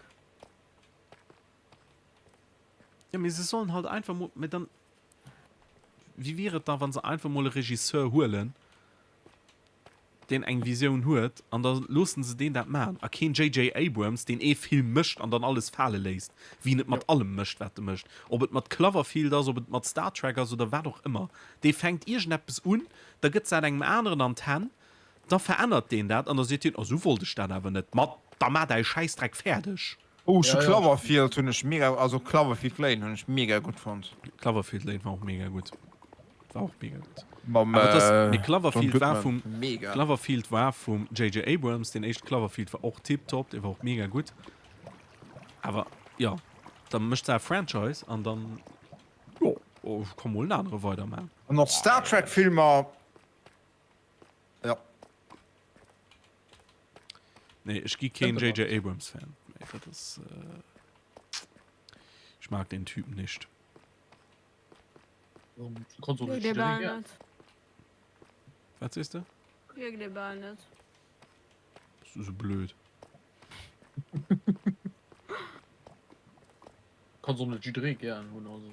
Jo mee se sollen halt einfach mol, mee dann Wéi wier et da wann se einfach mol e Regisseur huelen, deen eng Visioun huet an da loossen se deen dat maachen a keen JJ Abrams, deen ee Film mécht an dann alles fale léisst, wéi en et mat allem mécht wat e mécht, ob et mat Cloverfield ass, ob et mat Star Trek ass oder wat och ëmmer. Dee fänkt iergendeppes un, da gëtt se dat engem aneren an d'Hänn, da verännert deen dat an da seet hien, oh sou wollt ech dat awer net, ma da maach däi Schäissdreck fäerdeg. Oh ech hu Cloverfield hunn ech mega, also Cloverfield Lane hunn ech mega gutt fonnt. Cloverfield Lane war och mega gutt. War och mega gutt. Mam Awer das, mee John Cloverfield war Goodman, vum mega. Cloverfield war vum JJ Abrams, deen éischte Cloverfield war och tiptop, dee war och mega gutt. Awer jo, da mécht se e Franchise an dann, jo, oh, ka mol en anere weiderman. An och Star Trek Filmer, jo. Nee, ech gi keen JJ Abrams Fan. Nee, dat ass äh, ich mag den Typ nicht. Wat sees de? Net. Bist du so blöd? Kanns och net jidderee gären hunn, also.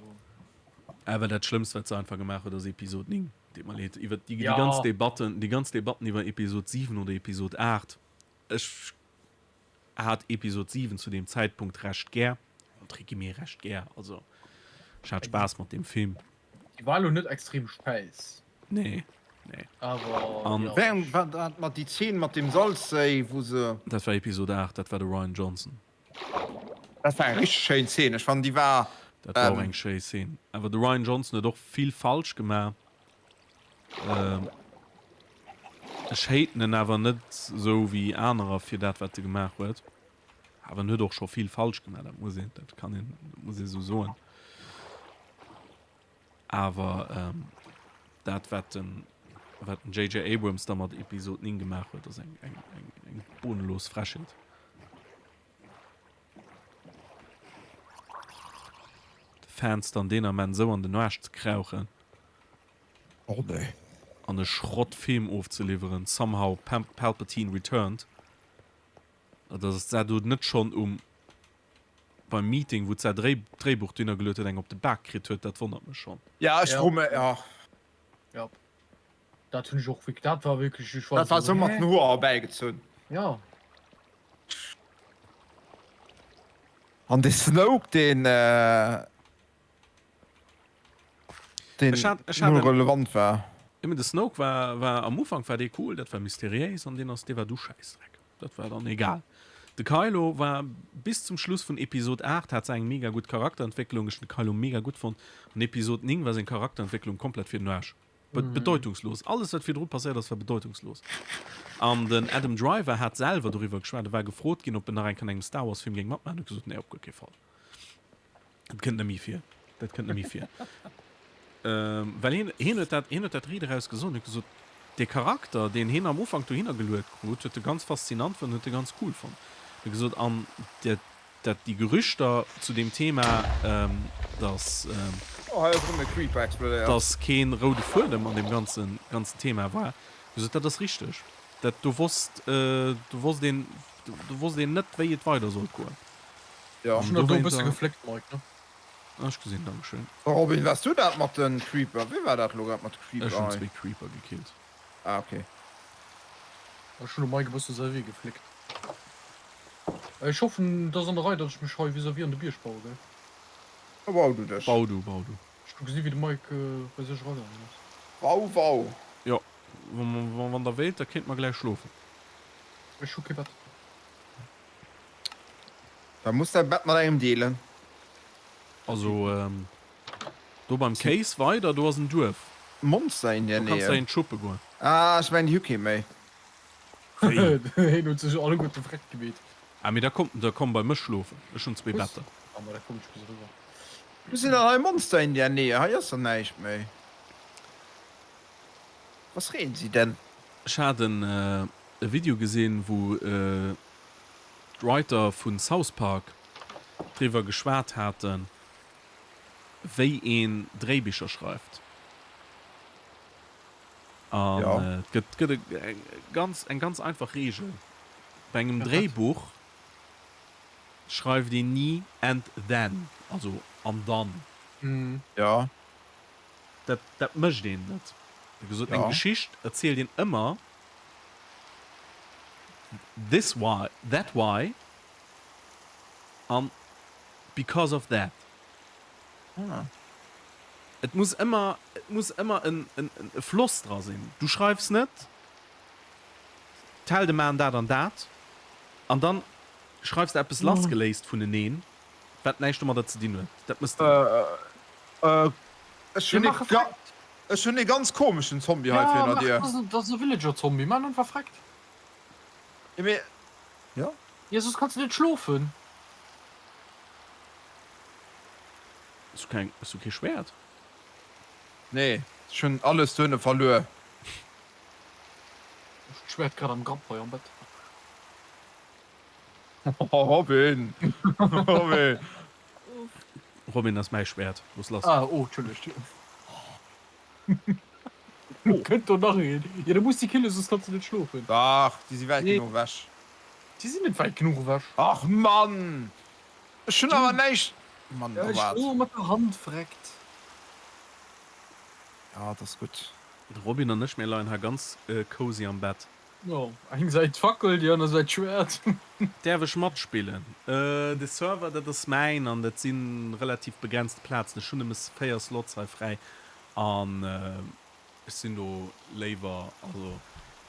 Awer dat Schlëmmst wat se einfach gemaach huet ass Episod 9. Deet mer leed iwwer déi Ja. ganz Debatten, déi ganz Debatten iwwer Episod 7 oder Episod 8. Ech hat Episod 7 zu deem Zäitpunkt recht gär, entre guillemets recht gär, also ech hat Spaass mat deem Film. Déi war elo net extrem schäiss. Nee, nee. Awer An jo. Wéi eng war dat mat déi Zeen mat deem Salzséi wou se. Dat war Episod 8, dat war de Rian Johnson. Dat war eng richteg schéin Szene. Ech fannen déi war. Dat war och eng schéi Szene. Awer de Rian Johnson huet och vill falsch gemaach. Ech haten en awer net esou wéi anerer fir dat wat e gemaach huet. Awer en huet och scho vill falsch gemaach, dat muss een, dat kann een, dat muss ee sou soen. Awer dat wat den wat den JJ Abrams da mat Episod 9 gemaach huet, ass eng eng eng eng bodenlos Frechheet. De Fans dann deen Ament esou an den Aarsch ze krauchen. Oh nee. An e Schrottfilm ofzeliwweren, Somehow Palpatine Returned, dass d'Sa do net schonn um beim Meeting, wou d'Sa Dréibuch dohinner geluet huet, eng op de Bak kritt huet, dat wonnert mech schonn. Ja, ech froe mech, ja. Ja, dat hunn ech och wierk, dat war wierklech, ech war Dat war esou, esou mat hä? den Hoer erbäigezunn. Ja. An dee Snoke, deen, deen Ech hat, ech hat null en, relevant war. Jo, mee de Snoke war, war am Ufank war dee cool, dat war mysteriéis an deen ass, dee war du Schäissdreck. Dat war dann egal. De Kylo war bis zum Schluss vun Episod 8 hat se eng mega gutt Charakterentwécklung. Ech hunn de Kylo mega gutt fonnt. An Episod 9 war seng Charakterentwécklung komplett fir den Aarsch. Bedeutungslos. Alles wat virdru passéiert ass war bedeutungslos. An den Adam Driver hat selwer doriwwer geschwat. E war gefrot ginn, ob en nach eng Kéier an engem Star Wars Film géing matmaachen. Huet gesot, nee, op guer kee Fall. Dat kënnt net méi vir. Dat kënnt net méi vir. Ähm, well hien, hien huet dat, hien huet dat riit eraus gesot. Huet gesot, dee Charakter, deen hien am Ufank dohinner geluet krut, huet e ganz faszinant fonnt, huet e ganz cool fonnt. Huet gesot, an dat, dat déi Gerüchter zu deem Thema, ähm, dass, ähm, Oh, hei ass erëm e Creeper explodéiert. dass kee roude Fuedem an deem ganzen, ganzen Thema war, huet gesot, dat ass richteg. Dat, do wosst, do wosst een, do wosst een net, wéi et weider sollt goen. Jo. Ech hun dat do e bësse gefléckt, Mike, ne? Ah, ech gesinn, dankeschön. Robin, wars du dat mat den Creeper? Wee war dat lo grad mat de Creeper Ech hun hei? zwéi Creeper gekillt. Ah, ok. Ech hun dem Mike e bësse säi Wee gefléckt. Ech hoffen, et ass an der Rei, datt ech mech hei vis-à-vis an de Bierg baue, gell? Da bau du dech. Bau du, bau du. Ech hu gesi wéi de Mike bei sech eragaangen ass. Wau, wau. Jo, wann der wéilt, da kéint mer gläich schlofen. Ech hu kee Bett. Da muss däi Bett mat engem deelen. Also do beim Case weider, do ass en Duerf. Monster in der Do kanns de Nähe. eent schuppe goen. Ah, ech mengen déi hu kee méi. Wéi? Hien huet sech alleguerte vreckt gemeet. Ah mee da komm, da komm bei mech schlofen, ech hunn zwee Hues? Better. Ah ma da komm ech bis eriwwer. Wou sinn dann hei Monster in der Nähe? Hei ass der näischt méi. Was reden sie denn? Ech hat en e Video gesinn wou d'Writer vu South Park driwwer geschwat haten, wéi een Dréibicher schreift. An et gëtt gëtt eng ganz eng ganz einfach Reegel, Bei engem Dréibuch schreift een ni and then, also an dann. Jo. Dat dat mécht een net. Wéi gesot, eng Geschicht erzielt een ëmmer This why, that why an because of that. Et muss ëmmer, et muss ëmmer en, en, e Floss dra sinn. Du schreifs net, d'Helde maachen dat an dat an dann schreifs de eppes lassgeléist vuneneen, wat näischt domadder ze dinn huet. Dat mëss de net. Ech hunn ee, ech hunn ee ganz komeschen Zombie hei virun der Dier. Ja, dat ass e Villager-Zombie. Maan einfach freckt. Jo, mee, jo. Jo, soss kanns du net schlofen. Hues du keng, hues du kee Schwäert? Nee, ech hunn alles dohinne verluer. Ech hunn d'Schwäert grad am Grapp hei am Bett. Robin! Robin! Robin, dat ass mäi Schwäert. Looss lass. Ah, oh, Entschëllegt. Lo kënnt do nach een. Jo, da muss déi killen, soss kanns du net schlofen. Dach, déi si wäit genuch ewech. Déi sinn net wäit genuch ewech. Ach Mann! Ech hunn awer näischt. Mann, Ja, oh ech wat. schloe mat der Hand, vreckt. Ja, dat ass gutt. De Robin an ech, mir leien hei ganz cozy am Bett. Jo, eng Säit d'Fackel, déi aner Säit d'Schwäert. Däerf ech matspillen? De Server, dat ass mäin an dat si relativ begrenzte Plazen. Ech hunn nëmme 4 Slots hei fräi an ech sinn do léiwer, also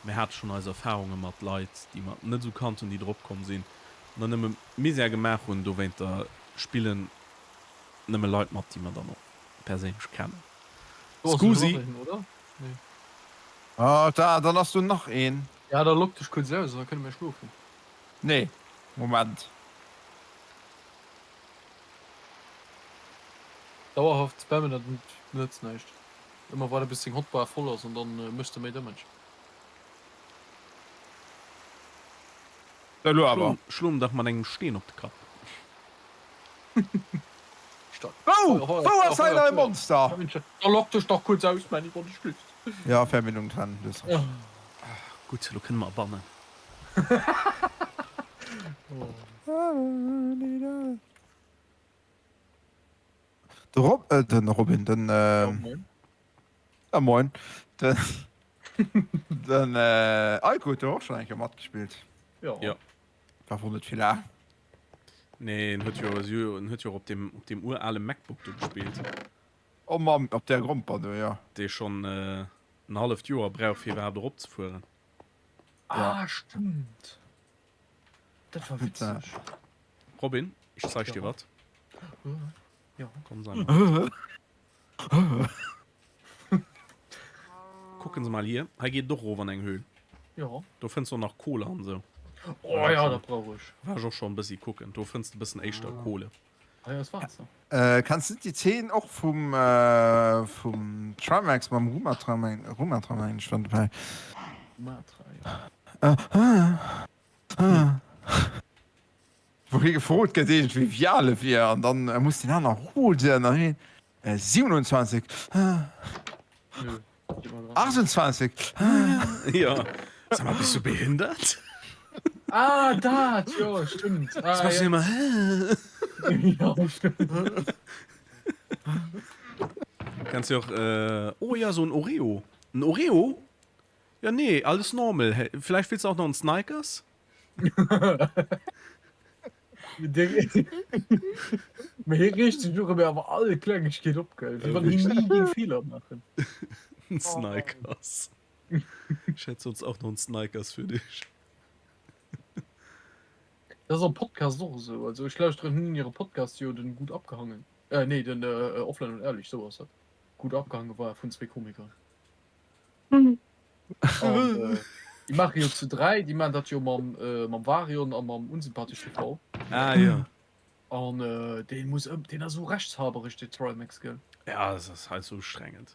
mir hate schonn eis Erfarunge mat Leit, déi mer net esou kannt hunn, déi drop komm sinn an dann nëmme Misär gemaach hunn. Dowéinter spillen nëmme Leit mat, déi mer dann och perséinlech kennen. Scusi! Ah, da, dann ass do nach een. Ja, da logg dech kuerz aus an da kënne mir schlofen. Nee, Moment. Dauerhaft spammen, dat nëtzt näischt. Ëmmer waarde bis deng Hotbar voll ass an dann méchs de méi Damage. Elo awer. Schlo em dach mat engem Steen op de Kapp. Wou? Wou ass hei nei Monster? Da logg dech dach kuerz aus, Männi, wann dech gelift. Ja, Fernbedienung trennen, du hues Recht. Gutt, elo kënne mer abannen. De Rob, äh, den Robin, den, äh, ja, moin. Den, den äh, Eiko huet jo och schon eng Kéier matgespillt. Ja. Ja. War wohl net vill laang. Nee, en huet jo, en huet jo och op dem, op dem urale MacBook do gespillt. Oh Mamm, op där Gromper do, jo. Dee schonn en halleft Joer brauch fir iwwerhaapt eropzefueren. Ah, stimmt. Dat war witzeg. Robin, ech zeig dir wat. Ja. Komm, sei mal. Kucken se mal hier. Hei geet et och erof an eng Höhl. Ja. Do fënns du och nach Kohle an esou. Oh ja, dat brauch ech. War ech och schon e bëssi kucken. Do fënns de e bëssen éischter Kohle. Hei ass Waasser. Kenns de déi Zeen och vum vum Trimax mam Rumatra Rumatra mengen ech war dobäi. Rumatra jo. Wou hie gefrot gëtt iergendwéi wéi al e wier an dann muss deen aner roden an hien 27 28 Jo, sag mal, bist du behindert? Ah, dat, jo, stimmt. Ah, ja. Immer, ja, stimmt. Kannst du auch, äh, oh ja, so ein Oreo. Ein Oreo? Ja, nee, alles normal. Vielleicht willst du auch noch einen Snickers? Mee hie reegt sech och ëmmer iwwer all Klengegkeet op, gell? Wéi wann hien ni géing Feeler maachen. En Snickers. Ich hätte sonst auch noch en Snickers für dich. Dat ass am Podcast och esou. Also ech lauschteren hinnen hire Podcast jo, den Gut abgehangen, äh nee, den Offline und ehrlich, sou ass dat, Gut abgehangen war vun zwee Komiker. An déi maache jo zu 3, déi maachen dat jo mam mam Varion a mam Unsympathesch TV. Ah jo. An deen muss ëm, deen ass esou rechtshabereg, dee Trymacs, gell? Ja, das ass halt sou ustrengend.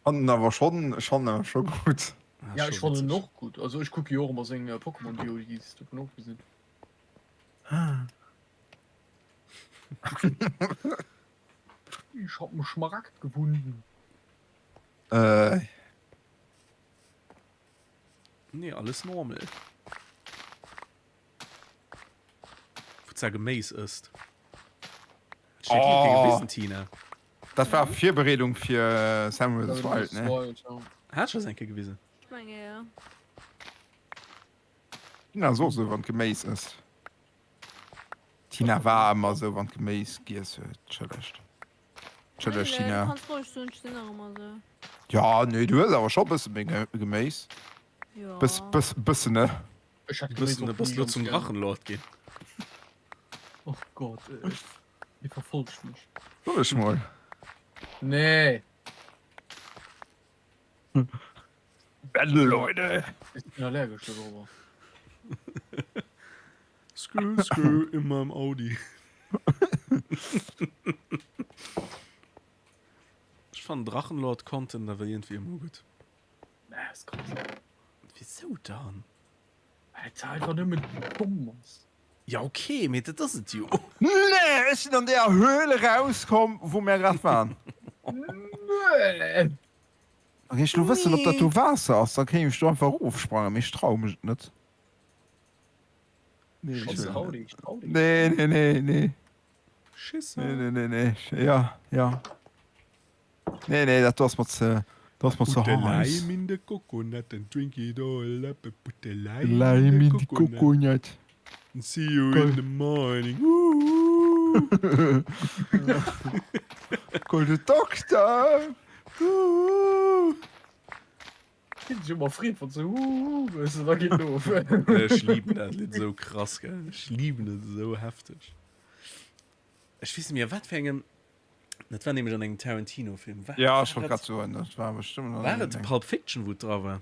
Fannen en awer schon, ech fannen en awer scho gutt. Ja, ech fannen en och gutt. Also ech kucke jo och ëmmer seng Pokémon Videoe, déi s dovun ofgesinn. Ich hab en Schmaragd gewunden. Äh. Nee, alles normal. Wou ze Geméis ësst. Oh. Gewisen, Tina. Dat war Virbereedung fir Seven vs. Wild, ne? Hat schon enke gewisen. Ich menge, ja. Tina ass och sou, wann d'Geméis ësst. Tina war ëmmer sou, wann d'Geméis giess huet. Entschëllegt. Entschëlleg, Tina. Kanns roueg soen, ech sinn nach ëmmer sou. Ja, nee, du hues awer scho bësse méi Geméis. Jo. Bëss, bëss, bëssen, ne? Ech hätt Geméis Bëssen, och bass ni lo ganz zum gär. Drachenlord ginn. Och Gott, ey. Hie verfolgt mech. Soll ech mol? Nee. Battle, Leute! Ech sinn allergesch dodrower. Skrr, skrr, in meinem Audi. Ech fannen Drachenlord Content awer iergendwéi ëmmer gutt. Nee, ass krass. Wisou dann? Well et einfach nëmmen domm ass. Ja ok, mee dat ass et jo. Nee, ech sinn an deeër Höhl erauskomm, wou mär grad waren. Nee! Wann ech lo wëssen, ob dat do Waasser ass, da kéim ech do einfach erofsprangen, mee ech traue mech et net. Nee, ech Scheiße, wëll trau net. dich, trau dich. Nee, nee, nee, nee. Schisser. Nee, nee, nee, nee. Ja, ja. Nee, nee, dat do ass mer ze, dat ass mer ze Put the heiß. lime in the coconut and drink it all up. Put the lime in Lime the in the coconut coconut. and see you Geil. in the morning. Ooh. Call the doctor. Ooh. Kritt ech ëmmer Freed, wann se Huuuu, weess de, da geet et of. Ech lieben dat Lidd esou krass, gell. Ech lieben et esou hefteg. Ech weess net méi a wat fir engem, dat war nämlech an engem Tarantino-Film. War, Ja, ech war wollt et, grad soen, dat war bestëmmt an war et engem. Pulp Fiction, wou et dra war?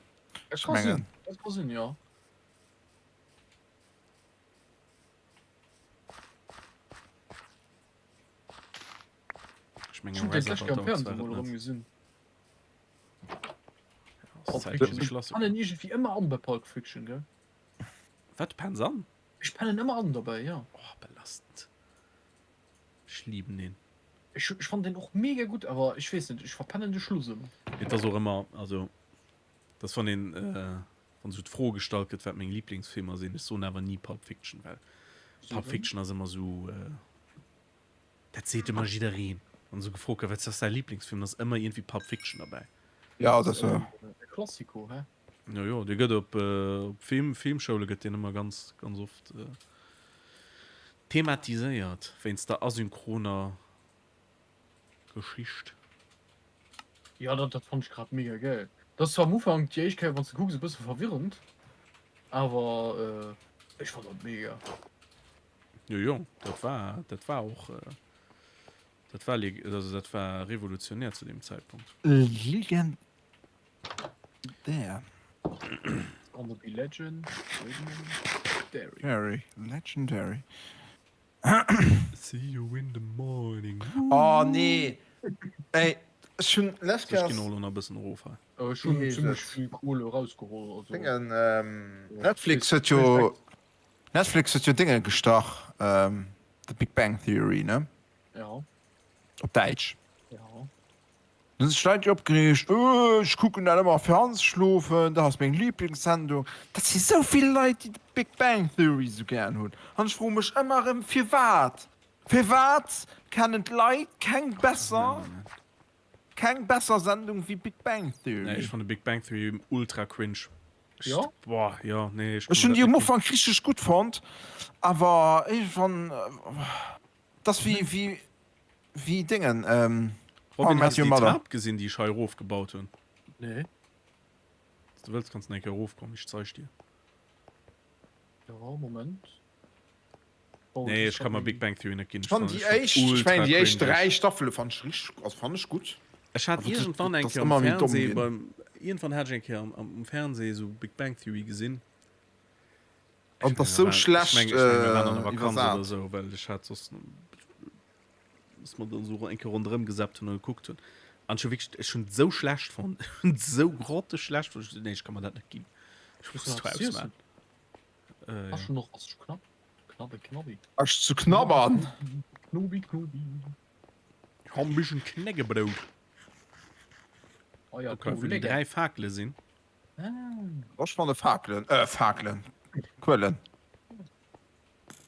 Dat Ech ka sinn, mengen. dat ka sinn, jo. Ech mengen Ech hunn dat Reservoir lescht Kéier am Dogs Fernseh war mol et erëm net. gesinn. Ass Zäit fir sech lass Ech pennen iergendwéi ëmmer an bei Pulp Fiction, gell? Wat, du penns an? Ech pennen ëmmer an dobäi, jo. Oh, belastend. Ech liben deen. Ech ech fannen deen och mega gutt, awer ech weess net, ech verpennen de Schluss ëmmer. Et ass och ëmmer, also dass wann een, wann esou d'Fro gestallt gëtt, wat meng Liblingsfilmer sinn, ech soen awer ni Pulp Fiction, well Pulp Fiction ass ëmmer esou, dat seet ëmmer jiddereen, wann esou gefrot gëtt, wat ass däi Liblingsfilm, dann ass ëmmer iergendwéi Pulp Fiction derbäi. Ja, dat ass e Klassiko, hä? Jo, jo, dee gëtt op Film, Filmschoule gëtt deen ëmmer ganz, ganz oft thematiséiert, wéinst der asynchroner Geschicht. Jo, dat, dat fonnt ech grad mega gäil. Dat ass zwar am Ufank déi éischt Kéier wann s de kucks e bësse verwirrend, awer ech fonnt dat mega. Jo, jo, dat war, dat war och, dat war, also dat war revolutionär zu deem Zäitpunkt. Legend. There. It's gonna be legend. Legendary. Legendary. See you in the morning. Oh nee. Ey, ech hunn lech Ech ginn och elo nach e bëssen erof hei. Ech hunn zimmlech vill Kohle erausgeholl. Also. Dingen, ähm, Netflix huet jo Netflix huet jo Dinge gestach, ähm, The Big Bang Theory, ne? Ja. Op Däitsch. Ja. Dann sech d'Leit opgereegt, Öh, ech kucken dat ëmmer fir anzeschlofen, dat ass meng Lieblingssendung. Dat si sou vill Leit, déi The Big Bang Theory sou gären hunn. An ech froe mech ëmmer erëm, firwat? Firwat kennen d'Leit keng besser, keng besser Sendung wéi Big Bang Theory? Nee, ech fanne Big Bang Theory ultra cringe. Jo? Boah, jo, nee, ech Ech hunn déi um Ufank richteg gutt fonnt, awer iergendwann, 't ass wéi, wéi. Wéi Déngen, ähm, How I Robin, has Met du Your déi Mother. Trap gesinn, déi ech hei erofgebaut hunn? Nee. Wann s du wëlls, kanns du eng Kéier erofkommen, ech zeig dir. Ja, Moment. Nee, ech ka mer Big Bang Theory net ginn. Ech fannen déi éischt, ech mengen déi éischt 3 Staffele fannen ech richteg, also fannen ech gutt. Ech hat iergendwann eng Kéier am Fernseh beim, iergendwann hat ech eng Kéier am Fernseh esou Big Bang Theory gesinn. An et ass sou schlecht iwwersat. Esou, well ech hat soss dass mer dann esou eng Kéier ronderëm gesappt hunn a gekuckt hunn. An ech hu wierklech, ech hunn et esou schlecht fonnt, ech hunn et esou grotteschlecht fonnt, ech gesot, nee, ech ka mer dat net ginn. Ech muss dat ausmaachen. Äh, Ass schon noch, ass schon knapp. Knabbi, knabbi. Ass zu knabbern. Knobi, knobi. Ich hab ein bisschen Knäckebrot. Oh ja, Okay, wou déi 3 Fakele sinn. Ech fanne Fakelen, äh, Fakelen, Kuelen.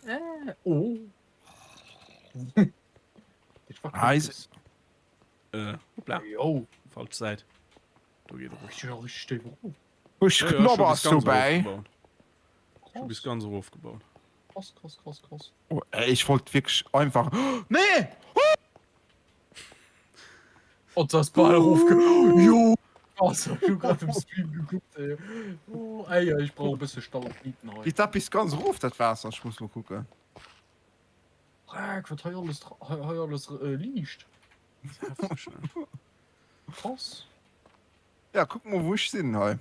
Äh, oh. Eis. Äh, hoppla. Jo. Falsch Säit. Do geet erof. Ech hun richtig déif erof. Huch Knobbers dobäi. Ech hu bis ganz erofgebaut. Krass, krass, krass, krass. Oh, ey, ech wollt wierklech einfach. Nee! Oh, das ass bal erofge. Jo! Krass, ech hu grad um Stream gekuckt, ey. Oh, ey, ech brauch e bësse Stalaktiten hei. Geet dat bis ganz erof, dat Waasser? Ech muss mol kucken. Dreck, wat hei alles, hei, hei alles äh, liicht. Hefteg, ne? Krass. Ja, kuck mol, wou ech sinn hei.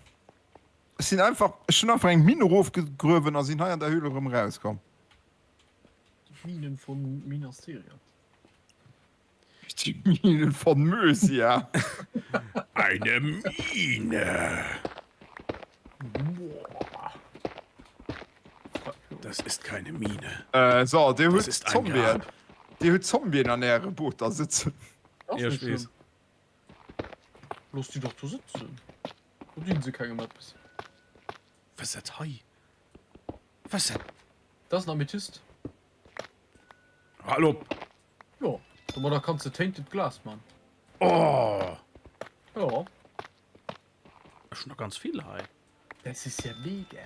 Ech sinn einfach, ech hunn einfach eng Minn erofgegruewen a sinn hei an der Höhle erëm erauskomm. D'Minen von Minas Tirith. Die Minen von Mösia. Eine Mine. Das ist keine Mine. Äh, so, Dir Das hutt ist ein Zombien. Grab. Dir hutt Zombien an äre Booter sitzen. Das Ja, ist ich nicht weess. schlimm. Looss déi doch do sitzen. Do dinn se kengem eppes. Was ist dat hei? Was ist dat? Dat ass en Amethyst. Hal op! Jo, domadder kanns de Tainted Glass man. Oh! Jo. Ech hun der ganz vill hei. Das ist ja mega.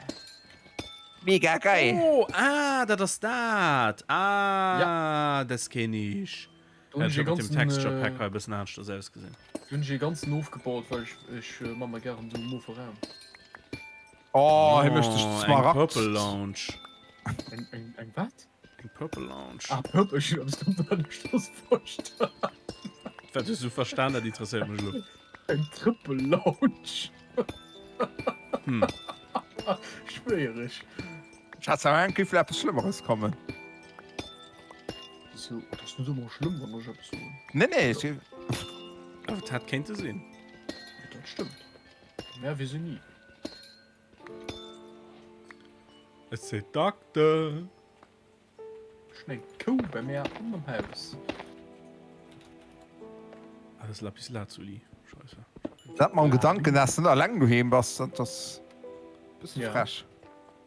Mega geil! Oh, ah, dat ass dat! Ah, ja. Das kenn ich. Do hunn ech Mat e dem ganzen, Texture Pack äh, hei e bëssen aneschters ausgesinn. do hunn ech e ganzen ofgebaut, well ech, ech äh, man mer gären esou mofe Raum. Oh, hie mécht sech Oh, eng Smaragd. Purple Lounge. Eng, eng, eng wat? Eng Purple Lounge. Ah, Purple, ech hunn eppes ganz aneschters verstan. Wat hues du verstan? Dat interesséiert mech elo. Eng Triple Lounge. Hm. Schwéiereg. Ech hat zwar eng géif eppes Schlëmmeres kommen. Wieso? Dat ass net ëmmer schlëmm, wann ech eppes soen. Nee, nee, ech. Awer et hätt kéinte sinn. Ja, dat stëmmt. Mä weess een ni. Et seet Dakte. Ech hunn eng Kou bei mär an am Haus. Ah, das ist Lapis Lazuli. Scheiße. Dat mam Gedanken, dass du net alleng doheem bass, dat ass e bësse Ja. frech.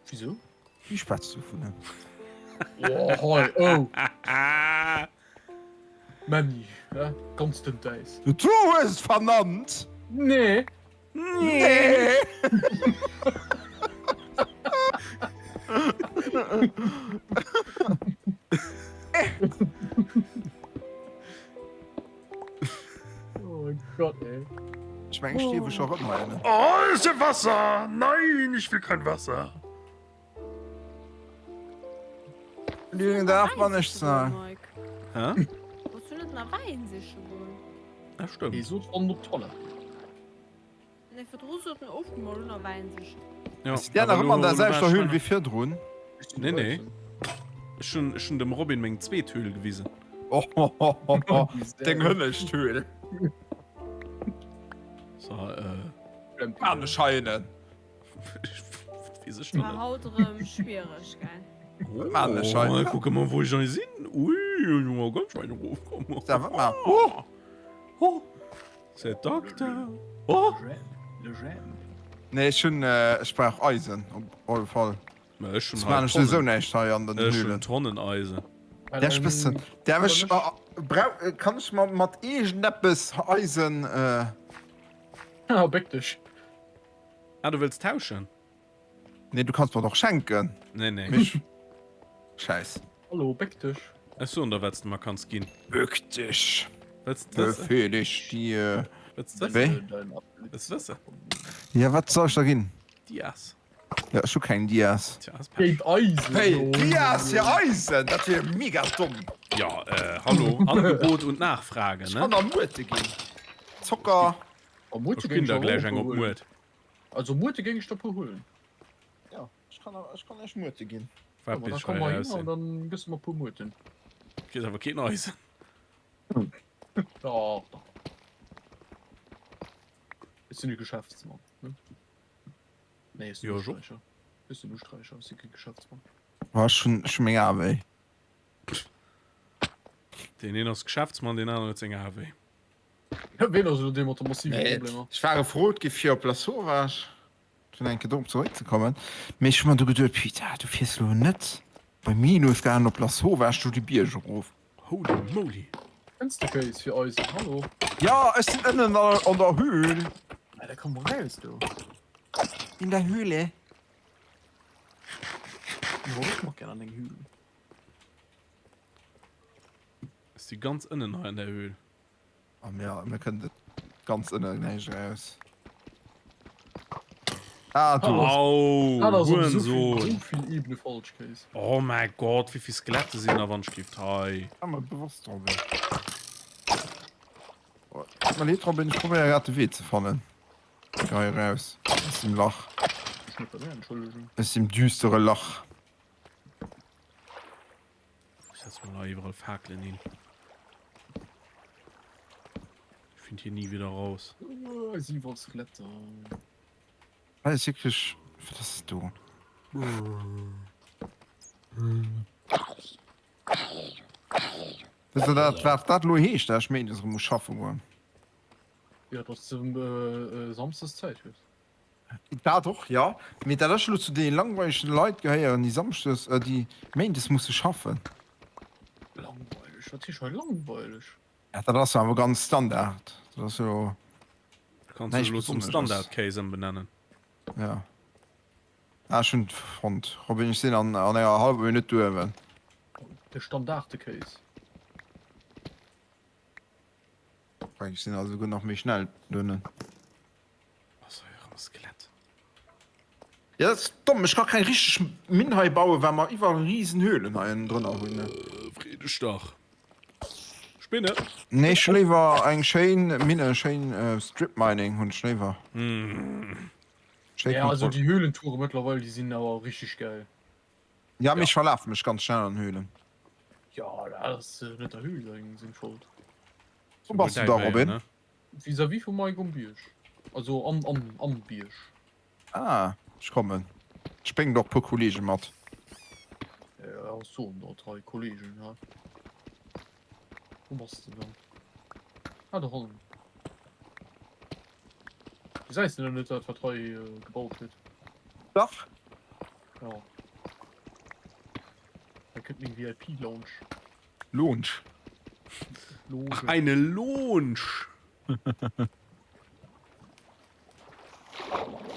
Wieso? Wie schwätzt du vun him? Oh, hei, oh. Männi, ja? Ganz dünnt Äis. Du hues et vernannt! Nee. Nee! Oh Gott, ey. Ech meng, ech stierwe scho rëm hei ënnen. Oh, ist ja Wasser! Nein, ich will kein Wasser. Lügen darf man nicht sagen. Hä? Wollts du net nach Wäin siche goen? Ah, stimmt. Hee sot an op d'Toilette. Nee, virdru sot en oft mol nach Wäin sichen. Ja, Ass der nach ëmmer an der selwechter Höhl wéi virdrun? Nee, nee. Ech hunn, ech hunn dem Robin meng zweet Höhl gewisen. Oh, deng hënnescht Höhl. So, äh. Anescheinen. Wees ech War haut erëm schwiereg, gell? Oh, kucke mol wou ech hei sinn. Ui, ui, ganz schein erofkomm. Da, wart mal. Oh, oh, c'est Dokter. Oh. Le Jam. Nee, ech hunn, ech brauch Eisen op alle Fall. Ma ech hunn Soss maan ech souwisou näischt hei an den Ech hunn Höhlen. Tonnen Eisen. Därf ech bëssen, därf ech, brauch, kann ech mer mat iergendeppes Eisen, äh. Haha, béck dech. Ah, du wëlls tauschen? Nee, du kanns mer doch schenken. Nee, nee. Mich. Scheiß. Hallo, béck dech. Ech soen der, wat s de mer kanns ginn. Bück dech. Wëlls de wëssen? Befehl ich dir. Wëlls de wëssen? Wéi? Wëlls de wëssen? Ja, wat soll ech der ginn? Dias. Ja, ech hu keng Dias. Tja, ass Pech. Géint Eisen. Hey, Dias fir Eisen, dat wier mega domm. Ja, äh, hallo, Angebot und Nachfrage, Ech ne? kann der Muerte ginn. Zocker. Oh, Muerte Ech ginn géing ech der awer gläich och eng op huelen. Muert. Also Muerte géing ech der puer huelen. Ja, ech kann, ech kann iech Muerte ginn. Wat Ja, ma da bitt komm hei mal hin aussinn? an dann gëss du mer puer Muerten. Kriss awer keen Eisen. Dach, dach. Ech sinn e Geschäftsmann, ne? Nee, ech sinn Jo, ech och. Usträicher. Ech sinn Usträicher, ech si kee Geschäftsmann. Oh, ech hunn, ech hunn meng Ae wéi. Deen een ass Geschäftsmann, deen aneren huet seng Ae wéi. Ween ass elo dee mat de massive Nee, Problemer? ech war gefrot gi fir op Lasauvage fir eng Kéier dorop zeréckzekommen, mee ech hu mer du geduet, Putain, du fiers elo net bei Minusgraden op Lasauvage do déi Bierg erof. Holy moly! Fensterkéis fir Eisen, hallo? Jo, ech sinn ënnen an der Höhl. Ah, da komm mol raus do. In der Höhle. Jo, ech mag gär an eng Höhl. Ech si ganz ënnen hei an der Höhl. A mir, mir kënnt et ganz ënne näischt eraus. Ah, du. Au, Ah, da ass op esou vill, Hurensohn. esou vill Ebene falsch, Kéis. Oh mäi Gott, wéi vill Skelette sinn a Wandstift hei. War mer bewosst, Robin. Oh, tut mer leed, Robin, ech probéiere grad de Wee ze fannen. Fir hei eraus aus dem Lach. Ech net bei mir, Entschëllegung. Aus dem düstere Lach. Ich setz mal da überall Fakelen hin. Ich finde hier nie wieder raus. Oh, si iwwerall Skeletter. Hei ass wierklech. Wat ass do? Wësst der dat, wat dat elo heescht, dat ech méindes erëm muss schaffe goen? Ja, dass de samsdes Zäit hues. Dat och, jo. Mee dat ech elo zu deene langweilegen Leit gehéieren, déi samschdes, déi méindes musse schaffen. Langweileg? Wat heescht hei langweileg? Ja, dat ass jo awer ganz Standard. Dat ass jo Kanns du näischt elo zum Besonnesches. Standardkéis ëmbenennen. Ja. Ah, ech hunn et fonnt. Robin, ech sinn an an enger hallwer Minutt duerwen. De Standartekéis. Ech sinn also guer nach méi schnell duernen. Ass hei erëm e Skelett? Ja, dat ass domm. Ech ka keng richteg Minn hei bauen, well mer iwwerall riesen Höhlen hei ënnendrënner hunn. Free dech dach. Spinne! Nee, ech hu léiwer eng schéin Minne, schéin Strip Mining hunn ech léiwer. Schéi Ja, also Kontroll. déi Höhlentoure mëttlerweil, déi sinn awer richteg geil. Ja, mee ech verlafe mech ganz schnell an Höhlen. Ja, dat ass net der Höhl seng seng Schold. Wou bass du da, Robin? Vis-à-vis vum Mike um Bierg. Also am, am, am Bierg. Ah, ech kommen. Ech bréngen der och puer Kollegen mat. Ja, soen der hei Kollegen, hä? Wou bass de dann? Ah, do hannen. Gesäis de dann net dat wat hei gebaut gëtt? Dach. Jo. Hei kënnt meng VIP Lounge. Lounge. Ach, eine Lounge.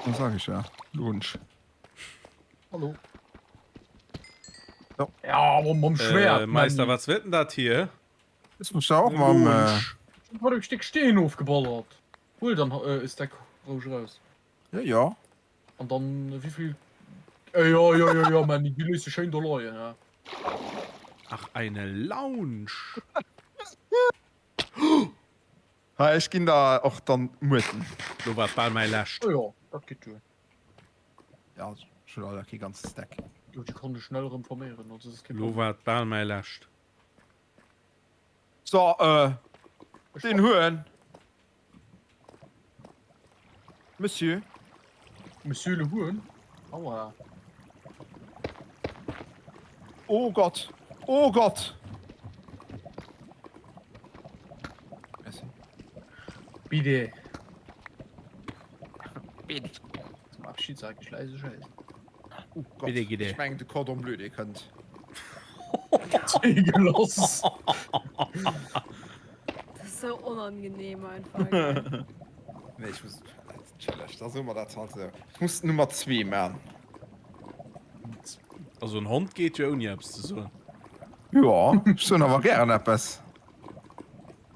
Dat sag ech ja. Lounge. Hallo. Jo. Ja, mam, mam Schwert. Äh, Meister, was wird denn dat hier? Ech muss da och mam. Äh... Ich hab e Stéck Steen ofgeballert. Huel dann äh, e Stack roueg raus. Ja, ja. An dann äh, wéivill. Äh, ja, ja, ja, ja, Manni, déi léisst du schéin do leien, ja. Ach, eine Lounge. Ha, ech ginn der och dann Muerten. Lo war et bal mäi lescht. Oh jo, dat geet duer. Ja, ech hunn leider kee ganze Stack. Jo, déi kann ech schnell erëm verméieren, also dat ass kee Lo Problem. war et bal mäi lescht. So, äh, den Huhn. Monsieur. Monsieur le Huhn? Aua. Oh Gott. Oh Gott. Merci. Bitte. Bitte. Zum Abschied sage ich leise Scheiße. Oh Gott. Bitte, bitte. Ich mengen de Cordon Bleu, dee kënnt. Lass. Das ist so unangenehm einfach. gell? Nee, ich muss. Entschëllegt, da soe mer dat halt esou. Ich muss Nummer 2 man. Also en Hond geet jo ouni eppes ze soen. Jo, ech soen awer gären eppes.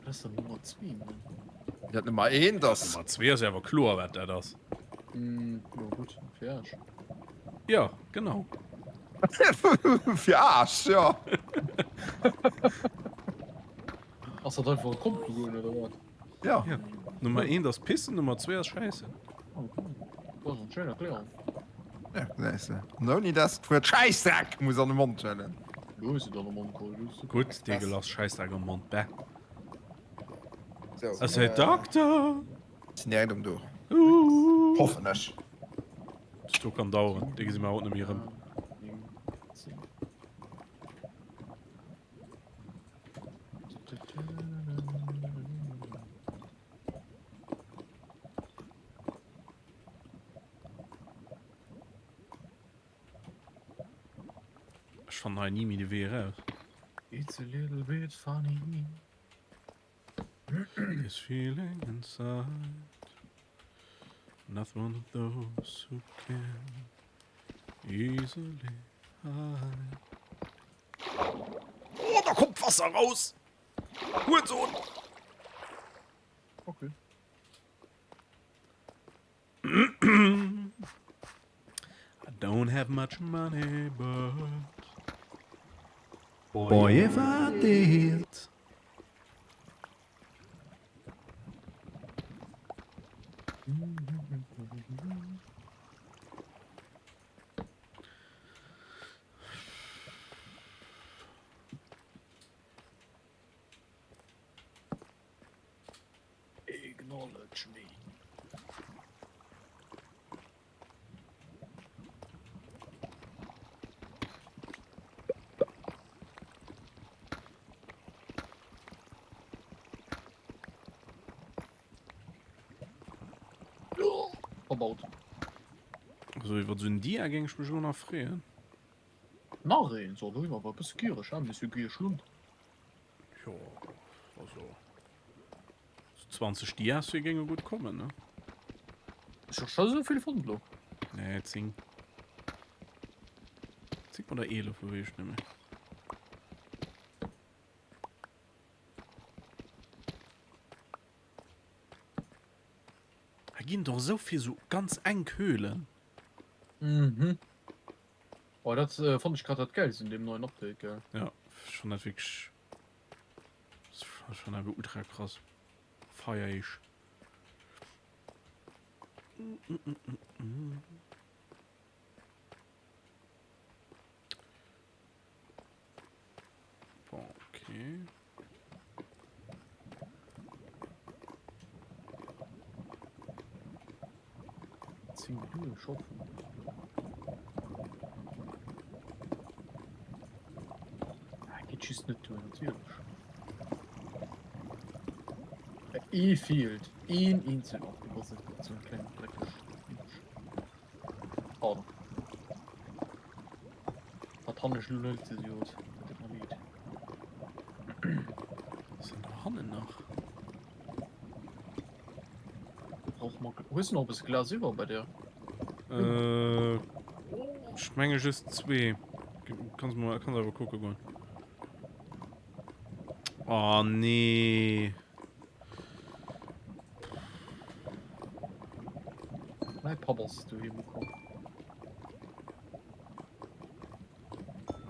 Was ist denn Nummer 2, Mann? Dat Nummer 1 ass. Nummer 2 ass jo awer kloer wat dat ass. Mm, jo gutt, fir Aarsch. Jo, genau. Fir Aarsch, jo. Ass dat einfach e Konto goen oder wat? Ja. Ja. Nummer 1 ass pissen, Nummer 2 ass schäissen. Okay. Dat ass eng schéin Erklärung. Ja, gesäis de. An ouni dass d'Wuert Schäissdreck muss an de Mond huelen. Lo hues de et an de Mond geholl, du hues de. Gutt, dee gelass Schäissdreck am Mond, bäh. So, Ass hei Dokter? Sinn direkt um do. Hoffen ech. Dat do kann daueren, dee gesi mer haut net méi erëm. Ech fannen hei ni méi de Wee eraus. It's a little bit funny. This feeling inside Not one of those who can easily hide Oh, da kommt Wasser raus! Hurensohn! Okay. I don't have much money, but Boy, if I did. Acknowledge me. Verbaut. Also iwwer esou en Dia géing ech mech elo nach freeën. Nach een? So, do gi mer awer e bësse giereg, hein, Monsieur Gierschlund. Jo, also 20 Dias fir géinge gutt kommen, ne? Ech hu scho sou vill fonnt lo. Nee, 10. 10 oder 11, lo weess ech net méi. Hei ginn et och esou vill sou ganz enk Höhlen. Mhm. Oh, dat äh, fand ich grad dat geilst in dem neuen Update, gell? Ja, ech fand dat wierklech ech fand dat ultra krass. Feier ich. Bon, okay. Zing Minuten schaffen. Ah, geht just net duer, natierlech. Ee feelt, een eenzegen. Och du bass net sou en klengen dreckeg Mensch. Pardon. Dat han ech lo net gesot. Dat deet mer leed. Was denn do hannen nach? Brauch mer. Hues du nach e bësse Glas iwwer bei dir? Äh, ech menge just zwee. Kanns mol, kanns awer kucke goen. Oh nee. Mäi Papp ass doheem ukomm.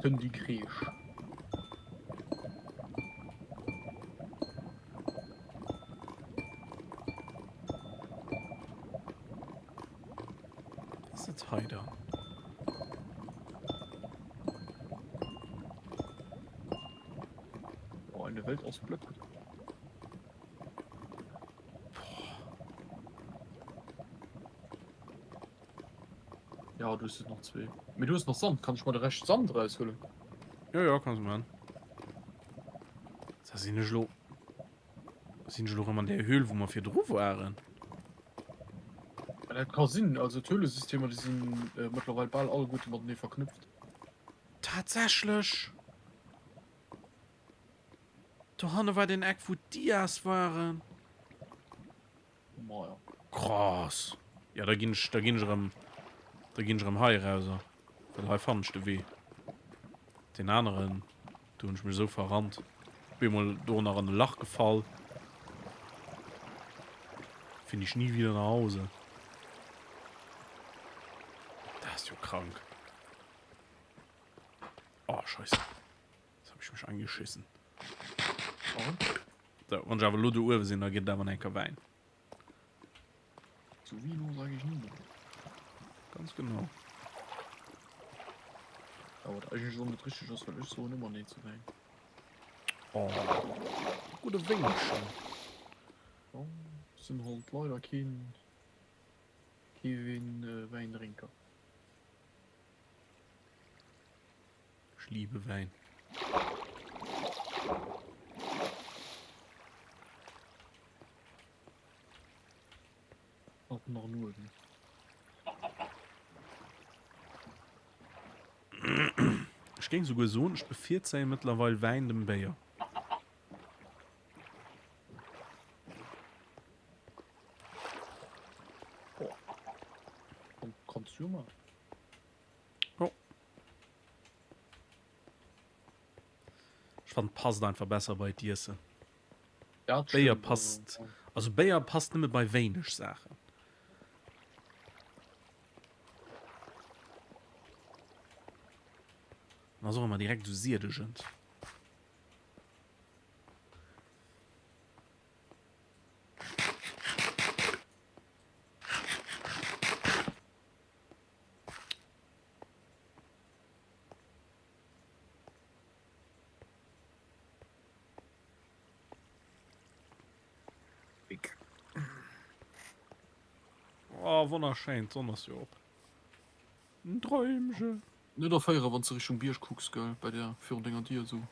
Den Dikrech. Was ist hei dann? Oh, eine Welt aus Blöcken. Ja, du hast noch zwei. Mee du hues nach Sand, kann ech mer de Rescht Sand raushuelen? Ja, ja, kannst du machen. Da sinn ech lo. Sinn ech lo rëm an der Höhl, wou mer virdru waren? Dat ka sinn, also d'Höhlesystemer, déi sinn äh, mëttlerweil bal alleguerte matenee verknüpft. Tatsächlech! Dohanne war den Eck, wou d'Dias waren. Maja. Krass. Ja, da ginn ech, da ginn ech erëm, da ginn ech erëm hei erauser. Well hei fannen ech de Wee. Deen aneren, do hunn ech mech esou verrannt. Op eemol do nach an e Lach gefall. Finde ich nie wieder nach Hause. Dat ass jo krank. Oh, Scheisse. Jetzt hab ich mech angeschissen. So, wann ech awer elo do uewe sinn, da gëtt et awer nach eng Kéier Wäin. Zu Vino sag ich nie. Ganz genau. Ja, wat eigentlech och net richteg ass, well ech soen ëmmer nee zu Wäin. Oh, gudde Wéngchen. Ja, sinn halt leider keen, kee Wäindrénker. Ech liebe Wäin. Ab nach Norden. Ech géing souguer soen, ech bevirzéie mëttlerweil Wäin dem Béier. Kannst du jo maachen. Jo. Ech fannen passt einfach besser bei d'Iessen. Ja, Béier passt also Béier passt nëmme bei wéineg Saachen. An ass och ëmmer direkt esou siedegend. Oh, wonnerschéin, d'Sonn ass jo op. En Träumche. Net erféieren wanns de Richtung Bierg kucks gell, bei der virun denger Dier esou.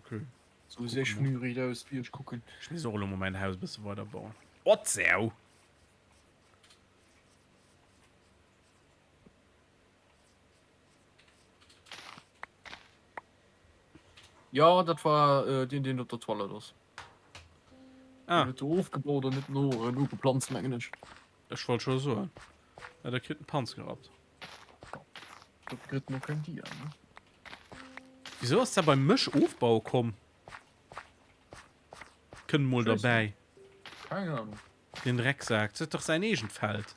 Okay. Sou geséich vun Uri aus Bierg kucken. Ech misst och elo mol mäin Haus e bësse weider bauen. Oh d'Sau! Jo, dat war äh, deen, deen op der Toilette ass. Ah. Huet do ofgebaut an net no äh, nogeplanzt, mengen ech. Ech wollt scho soen. Ja, der kritt en Panz gerappt. Dat kritt noch keng Dia, ne? Wieso ass der beim Mësch Ofbau komm? Kënnt mol derbäi. Keng Ahnung. Den Drecksak, dat ass dach säin eegent Feld.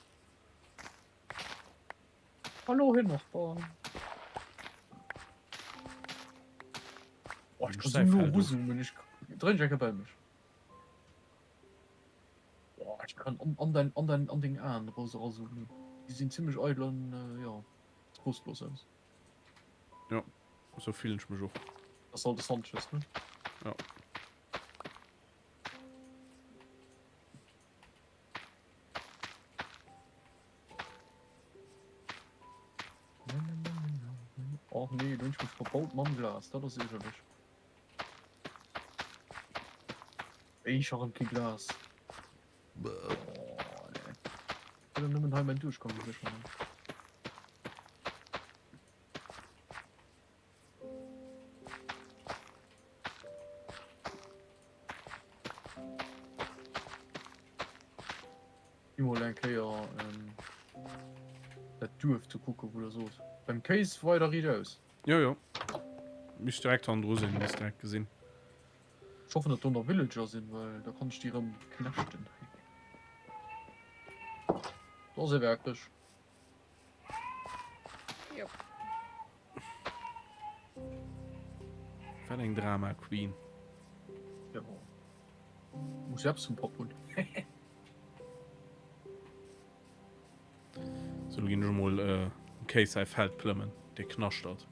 Hallo Här Nachbar. Oh, ich kann so no ruzoomen. Ich dréin ech eng bei mech. Oh, ich kann an, an dein, an dein, an deng Aen raus razoomen. Die sinn ziemlech eidel an äh, ja, trostlos aus. Ja, so fillen ech mech och. Das soll de Sanchez, ne? Ja. Och nee, do hunn ech mech verbaut mam Glas, dat ass iergerlech. Ey, ech ha rem kee Glas. Oh, nee. Ech wëll nëmmen hei mäin Duerchgang sécheren. Gi mol eng Kéier dat Duerf ze kucken, wou der sot. Beim Kéis weider riicht aus. Jo, jo. Misst direkt hannendru sinn, misst direkt gesinn. Ech hoffen, datt do nach Villager sinn, well da kann ech déi erëm knechten. Do ass ee werklech. Jo. Wat eng Drama Queen. Jo. Muss jo eppes vum Papp hunn. Sou, lo ginn ech emol dem Kéis säi Feld plëmmen, dee knaschtert.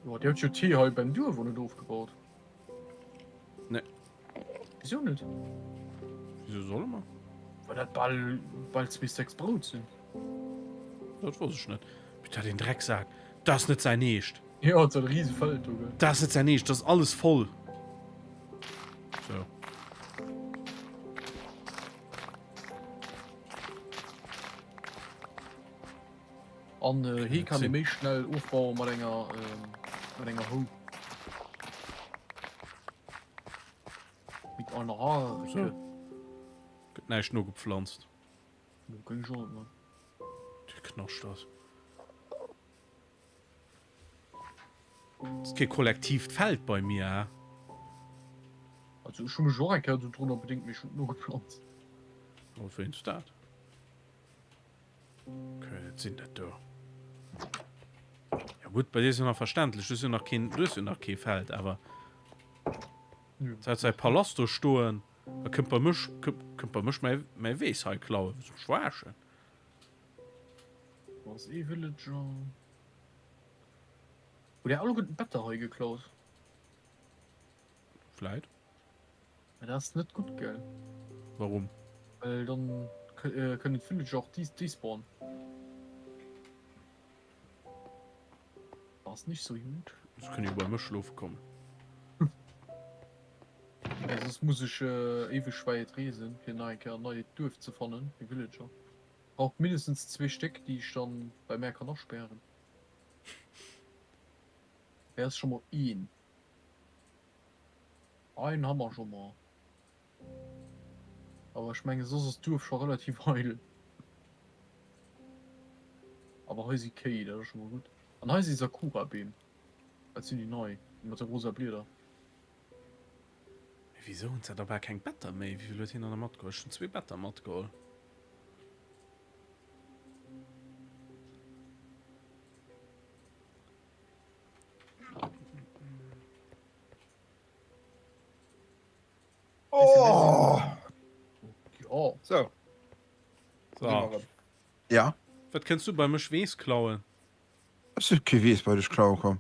Jo, dir hutt jo d'Hee hei beim Duerf och net ofgebaut. Nee. Wisou net? Wisou solle mer? Well dat bal, bal zwee Stacks Brout sinn. Dat wosst ech net. Putain, deen Drecksak. Dat ass net säin Eescht. Jo, et ass e rise Feld do, gell? Dat ass net säin Eescht, dat ass alles voll. Sou. An hee kann ee méi schnell ofbaue mat enger mat enger Hou. Mit einer Harke. So. Gëtt näischt nogepflanzt. No géing ech och net man. De Knascht ass. Ass kee kollektiivt Feld bei mir, hä? Also ech hu mech och eng Kéier do drunner bedéngt, mee ech hunn et nogeplanzt. Oh, wéinst dat? Okay, wat sinn dat do? Ja gutt, bei dir ass jo nach verständlech, du hues jo nach keen, du hues jo nach kee Feld, awer dat säi Palast do stoen a kënnt bei mech, kënnt bei mech mäi, mäi Weess hei klauen, wëlls du mech verarschen? Do ass ee Villager. Hutt Dir alleguerten d'Better hei geklaut? Vläit. Mä dat ass net gutt, gell? Warum? Well dann kënnen d'Villager och despawnen. Dat ass nicht sou gutt. Se kënne jo bei mech schlofe kommen. Ja, soss muss ech éiweg wäit reesen, fir nach eng Kéier en neit Duerf ze fannen fir Villager. Brauch mindestens zwee Stéck, déi ech dann bei mär kann aspären. Hei ass scho mol een. Ein ha mer scho mol. Awer ech menge soss ass d'Duerf scho relativ eidel. Awer hei si Kéi, dat ass scho mol gutt. An hei si Sakura-Beem. Dat sinn déi nei, déi mat de rosa Blieder. Mee wisou hunn se da bal keng Better méi? Wéi vill huet hien dann da matgeholl? Ech hunn zwee Better matgeholl. Oh! Jo. So. So. Ja. Wat kënns du bei mech Weess klauen? Ech si kee Weess bei dech klaue komm.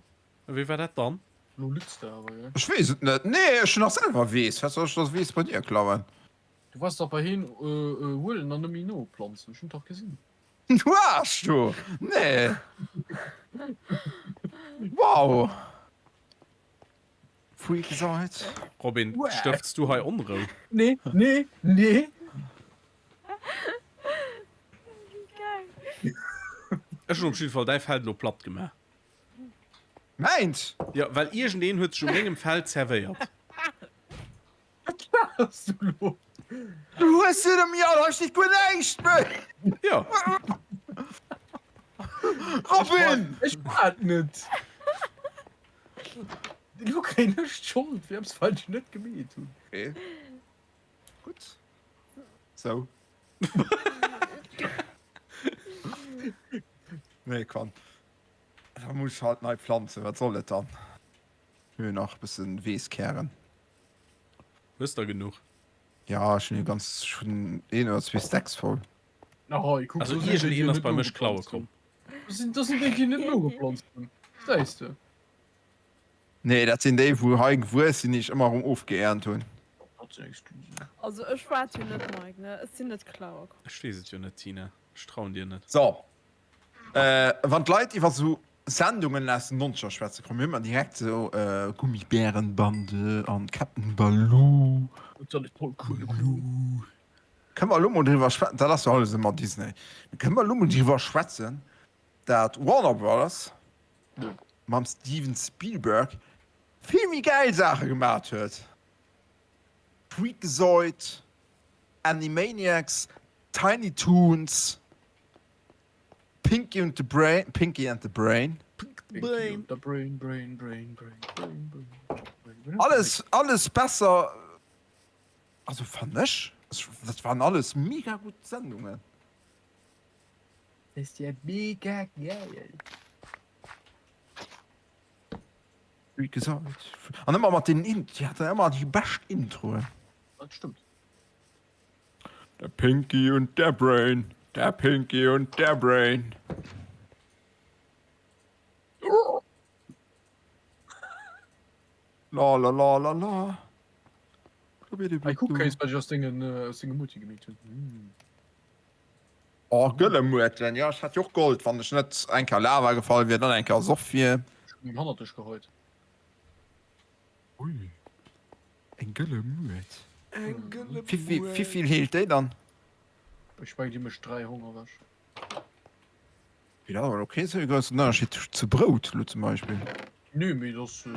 A wéi war dat dann? Lo lütz de awer, gell? Ech weess et net. Nee, ech hunn nach selwer Weess. Wat soll ech da Weess bei dir klauen? Du wars dach bei heen huelen an nëmme noplanzen. Ech hunn dach gesinn. Du Aarsch du! Nee! Wow! Pfui gesait. Robin, stëfts du hei Onrou? Nee, nee, nee! Ech hunn op jidde Fall däi Feld elo platt gemaach. Mäins? Jo, well iergendeen huet sech u mengem Feld zerwéiert. Wat laachs du lo? Du hues se dem Jan, hei steet guer näischt méi! Jo. Robin! Ech war et net! Elo kréien ech d'Schold fir eppes wat ech net gemeet hunn. Okay. Gutt. Sou. Nee, komm. Da muss ech halt nei planzen, wat soll et dann? Hu nach e bëssen Weesskären. Hues der genuch? Ja, ech hunn jo ganz, ech hunn een oder zwee Stacks voll. Also iergendeen ass bei mech klaue komm. Do sinn déi, déi net nogeplanzt hunn. Gesäis de? Nee, dat sinn déi, wou hei gewuess sinn, déi ech ëmmer erëm ofgeernt hunn. Dat sinn Excusen. Also ech war et jo net, Mike, ne? Ech sinn net klaue komm. Ech weess et jo net, Tina. Ech trauen dir net. So, wann d'Leit iwwer sou Sendungen aus den Nonzeger schwätzen, kommen ëmmer direkt sou Gummibärenbande an Captain Baloo. Kënne mer elo mol driwwer schwätzen, dat ass jo alles ëmmer Disney, mee kënne mer elo mol driwwer schwätzen, dat Warner Brothers mam Steven Spielberg vill méi gäil Saache gemat huet? Freakazoid, Animaniacs, Tiny Toons, Pinky und the Brain, Pinky and the Brain. Pinky and the Brain, Brain, Brain, Brain, Brain, Brain, Brain. Alles, alles besser, also fannen ech, dat waren alles mega gutt Sendungen. Dat ass ja mega geil. Wéi gesot, an ëmmer mat den In, déi haten ëmmer déi bescht Introen. Dat stëmmt. Der Pinky und der Brain, der Pinky und der Brain. La la la la la. Hei kuck Kéis wat ech aus dengen aus dengem Multi gemeet hunn. Oh gëlle Muerten, jo ech hätt jo och Gold wann ech net eng Kéier Lava gefall wier, dann eng Kéier ersoff wier. Ech hunn eng hannert dech geheit. Ui, eng gëlle Muert. Eng gëlle Muert. Wivill heelt déi dann? Ech mengen déi mécht 3 Honger ewech. Wéi dat awer ok sou e groussen Ënnerscheed zu Brout lo zum Beispill. Nee mee et ass,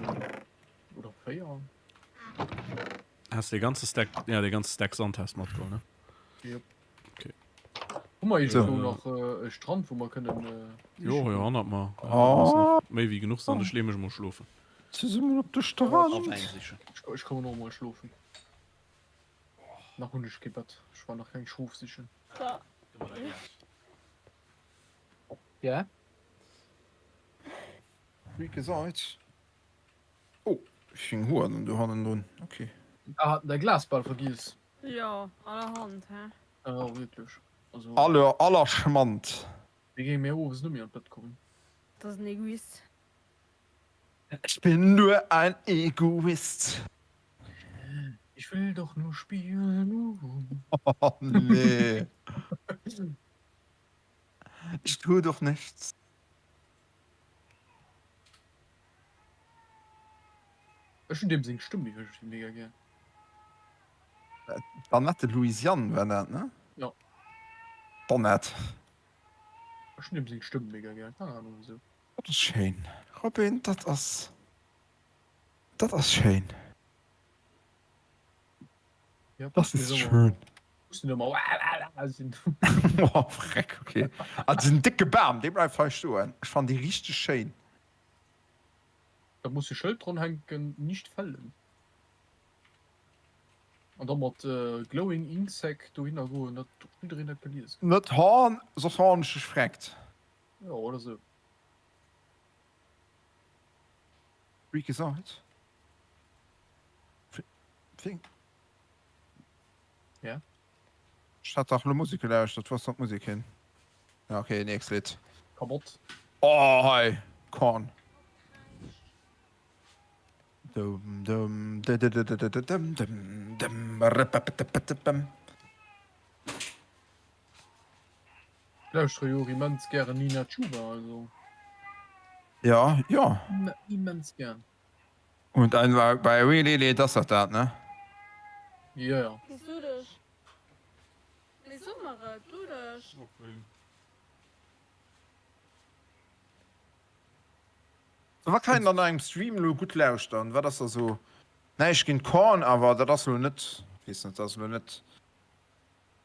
oder 4. Has de ganze Stack, ja de ganze Stack Sand has matgeholl ne? Yep. Okay. Hu mer iergendwou nach e Strand wou mer kënnen Jo, jo, hannert mer. Oh. Méi wéi genuch Sand, ech lee mech mol schlofen. Zesummen op de Strand. A Wäin sichen. Ech kommen och mol schlofen. Nach hunn ech kee Bett, ech war nach keng Schof sichen. Ja? Wéi gesait. Oh, ech sinn Hoer dann do hannendrun, ok. Ah, haten däi Glas bal vergiess. Jo, allerhand, he? Jo, wierklech. Also. Aller, aller Schmand. Wéi géinge mir owes net méi an d'Bett kommen? Dat ass en Egoist. Ich bin nur ein Egoist. Ich will doch nur spielen, uh. Oh nee. Ich tu doch nichts. Ech hunn deem seng Stëmm, déi hör ech mega gär. D'Annette Louisiane war dat, ne? Jo. D'Annette. Ech hunn deem seng Stëmm mega gär, keng Ahnung wisou. Dat ass schéin, Robin, dat ass, dat ass schéin. Das ist schön. Oh, freck, okay. Also den dicke Bam, dee bleift hei stoen. Ech fannen déi richteg schéin. Da muss e Schëld drun hänken, nicht fällen. An da mat glowing insect dohinner goen, datt jiddereen dat ka liesen. Net haen, soss haen ech dech freckt. Jo, oder sou. Wéi gesait. Wéi? Ja. Ech hat dach lo Musek gelauschtert, wou ass dann d'Musek hin? Ja okay, nächst Lidd. Kabott. Oh hei, Korn. Dum dum dëdëdëdëdëm dëm dëm rëpëpëtëpëtëm. Ech lauschtere jo och immens gären Nina Chuba, also. Ja, jo. Immens gären. Und ein war bei Really, dat ass dach dat, ne? Jo, jo. Wéi du dech? Mee so mer et, du dech. So, wat kann een dann an engem Stream elo gutt lauschteren? Wat ass da sou? Näischt géint Korn, awer dat ass elo net, weess net, dat ass elo net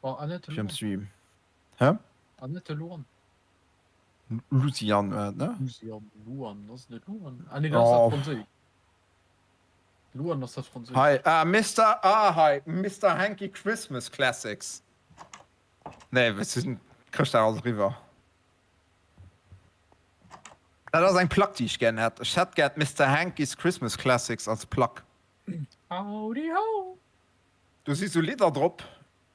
Oh, Annette fir am Luan. Stream. Hä? Annette Luan. Lucian war et, ne? Lucian, Luan, ass et net Luan? Ah nee, dat ass dat Oh. Franséischt. Luan ass dat Franséischt. Hei, ah, Mister, ah, hei, Mister Hanky Christmas Classics. Nee, wéi sinn Chrëschtdag ass eriwwer. Dat ass eng Plack, déi ech gären hätt. Ech hätt gär d'Mister Hanky's Christmas Classics als Plack. Howdy ho! Do si sou Lidder drop,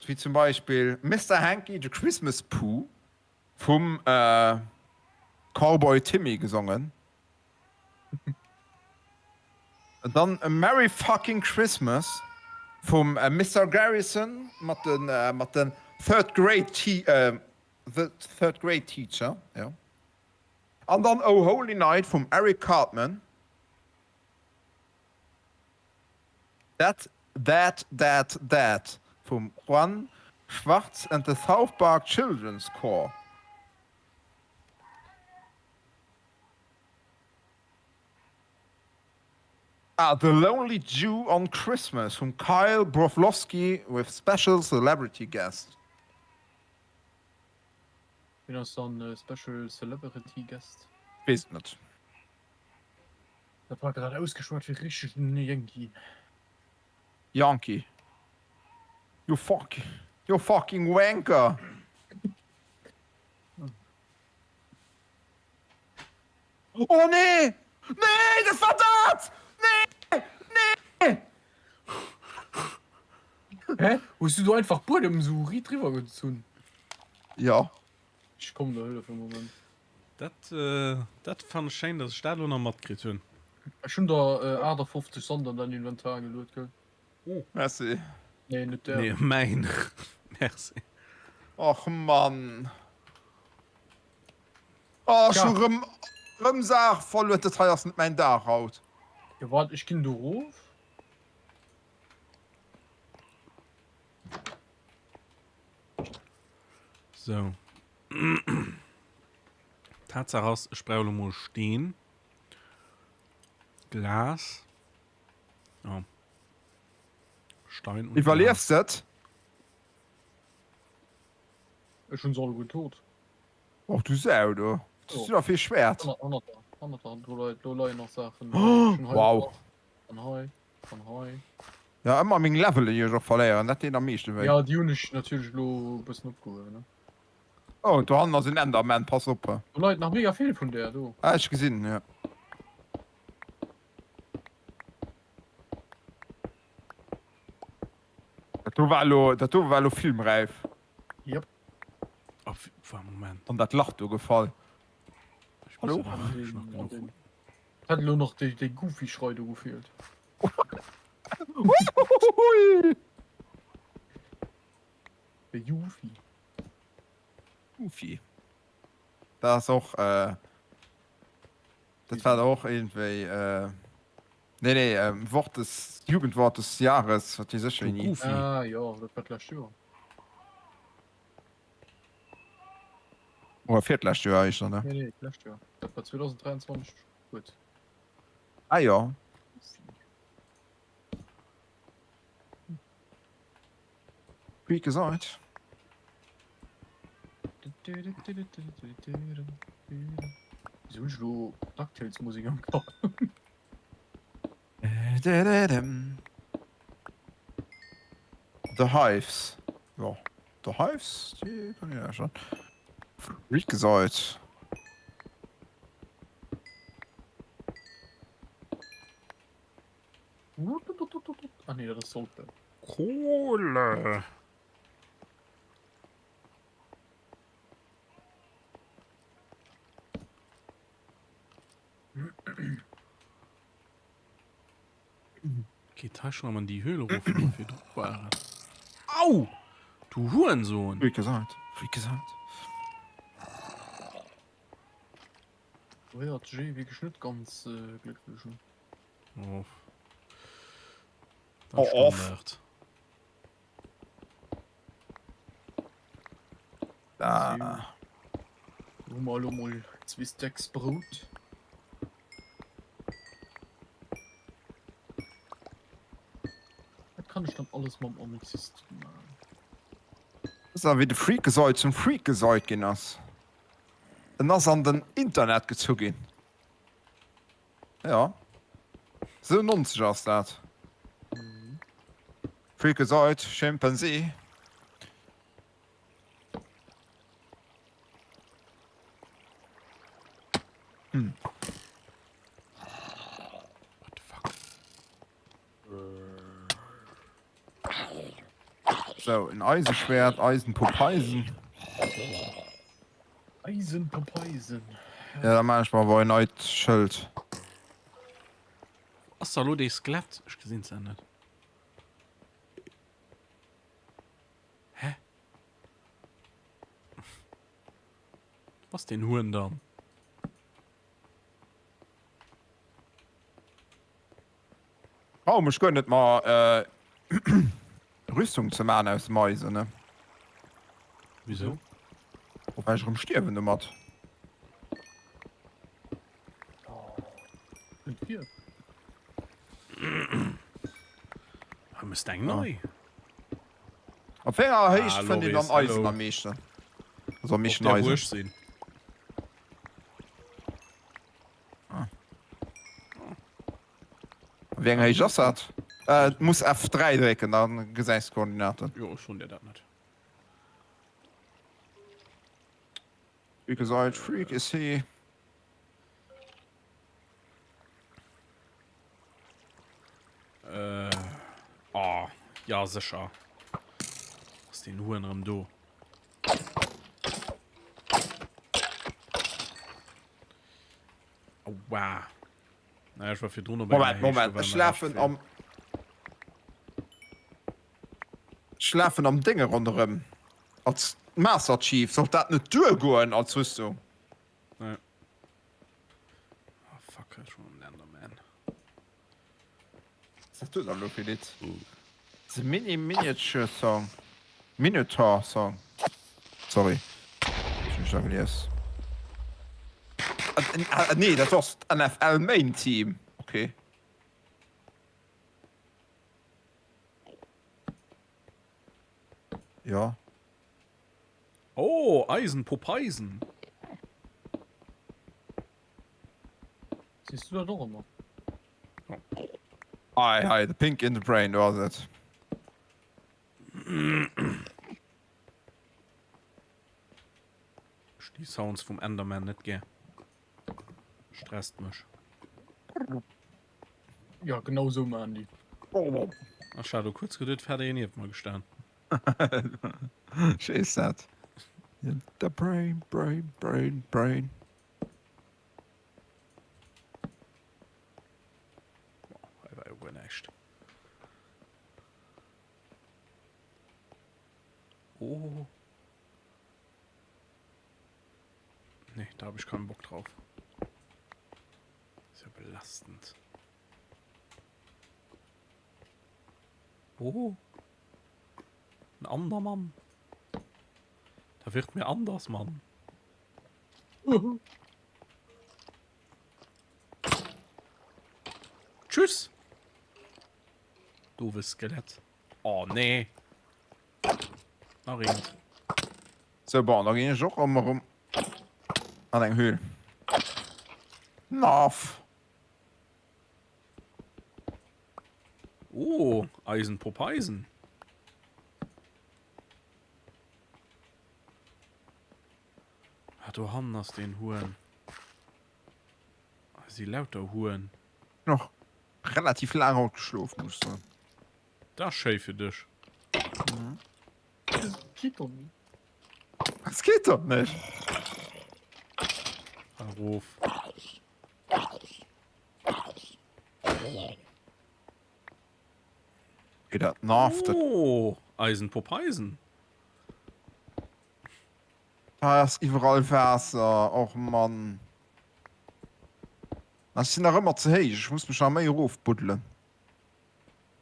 wéi zum Beispill Mister Hanky the Christmas Pooh vum Cowboy Timmy gesongen. An dann Merry Fucking Christmas vum Mister Garrison mat de mat den Third Grade The Third Grade Teacher, jo. An dann Oh Holy Night vum Eric Cartman. That That That That vum Juan. Schwartz and the South Park Children's Choir. Ah, The Lonely Jew on Christmas vum Kyle Broflovski with special celebrity guest. Wien ass dann special celebrity guest? Weess et net. Dat war grad ausgeschwat wéi richtegen Yankee. Yankee. You fuck, you fucking wanker! Oh nee! Nee, dat war dat! Nee! Nee! Hä? Hues du do einfach Buedem esou riit driwwer gezunn? Jo. Ech kommen der hëllefen, Moment. Dat, dat fannen ech schéin, dass ech dat elo nach matkritt hunn. Ech hunn der 58 Sand an däin Inventar geluet, gell? Merci. Nee, net där. Nee, mäin. Merci. Och Mann. Oh, ech hu rëm, rëm Saach verluer. Dat hei ass net mäin Dag haut. Jo, waart, ech ginn do erof. Sou. Tatsaach ass, ech brauch elo mol Steen. Glas. Oh. Stein und Iwwerliefs Glas. de et? Ech hunn se alleguer tot. Och du Sau do. Was hues du da fir e Schwert? Hannert der, hannert der, do leit, do leien nach Saachen. Ech hunn hei Wow. nach, an hei, an hei. Ja, ëmmer meng Levelen déi ech och verléieren, dat deet am meeschte wéi. Ja, déi hunn ech natierlech elo e bëssen opgehuewen, ne. Oh, dohannen ass en Enderman, pass op. Do leit nach mega vill vun där do. Ah, ech gesinn, jo. Dat do war elo, dat do war elo filmräif. Yep. Oh, war Moment. An dat Lach do gefall. Hallo? Hätt elo nach déi, déi Goofy-Schrei do gefeelt. De Goofy. Goofy. Dat ass och, äh, dat war och iergendwéi, äh, nee, nee, ähm, Wort des, Jugendwort des Jahres, wat weess ech wéini. Goofy. Ah jo, dat war d'lescht Joer. Oder virtlescht Joer éischter, ne? Nee, nee, d'lescht Joer. Dat war 2023. Gutt. Ah jo. Wéi gesot. Wieso hunn ech elo Ducktales Musek am Kapp? The Hives. Jo, The Hives, déi kann ech schon. Wéi gesot. Ah nee, dat ass Saltburn. Kohle. Geet hei schon an déi Höhle erof, wou mer virdru waren. Au! Du Hurensohn! Wéi gesot, wéi gesot. Do héiert de Jay wierklech net ganz glécklech un. Off. Oh, off. Standard. Da. Hu mer elo mol zwee Stacks Brout. Wat kann ech dann alles mam Amethyst man? Ass awer wéi de Freakazoid zum Freakazoid ginn ass. En ass an den Internet gezu ginn. Jo, sou 90 ass dat. Freakazoid, Chimpanzee. Hm. What the fuck? So, en Eiseschwert, Eisenpopeisen. Eisenpopeisen. Ja, da maache ech mer awer en neit Schëld. Wo ass da lo dee Skelett? Ech gesinn se net. Hä? Wo ass deen Huren dann? Brauch mech guer net mer Rüstung ze maan aus dem Eisen ne. Wisou? Oh, well ech erëm stierwen domat. Hei muss eng nei. Op wéi enger Héicht Ah, fënnt een Loris, dann Eisen hallo. am meeschten? Also am Op meeschten der Eisen. Buerg sinn. Wéi eng Héicht ass dat? Äh, du muss F3 drécken, dann gesäis d'Koordinaten. Jo, ech hunn dir dat net. Wéi gesait, Freak is he. Äh, oh, ja sécher. Ass deen Huren erëm do. Aua. Naja, ech war virdrun op enger Moment, Héicht, Moment, do war ech nach lafen recht am. Ech lafen am Dénge ronderëm. Als Master Chief sollt dat net duergoen als Rüstung. Nee. Ah, fuck, ech schon am Enderman. Was hast du da lo fir Lidd? The Mini Miniature Song. Minotaur Song. Sorry. Ech hun mech da gelies. Ah, nee, dat ass d'NFL Main Team. Okay. Ja. Oh, Eisen, Popeisen. Siehst du dat och ëmmer? Hei, hei, the pink in the brain, do ass et. Ech déi Sounds vum Enderman net gär. Stresst mech. Ja, genau sou maachen déi. Ech hat elo kuerz geduet, et hätt een nieft mer gestan. Schéi ass dat. The brain, brain, brain, brain. Hei war jo guer näischt. Oh. Nee, da habe ich keinen Bock drauf. Ist ja belastend. Oh. Ein Andermann. Da wird mir anders, Mann. Tschüss. Doofes Skelett. Oh nee. Nach eent. Sou, bon, da ginn ech och erëm erëm an eng Höhl. Naf. Oh, Eisen Popeisen. Ah, do hannen ass deen Huhn. Hei si lauter Huhn. Noch relativ laang haut geschlof, muss ech soen. Dat ass schéi fir dech. Geet doch net. Was geet doch net? Erof. Geet dat naf? Dat Oh, Eisen Popeisen. Da ass iwwerall Waasser, och Mann. Ech sinn nach ëmmer ze héich, ech muss mech nach méi erofbuddelen.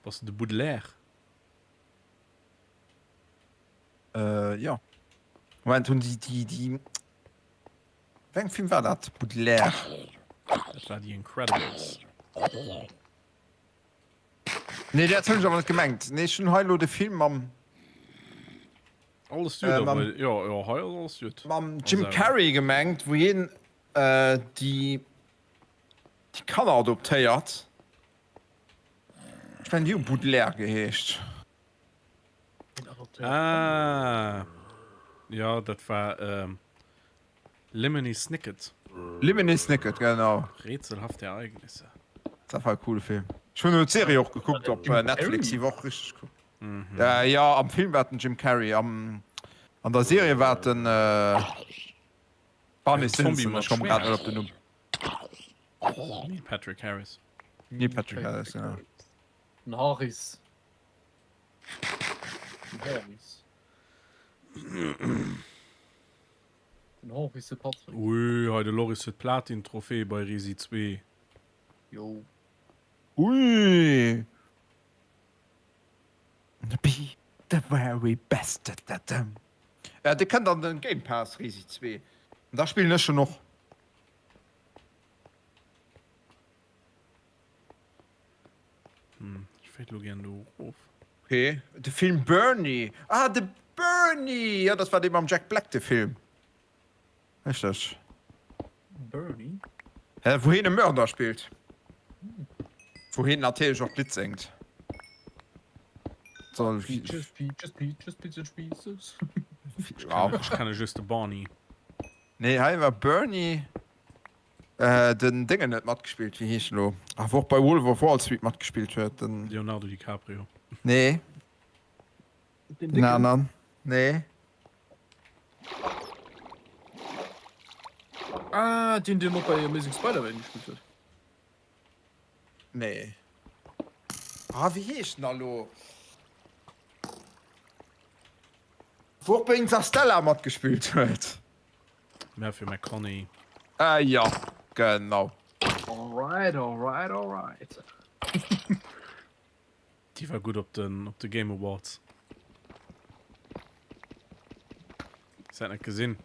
Bass de de Baudelaire? Äh, jo. Moment, hunn déi, déi, déi. Wéi engem Film war dat? Baudelaire? Dat war The Incredibles. Nee, dat hunn ech awer net gemengt. Nee, ech hunn hei elo de Film mam. Alles gutt, Äh, mam, awer jo, jo, hei ass alles gutt. Mam Jim Carrey gemengt, wou hien äh, déi, déi Kanner adoptéiert. Ech mengen, déi hu Baudelaire geheescht. Ah, jo, dat war ähm, Lemony Snicket. Lemony Snicket, genau. Rätselhafte Ereignisse. Dat war e coole Film. Ech hunn elo d'Serie och gekuckt op Netflix, déi war och richteg cool. Jo, am Film war et den Jim Carrey, am, an der Serie war et den Barney Stinson, ech komme grad net op den Numm. Neil Patrick Harris. Neil Patrick Harris, genau. Den Harris. Den Harris. Den Henri de Patrick. Ui, hei de Loris huet Platin-Trophée bei Resi 2. Jo. Ui! Be the very best. Da, da, da. Ja, dee kënnt an den Game Pass, Resi 2. An da spillen ech en och. Hm, ech wéilt lo gären do erof. Okay, de Film Bernie. Ah, de Bernie! Jo, dat war dee mam Jack Black, de Film. Richteg. Bernie? Hä, wou hien e Mörder spillt. Wou hien natierlech och d'Lidd séngt. Soll. Peaches, Peaches, Peaches, Peaches, Peaches. Ech kenne just de Barney. Nee, hei war Bernie. Den Déngen huet matgespillt, wéi heescht en elo? Ah, wou och bei Wolf of Wall Street matgespillt huet, den. Leonardo DiCaprio. Nee. Den aneren. Nee. Ah, deen, deen och bei Amazing Spider-Man gespillt huet. Nee. Ah, wéi heescht en da elo? Wou och bei Interstellar matgespillt huet. Matthew McConaughey. Äh jo, genau. Alright, alright, alright. Déi war gutt op den, op de Game Awards. Hast dat net gesinn?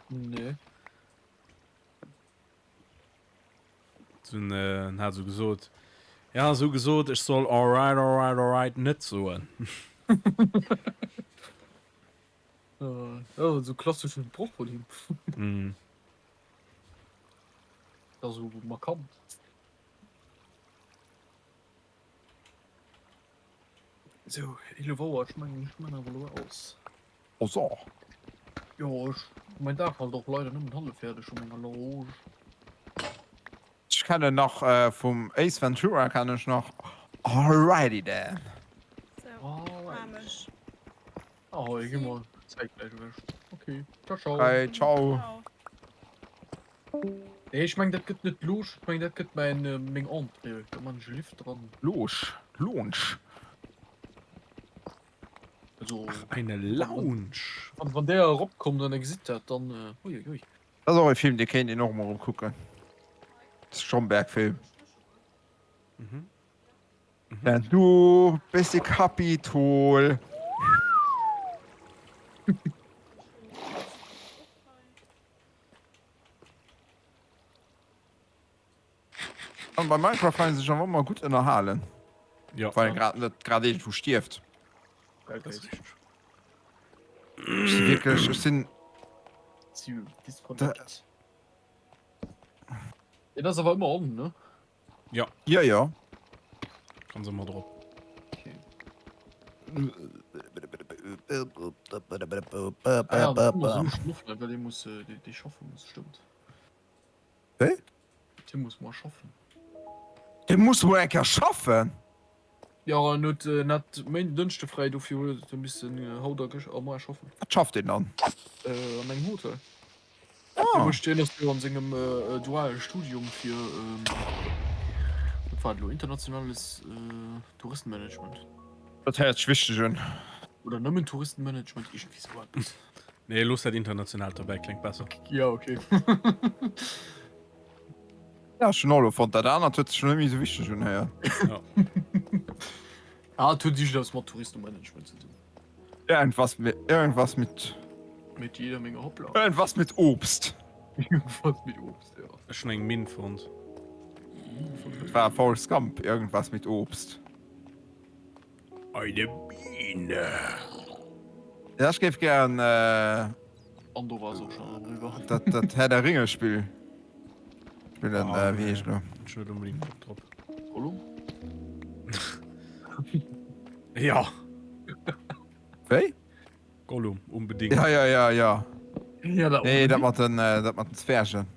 Nee. Dunn äh, hat se gesot, ja, se hu gesot, ech soll alright, alright, alright net soen. Ja, so klassischen Sproch vun him. Mhm. Ja, so markant. So, 11 Auer, ech mengen, ech man awer elo aus. Oh so. Jo, ech, mein Dag halt och leider nëmmen hallef fäerdeg vu menger Loge. Ech kennen nach äh, vum Ace Ventura kennen ech nach Alrighty then. So, Alrighty. Ahoi, gi mer zäitgläich ewech. Okay, ciao, ciao. Hey, ciao. Nee, ech meng dat gëtt net d'Loge, ech meng dat gëtt mäin meng Entrée. Do man ech e Lift dran. Loge, Lounge. Also, Ach, eine Lounge. Wann, wann der eropkommt an der gesitt dat, dann uiuiui. Dat ass och e Film, dee kéint een och emol erëm kucken. Stromberg-Film. Mhm. Denn du bist de Kapitol. An bei Minecraft kann een sech awer ëmmer gutt ënnerhalen. Ja. Wann een grad net grad iergendwou stierft. Dat ass richteg. Ech si wierklech, ech sinn. Disconnect. Et ass awer ëmmer on, ne? Ja. Ja, ja. Kann se ëmmer drop. Okay. Ah ja, den Tim ass elo schon offline, well dee muss, dee, dee schaffe muss, stëmmt. Wéi? Tim muss mar schaffen. Dee muss mol eng Kéier schaffen! Jo, en huet net Méinden, Dënschde fräi, dofir huet e missen haut a gëscht a moar schaffen. Wat schafft deen dann? An engem Hotel. Ah. Hie mécht, hien ass jo an sengem duale Studium fir, wat war et elo, internationales Touristenmanagement. Dat héiert sech wichteg un. Oder nëmmen Touristenmanagement, iergendwéi sou eppes. Nee, looss dat internationaalt dobäi, kléngt besser. Ja, okay. Ja, ech hunn och elo fonnt, dat anert huet sech net méi sou wichteg unhéiert. Ja. Ah, et huet iergendeppes mat Touristenmanagement ze dinn. Irgendwas mit, irgendwas mit. Mit jeder Menge Hoppla. Irgendwas mit Obst. Irgendwas mit Obst, ja. Ech hunn eng Minn fonnt. Dat war Forrest Gump, irgendwas mit Obst. Eine Biene. Ja, ech géif gären. An do war se och schon eriwwer. Dat, dat Herr der Ringe Spill spillen, Ah, wéi heescht elo? Ech hunn net onbedingt Bock drop. Gollum? Ja. Wéi? Gollum, unbedingt. Ja, ja, ja, ja. Ja, dat Nee, dat mat den, dat mat den Zwergen.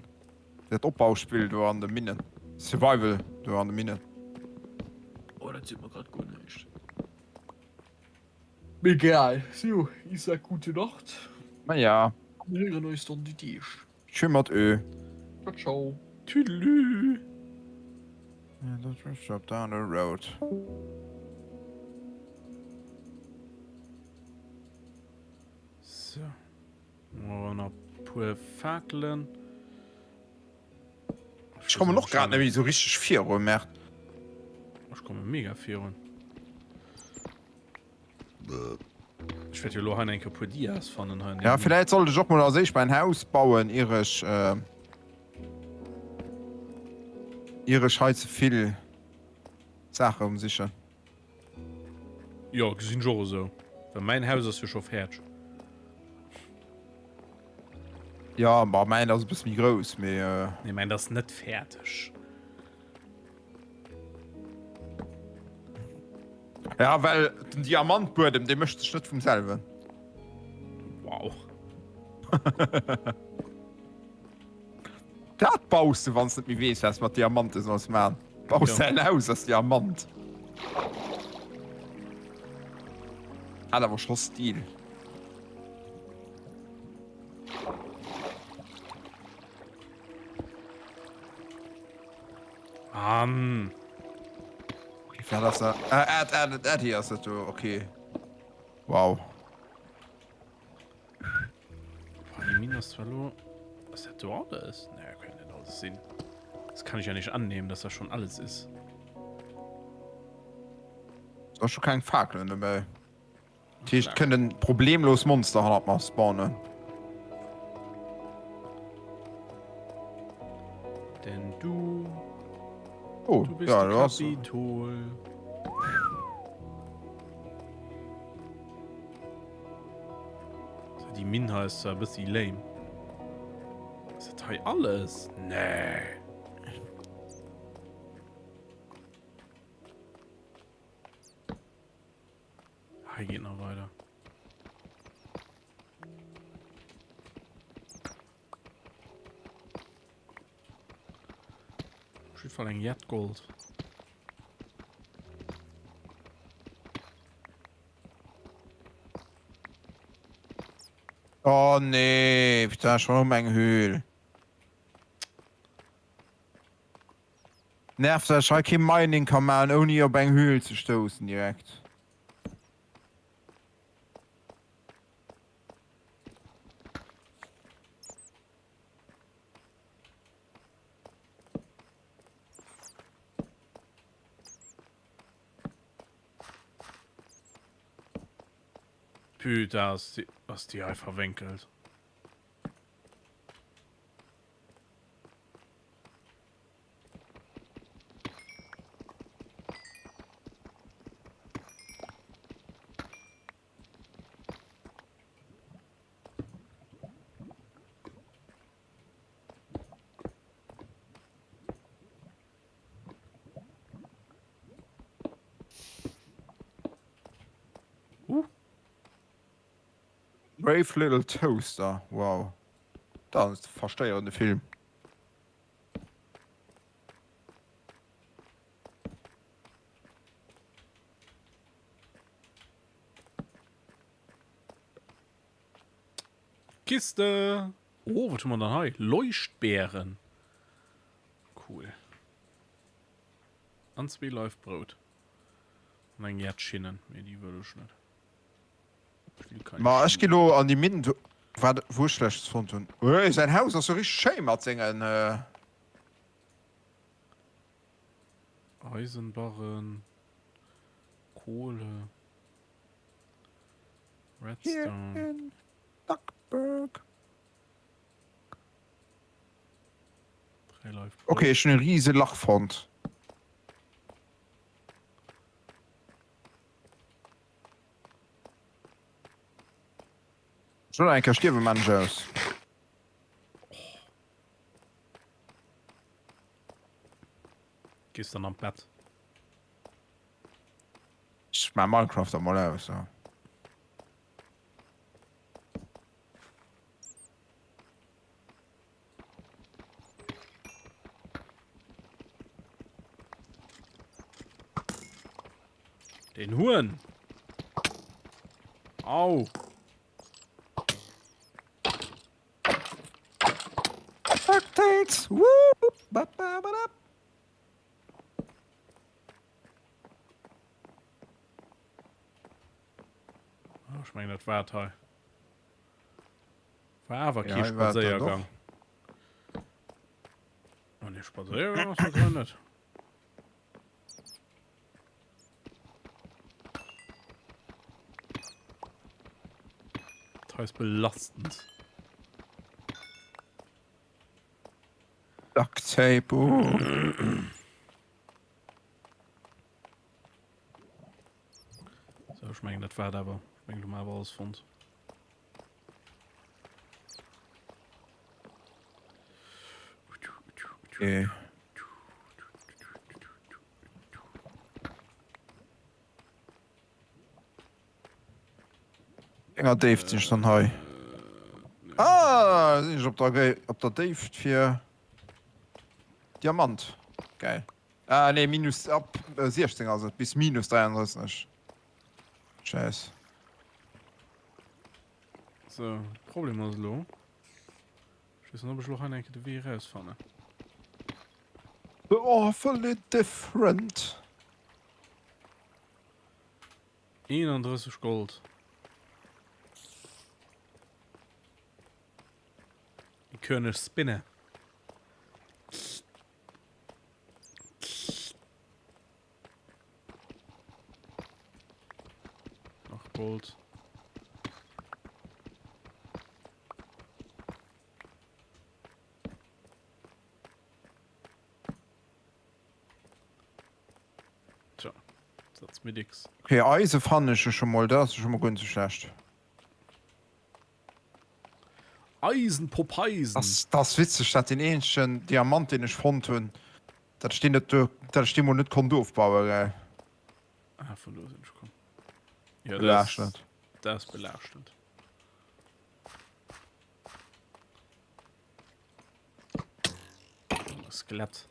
Dat Opbauspill do an de Minnen. Survival do an de Minnen. Oh, dat seet mer grad guer näischt. Mee egal. Sou, ich sag gute Nacht. Ma ja. Mir héieren eis dann déi Deeg. Tschö mat Ö. Ciao, ciao. Tüdelü. Let's drop down the road. So. Awer nach puer Fakelen. Ech kommen och grad net méi sou richteg virun, Merde. Ech komme mega virun. Ech wäert jo elo hei nach eng Kéier e puer Dias fannen hei an Ja, deem. villäit sollt ech och mol als éischt mäin Haus bauen, ier ech, ier ech hei ze vill Saache umsichen. Jo, gesinn ech och esou. Well mäin Haus ass jo scho fäerdeg. Ja, ma mäin ass e bësse méi grouss, mee. Nee, mäin ass net fäerdeg. Ja, well den Diamantbuedem, dee mécht sech net vum selwen. Wow. Dat baus de, wann s net méi weess, wat s mat Diamante solls man. Baus Ja. däin Haus aus Diamant. Hat awer scho Stil. Mann. Wat ass dat? Ah, Ed, Ed, Eddie ass dat do. Okay. Wow. Boah, die Mine ass zwar lo. Ass dat do alles? Nee, kann net alles sinn. Das kann ich ja nicht annehmen, dass das schon alles ist. Ass scho keng Fakelen dobäi. Dat heescht, et kënnt en problemlos Monster hannert mer spawnen. Denn du, oh, du bist ja, de du hast... Kapitol. So, die Mine hei ist zwar e bëssi lame. Ist dat hei alles? Nee. Hei geet nach weider. Op jidde Fall eng Jett Gold. Oh nee, putain, schon um eng Höhl. Nervt dat ech hei kee Mining ka maan ouni op eng Höhl ze stoussen direkt. Putain, ass déi, ass déi hei verwénkelt. Uh. Brave Little Toaster, wow. Dat ass e verstéierende Film. Kiste! Oh, wat hu mer dann hei? Leuchtbeeren. Cool. An zwee Leif Brout. An eng Jett Schinnen. Mee déi wëll ech net. Ma ech gi lo an déi Minn do, wat wou ech schlechts fonnt hunn. Ui, säin Haus ass jo richteg schéi mat sengen. Eisenbarren, Kohle, Redstone. Here in Duckburg. Okay, ech hunn e riese Lach fonnt. Ech wëll eng Kéier stierwen, maan ech aus. Gees dann an d'Bett? Ech maan Minecraft da mol aus, jo. Den Huhn. Au. DuckTales. Woo. Ba, ba, ba, da. Oh, ich meine, das war hei. War awer Ja, kee hei war et dann Spadséiergang. Oh nee, Spadséiergang ass dat hei net. Dat hei ass belastend. Duct Tape, oh. So, ech mengen dat war et awer. Ech mengen do hu mer awer alles fonnt. Okay. Enger Déift sinn ech dann hei. Ah, sinn ech op der, op der Déift fir Diamant. Geil. Ah nee, minus ab 16 ass et, bis minus 33. Scheiss. So, Problem ass elo, ech weess net ob ech elo hei nach eng Kéier de Wee erausfannen. The awfully different. 31 Gold. Déi König Spinne. Nach Gold. Tja, dat mir dicks. Okay, Eise fannen ech jo scho mol, dat ass jo scho mol guer net sou schlecht. Eisen Popeisen! Ass das witzeg dat den eenzegen Diamant deen ech fonnt hunn dat ech deen net dat ech deen mol net konnt ofbauen gell. Ah vun do sinn ech komm. Jo dat ass dat ass belaaschtend. Skelett.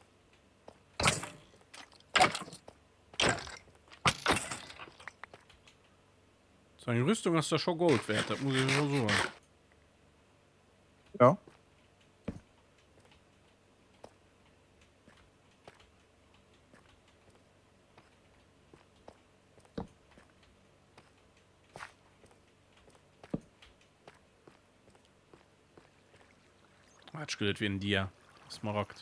So eng Rüstung ass da scho Gold wäert, dat muss ech scho soen. Ja. Ah, ech gëtt et wéi en Dia. Smaragd.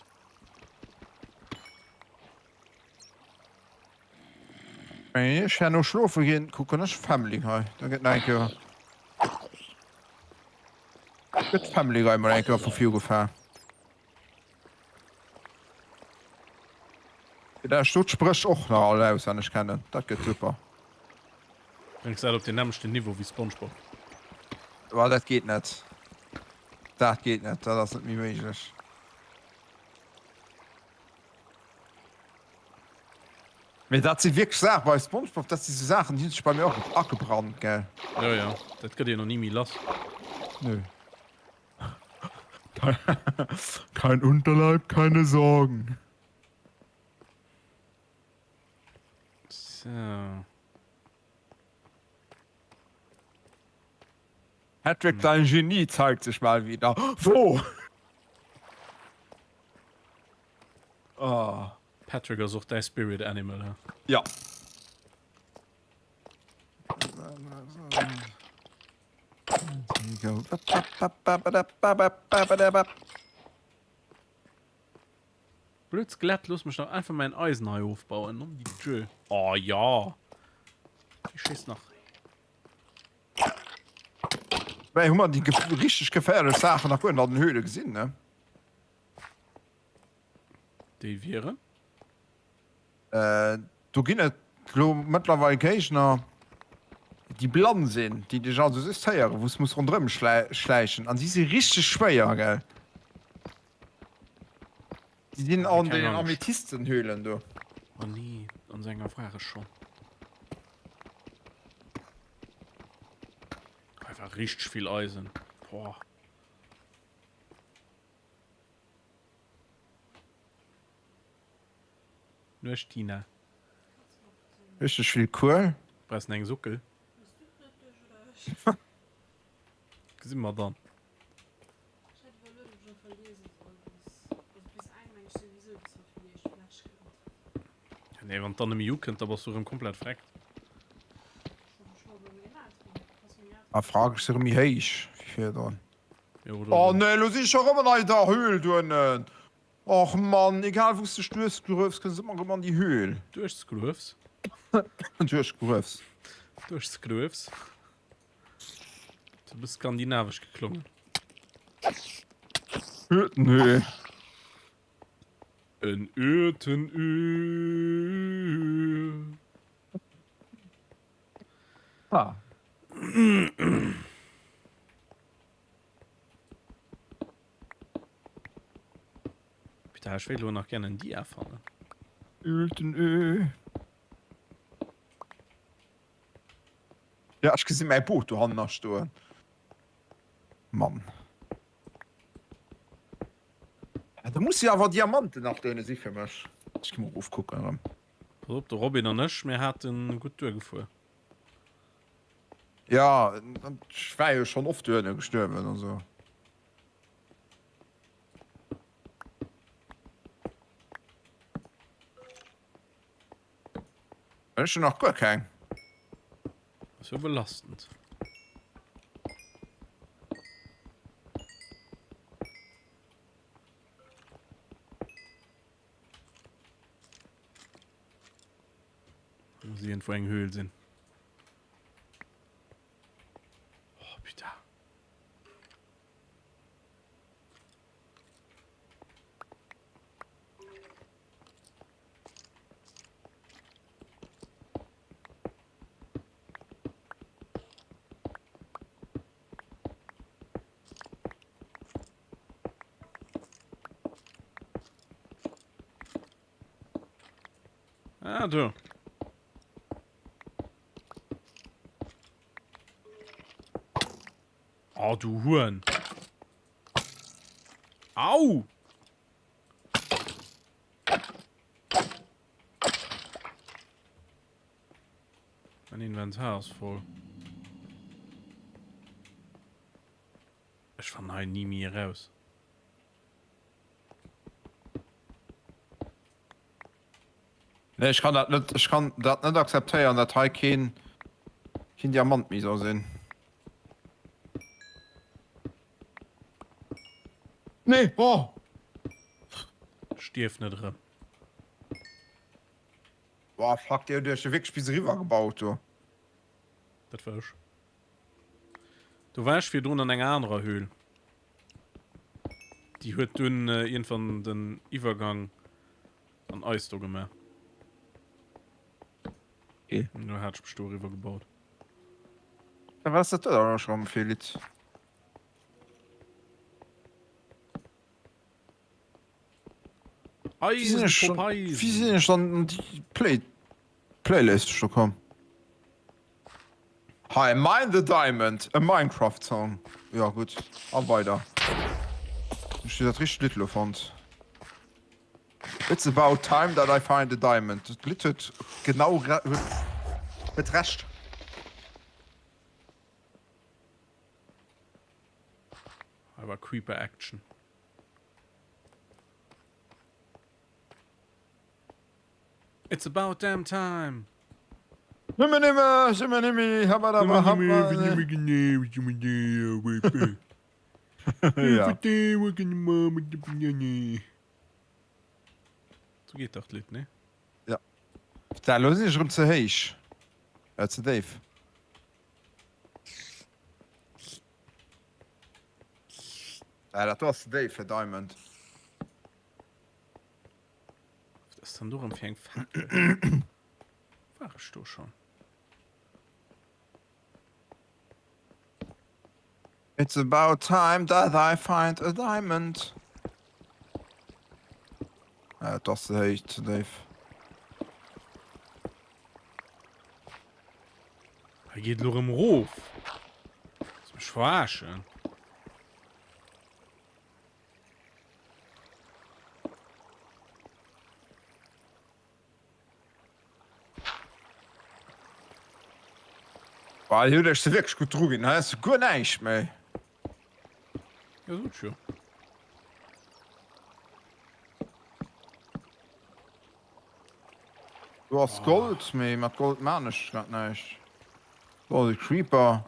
Wenn ech herno schlofe ginn, kucken ech Family Guy. Da gëtt nach eng Kéier gëtt Family Guy mol eng Kéier vu vir ugefaang. Fir dat ech do d'Spréch och nach all auswenneg kennen. Dat gëtt super. Bréngs dat op den nämmlechten Niveau wéi Spongebob? Well dat geet net. Dat geet net, dat ass net méi méiglech. Mee dat si wierklech Saachen bei Spongebob, dat si sou Saachen, déi hunn sech bei mir och agebrannt, gell. Jo, jo, dat gëtt een och ni méi lass. Nö. Kein Unterleib, keine Sorgen. So. Patrick, dein Genie zeigt sich mal wieder. Wo? Oh. Patrick ass och däi Spirit Animal, he? Ja. Blöd Skelett, looss mech dach einfach mäin Eisen hei ofbauen. Nom die Dieu. Oh ja. Ich schéiss nach. Wei hu mer déi richteg geféierlech Saachen nach guer net an den Höhle gesinn, ne? Déi wieren? Äh, do ginn et lo mëttlerweil Géigner, déi blann sinn, déi dech also just héieren, wou s muss ronderëm schläichen. An si si richteg schwéier, gell? Déi sinn an den Amethystenhöhlen do. Oh nee, an sou enger war ech schonn. Hei war richteg vill Eisen. Boah. Nuecht Tina. Richteg vill Kuel. Brauchs eng Sockel? Gesi mer dann. Nee, wann d'Anne méi ukënnt, da bass du erëm komplett vreckt. A frag ech se erëm méi héich wéi virdrun. Oh nee, elo sinn ech erëm an eider Höhl duernen. Och Mann, egal wou s dech duerchgruefs, kënns ëmmer erëm an déi Höhl. ttGruefs? Duerchsgruefs. Du bist skandinavisch geklongen. Uertenhöhe. En Uertenö. Ah. Putain, ech wéilt elo nach gern en Dia fannen. Uertenö. Ja, ech gesi mäi Boot dohannen nach stoen. Mann. Da muss jo awer Diamanten nach dohinne si fir mech. Ech gi mol erofkucken erëm. Pass op, de Robin an ech, mir haten gutt duergefuer. Ja, ech war jo schonn oft dohinne gestuerwen, also. Ech hunn nach guer keng. Ass jo belastend. Muss irgendwo eng Höhl sinn. Oh, putain. Ah, do. Oh, du Huren. Au! Mein Inventar ass voll. Ech fannen hei ni méi eraus. Nee, ech kann dat net, ech kann dat net akzeptéieren, dat hei keen, keen Diamant méi soll sinn. Nee, oh! Stierf net erëm. Boah, fuck, déi huet iech jo wierklech bis eriwwer gebaut do. Dat war ech. Do war ech virdrun an enger anerer Höhl. Déi huet dunn iergendwann den Iwwergang an eis do gemaach. Okay. Do hat ech mech do eriwwer gebaut. Ja, wat ass dat do dann elo scho fir e Lidd? Eisen pro Peisen. Wéi sinn ech dann an déi Play Playlist scho komm? Hei, Mine the Diamond, e Minecraft Song. Jo gutt, a weider. Ech hunn dat richtegt Lidd elo fonnt. It's about time that I find a diamond. Dat Lidd huet genau huet Recht. Hei war Creeper Action. It's about damn time. Sou geet dach d'Lidd, nee? Ja. Da lo sinn ech erëm ze héich. Äh, ze déif. Ah, dat do ass ze déif fir Diamond. Wat ass dann do erëm fir eng Fakel? War ech do schon? It's about time that I find a diamond. Ah, dat ass ze héich, ze déif. Hei geet elo erëm erof. Willst du mech verarschen? Boah, hier huet ech se wierklech gutt dru ginn. Hei ass guer näischt méi. Ja, sot jo. Do ass Gold, mee mat Gold maan ech grad näischt. Do ass e Creeper.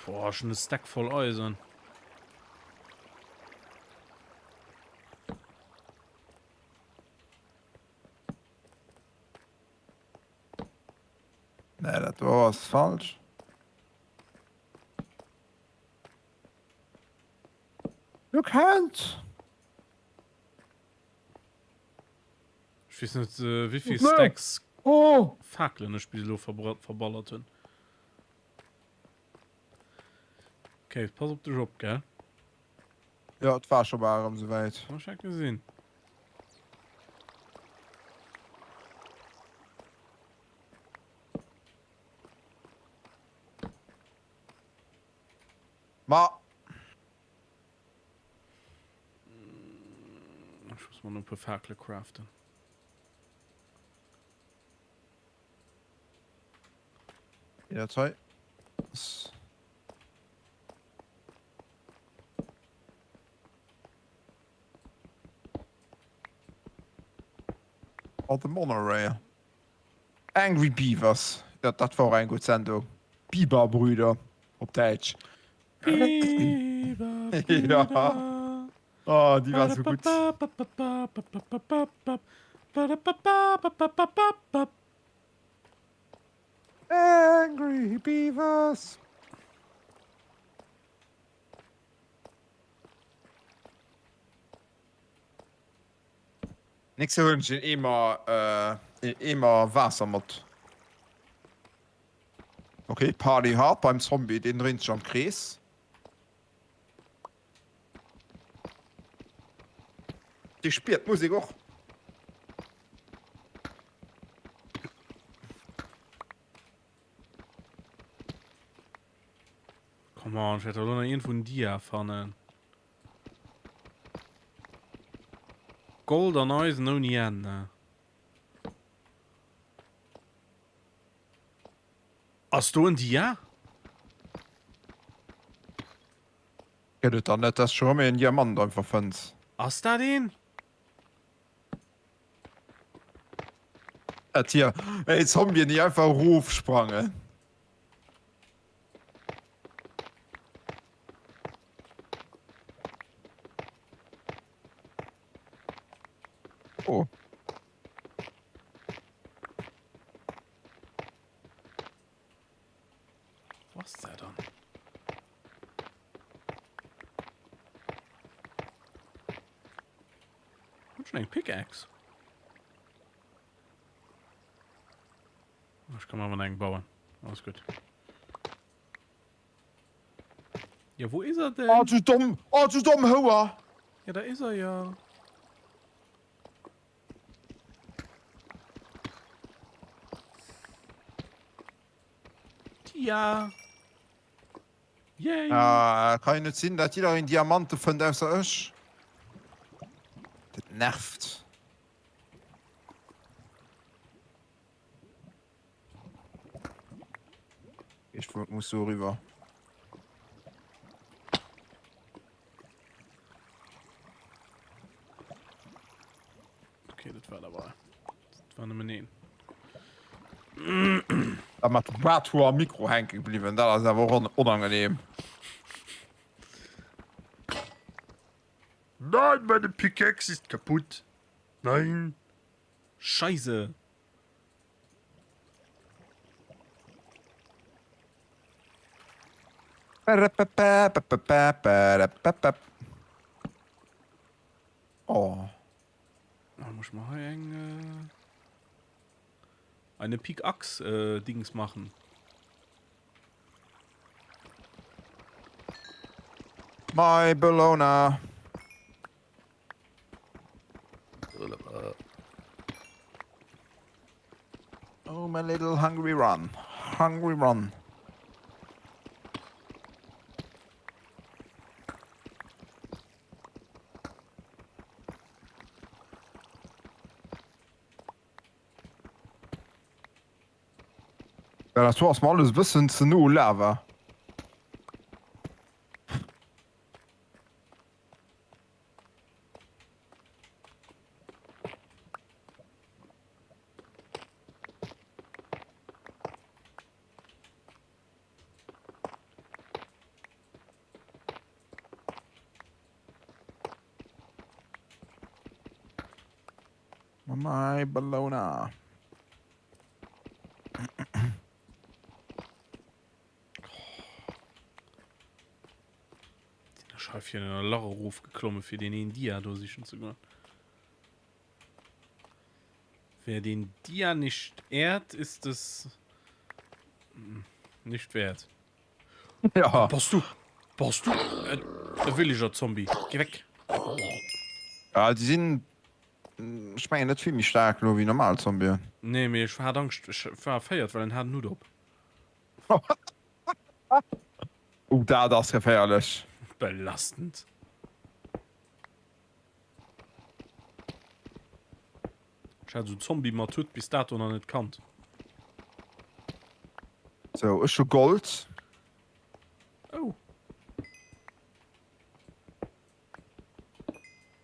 Boah, schon e Stack voll Eisen. Do ass falsch. Du kennt! Ech weess net wéivill Stacks oh. Fakelen ech bis elo verballert hunn. Okay, pass op dech op, gell? Ja, et war scho bal erëm souwäit. Ech hat gesinn. Ma. Ech muss mer nach e puer Fakele craften. Ja, hei. Oh, the Monorail. Angry Beavers. Ja, dat war och eng gutt Sendung. Biberbrüder op Däitsch. Biberbrüder. Ja. Oh, déi war sou gutt. Angry Beavers. Nächst Joer huelen ech een Eemer, een Eemer Waasser mat. Ok, Party hard beim Zombie, deen dréint sech am Krees. Dee spiert d'Musek och. Come on, ech wäert doch elo nach iergendwou en Dia fannen. Gold an Eisen ouni Enn, ne? Ass do en Dia? Gëtt et dann net, dass scho rëm een Diamant einfach fënns? Ass dat een? Dat hier, ey, Zombien déi einfach erofsprangen. Oh. Wo ass der dann? Hun schon eng Pickaxe. Ech kann mer awer eng bauen. Alles gutt. Ja, wo is er denn? Oh, du domm! Oh, du domm Houer! Ja, da is er ja. Tia! Yay! Ah, kann jo net sinn, dat jiddereen Diamante fënnt ausser ech. Dat nervt. Ich muss so rüber. Okay, dat war dabei. Dat war nëmmen een. Da mat Bartour am Mikro hänke gebliwwen, dat ass awer och onangenehm. Nein, meine Pickaxe ist kaputt. Nein. Scheisse! Oh. Da muss ich mal hei eng äh, eine Pickaxe äh, Dings machen. My Bologna. Oh, my little hungry run. Hungry run. Ja, dat ass mer alles e bëssen ze no Lava. My Bologna. fir en Lach erofgeklomme fir deen een Dia do sichen ze goen. Wer den Dia nicht ehrt, ist es nicht wert. Ja. Bass du? Bass du? E Villager Zombie, geh weg! Ja, déi sinn, ech mengen, net vill méi staark elo wéi normal Zombien. Nee, mee ech hat Angscht, ech war erféiert, well en hat en Hutt op. Oh, dat ass geféierlech. Belastend. Ech hat esou Zombie mat Hutt bis dato nach net kannt. Sou, ech hu Gold. Oh.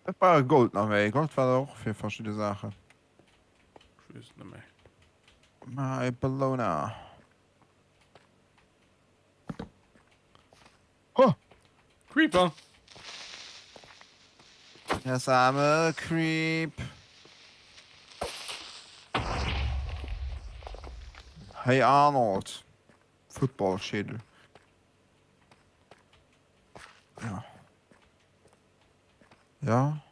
Ech brauch Gold nach méi. Gold war da och fir verschidde Saachen. Ech weess et net méi. My Bellona. Ho! Creeper! Yes, I'm a creep. Hey Arnold. Footballschädel. Ja. Ja.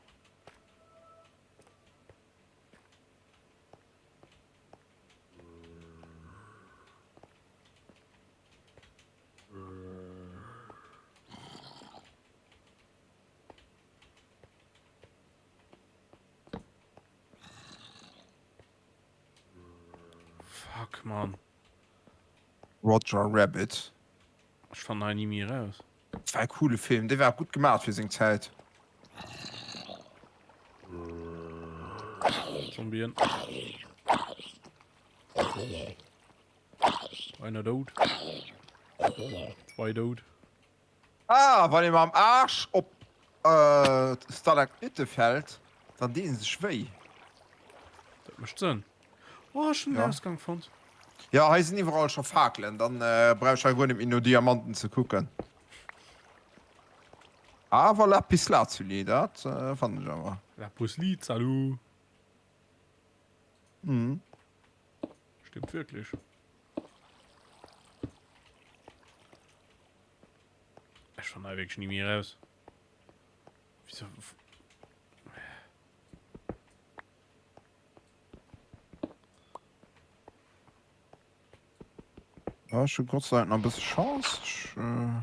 Fuck, man. Roger Rabbit. Ech fannen hei ni méi eraus. Dat war e coole Film, dee war gutt gemaach fir seng Zäit. Zombien. Einer dout. Zwei dout. Ah, wann ee mam Aarsch op Stalaktitte fält, dann dee sech wéi. Dat mécht Sënn. Oh, ech hunn den Ausgang fonnt. Jo, hei sinn iwwerall scho Fakelen, dann brauch ech hei guer net méi no Diamanten ze kucken. Awer Lapislazuli, dat fannen ech awer. Lapuslizalu. Mhm. Stimmt wirklich. Ech fann hei wierklech ni méi eraus. Wieso? Ja, ech hu Gott sei Dank nach e bësse Chance. Ech, äh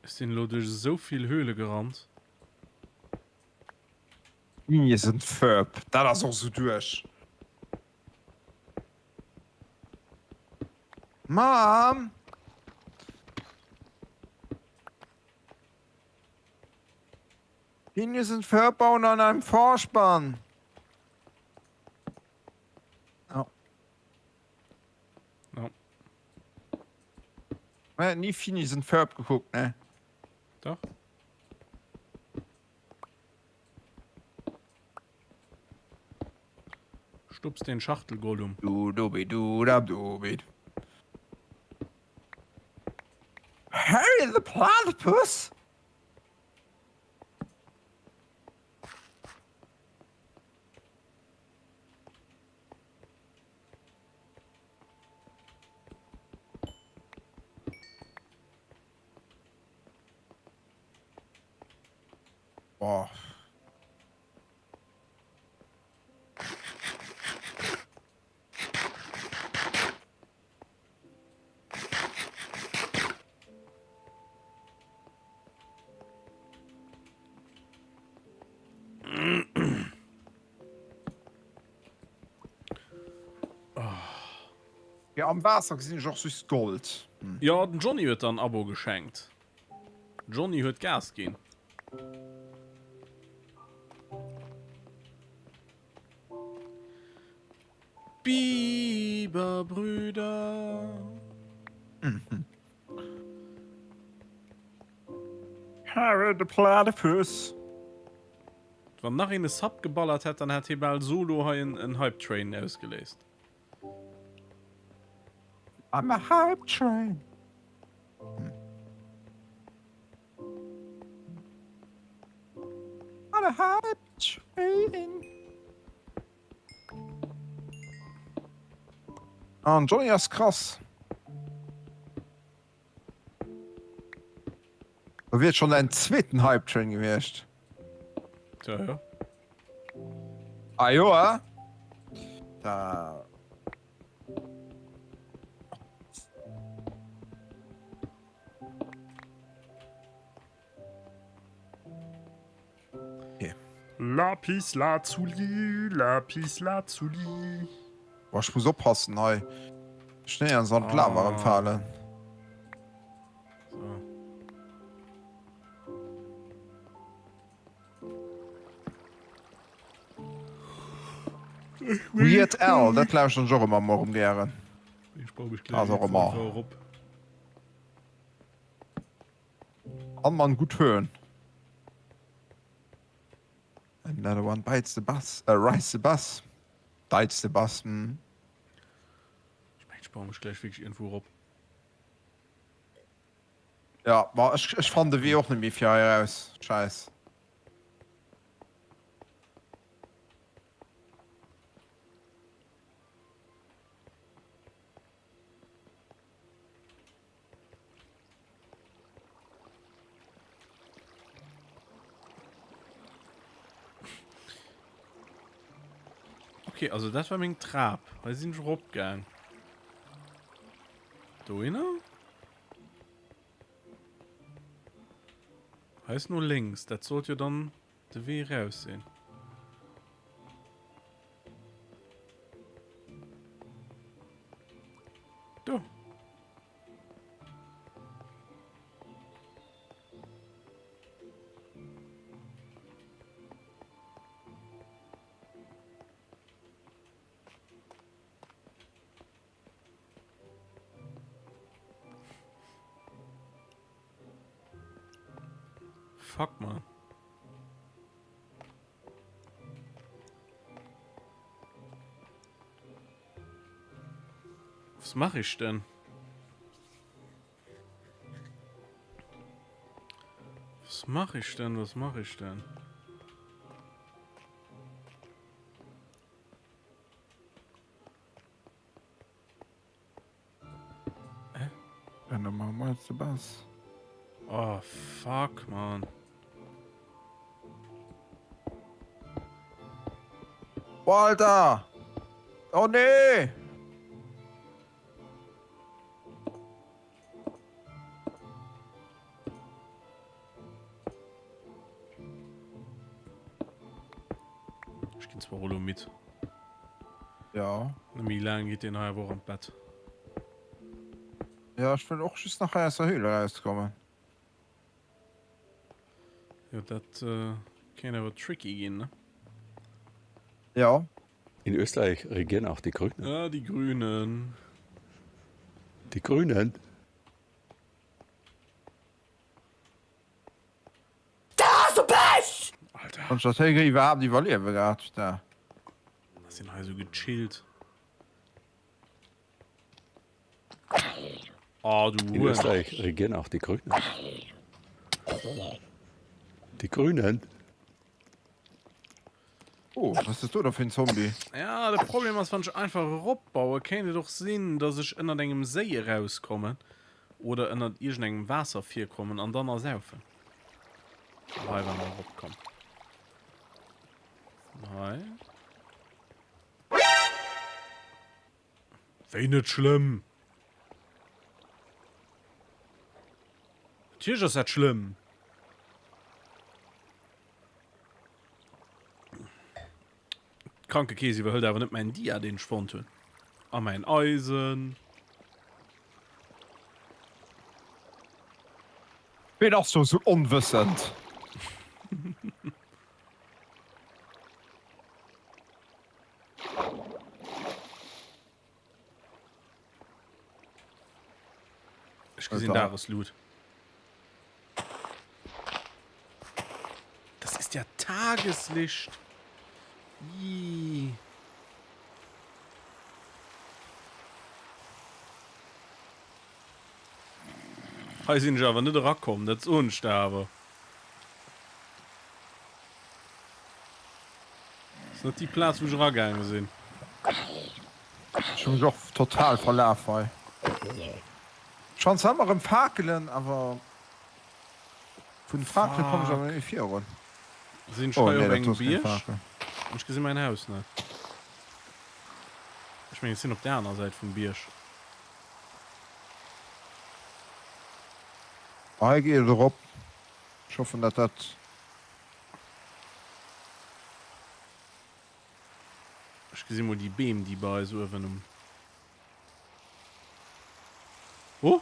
Ech sinn elo duerch esou vill Höhle gerannt. Phineas and Ferb, dat ass och esou duerch. Mom! Phineas and Ferb bauen an einem Vorspann. Ja. Ja. Äh, nie Phineas and Ferb geguckt, ne? Doch. Stups den Schachtelgollum. Du dubi du dab dubi. Harry the Platypus? Boah. Ja, am Waasser gesinn ech och süss Gold. Hm. Jo, den Johnny huet der en Abo geschenkt. Johnny huet Gas ginn. Biberbrüder. Harry the Platypus. Wann nach een e Sub geballert hätt, dann hätt hie bal solo hei en Hype Train ausgeléist. I'm a Hype Train. the hype train. An Johnny ass krass. Da wier et schonn däin zweeten Hype Train gewiescht. Tja, jo. Ah jo, eh? Da. Okay. Lapis Lazuli, Lapis Lazuli. Boah, ich muss oppassen hei. Schnee an Sand Lava ah. empfahlen. So. Weird Al, dat lauschteren ech och ëmmer mol erëm gären. Ich brauch mich gleich erop. Kann man gut hören. Another one bites the bus, äh, rice the bus. Bites the bus, hm. Ich mein, ich baue mich gleich wirklich irgendwo erop. Ja, ma ech, ech fannen de Wee och net méi fir hei eraus. Scheiss. Okay, also dat war meng Trap. Hei sinn ech eropgaang. Dohinner? Hei ist no links. Dat sollt jo dann de Wee raus sinn. Do. Fuck, man. Was mache ich denn? Was mache ich denn? Was mache ich denn? Oh, fuck, man. Boah, Alter! Oh nee! Ech ginn zwar elo midd. Ja. Méi laang geet deen hei awer och an d'Bett. Ja, ech wëll och just nach hei aus der Höhle rauskommen. Jo, dat kéint awer tricky ginn, ne? Ja. In Österreich regieren auch die Grünen. Ah, die Grünen. Die Grünen. Da hast du Pech! Alter. Wann ech dat héi iwwerhaapt iwwerliewe grad da. Was sinn hei sou gechillt. Oh, du In Österreich regieren auch die Grünen. Die Grünen. Oh, was ist das do da fir en Zombie? Ja, de Problem ass, wann ech einfach eropbaue, kéint et och sinn, dass ech ënnert engem Séi erauskommen oder ënnert iergendengem Waasser virkommen an dann ersaufen. Hei war mer eropkomm. Hei. Wéi net schlëmm? Natierlech ass dat schlëmm. D'Krankekeess iwwerhëlt awer net mäin Dia, deen ech fonnt hunn. A mäin Eisen. Ween ass do sou onwëssend? Ech gesinn Dageslut. Das ist ja Tageslicht. Ii. Hei sinn ech awer net erakomm, dat soen ech der awer. Ass net déi Plaz wou ech eragaange sinn. Ech hu mech och total verlaf hei. Ech fann zwar ëmmer erëm Fakelen, awer vun Fakele kommen ech awer net méi virun. Sinn ech Oh hei nee, op dat do engem ass keng Bierg? Fakel. Ech gesi mäin Haus net. Ech mengen ech sinn op der aner Säit vum Bierg. Hei geet et erop. Ech hoffen dat dat. Ech gesi mol déi Beem déi bei eis uewen um. Oh!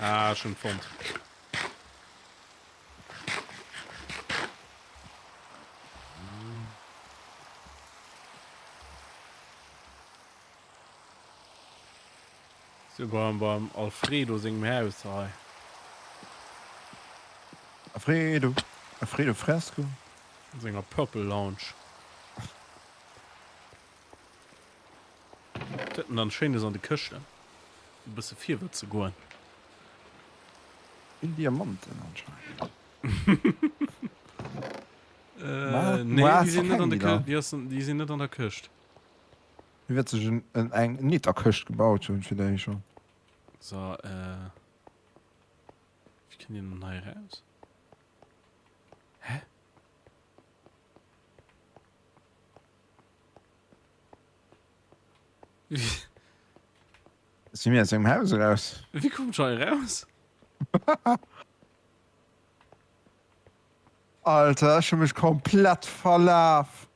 Ah, ech hunn fonnt. Sou beim beim Alfredo sengem Haus hei. Alfredo, Alfredo Fresco. An senger Purple Lounge. Wat huet en dann Schéines an de Këschten? E bësse virwëtze goen. Vill Diamanten anscheinend. Äh, nee, déi sinn net an de Kë déi sinn net an der Këscht. Wie wäert sech en eng Netherkëscht gebaut hunn fir déi schon? So, äh. Wéi kënnt een dann hei eraus? Hä? Si mir aus engem Haus eraus? Wéi komm ech hei eraus? Alter, ech hu mech komplett verlaf.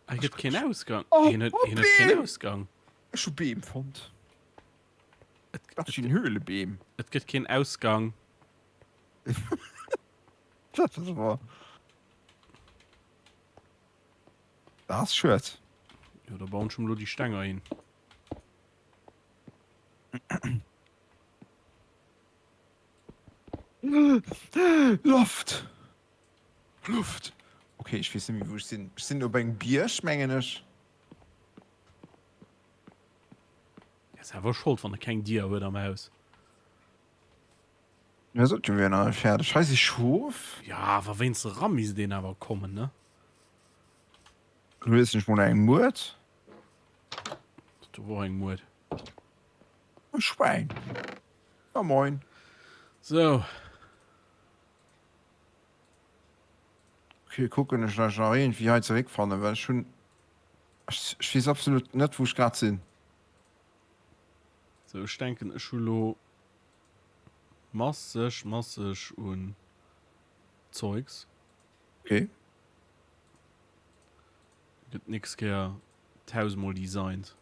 Hei gëtt keen Ausgang. Oh, Hien huet, hien huet keen Ausgang. Ech hu Beem fonnt. Dat sinn Höhlebeem. Et gëtt keen Ausgang. Dat ass awer. Dat ass schued. Jo, da bauen ech em elo déi Stenger hin. Loft! Luft! Okay, ech weess net méi wou ech sinn. Ech sinn op engem Bierg, mengen ech. Ass awer Schold, wann e keng Dier huet am Haus. Ja, sot jo, mir wieren nach net fäerdeg. Hei si Schof. Ja, awer wéinst eram misst een awer kommen, ne? Do loossen ech mol eng Muert. Do wor eng Muert. E Schwäin. Ja, moin. Sou. Okay, kucken ech nach iergendwéi hei zeréckfannen, well ech hunn, ech weess absolut net wou ech grad sinn. Sou, ech denken ech hu lo masseg, masseg un Zeugs. Okay. Gëtt nächst Kéier d'Haus mol designt.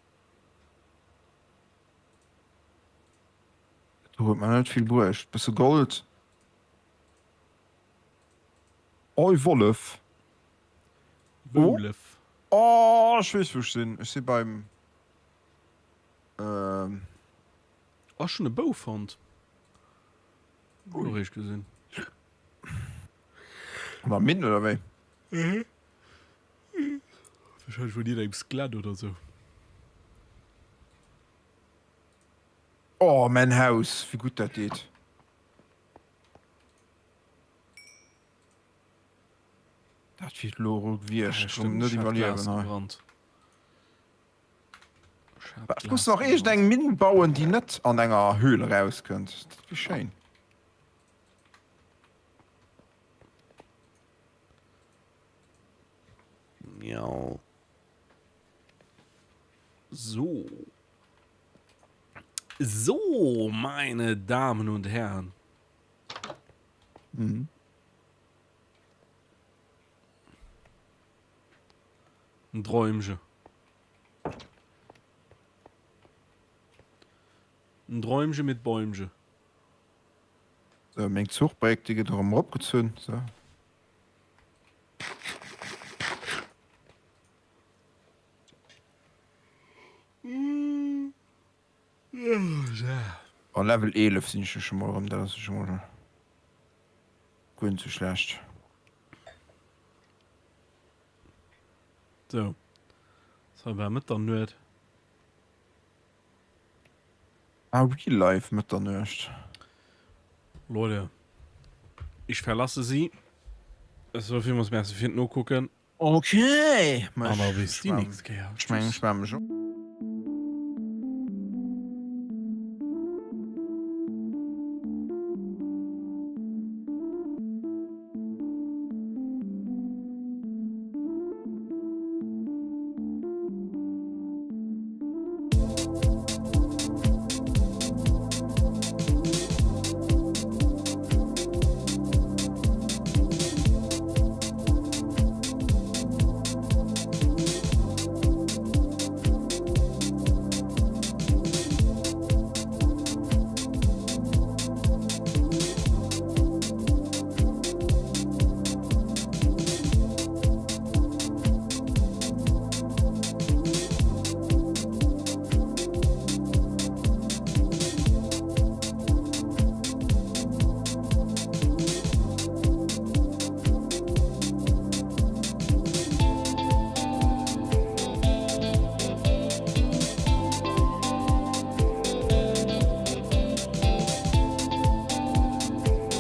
Do huet mer net vill bruecht. Bësse Gold. Oi Wollef. Woulef. Oh, ech weess wou ech sinn. Ech si beim ähm. Oh, ech hunn e Bou fonnt. Elo réischt gesinn. An der Minn oder wéi? Mhm. Wahrscheinlech vun iergendengem Skelett oder sou. Oh, mäin Haus, wéi gutt dat deet. Dat wier elo erou gewiescht, rëm net iwwerliewen hei. Ech muss nach iergend eng Minn bauen, déi net an enger Höhl erauskënnt. Dat wier schéin. Miau. So. So, meine Damen und Herren. Mhm. En Dräumche. En Dräumche mit Bäumche. So, meng Zuchbréck, déi gëtt erëm eropgezunn. So. Oh, Level 11 sinn ech jo scho mol erëm, dat ass jo scho mol guer net sou schlecht. Sou, et ass hei bal Mëtternuet. Ah, real life Mëtternuecht. Leute, ich verlasse sie. Ech soe villmools Merci fir d'Nokucken. Okay, An da bis déi nächst Kéier. Ech mengen, ech maache mech.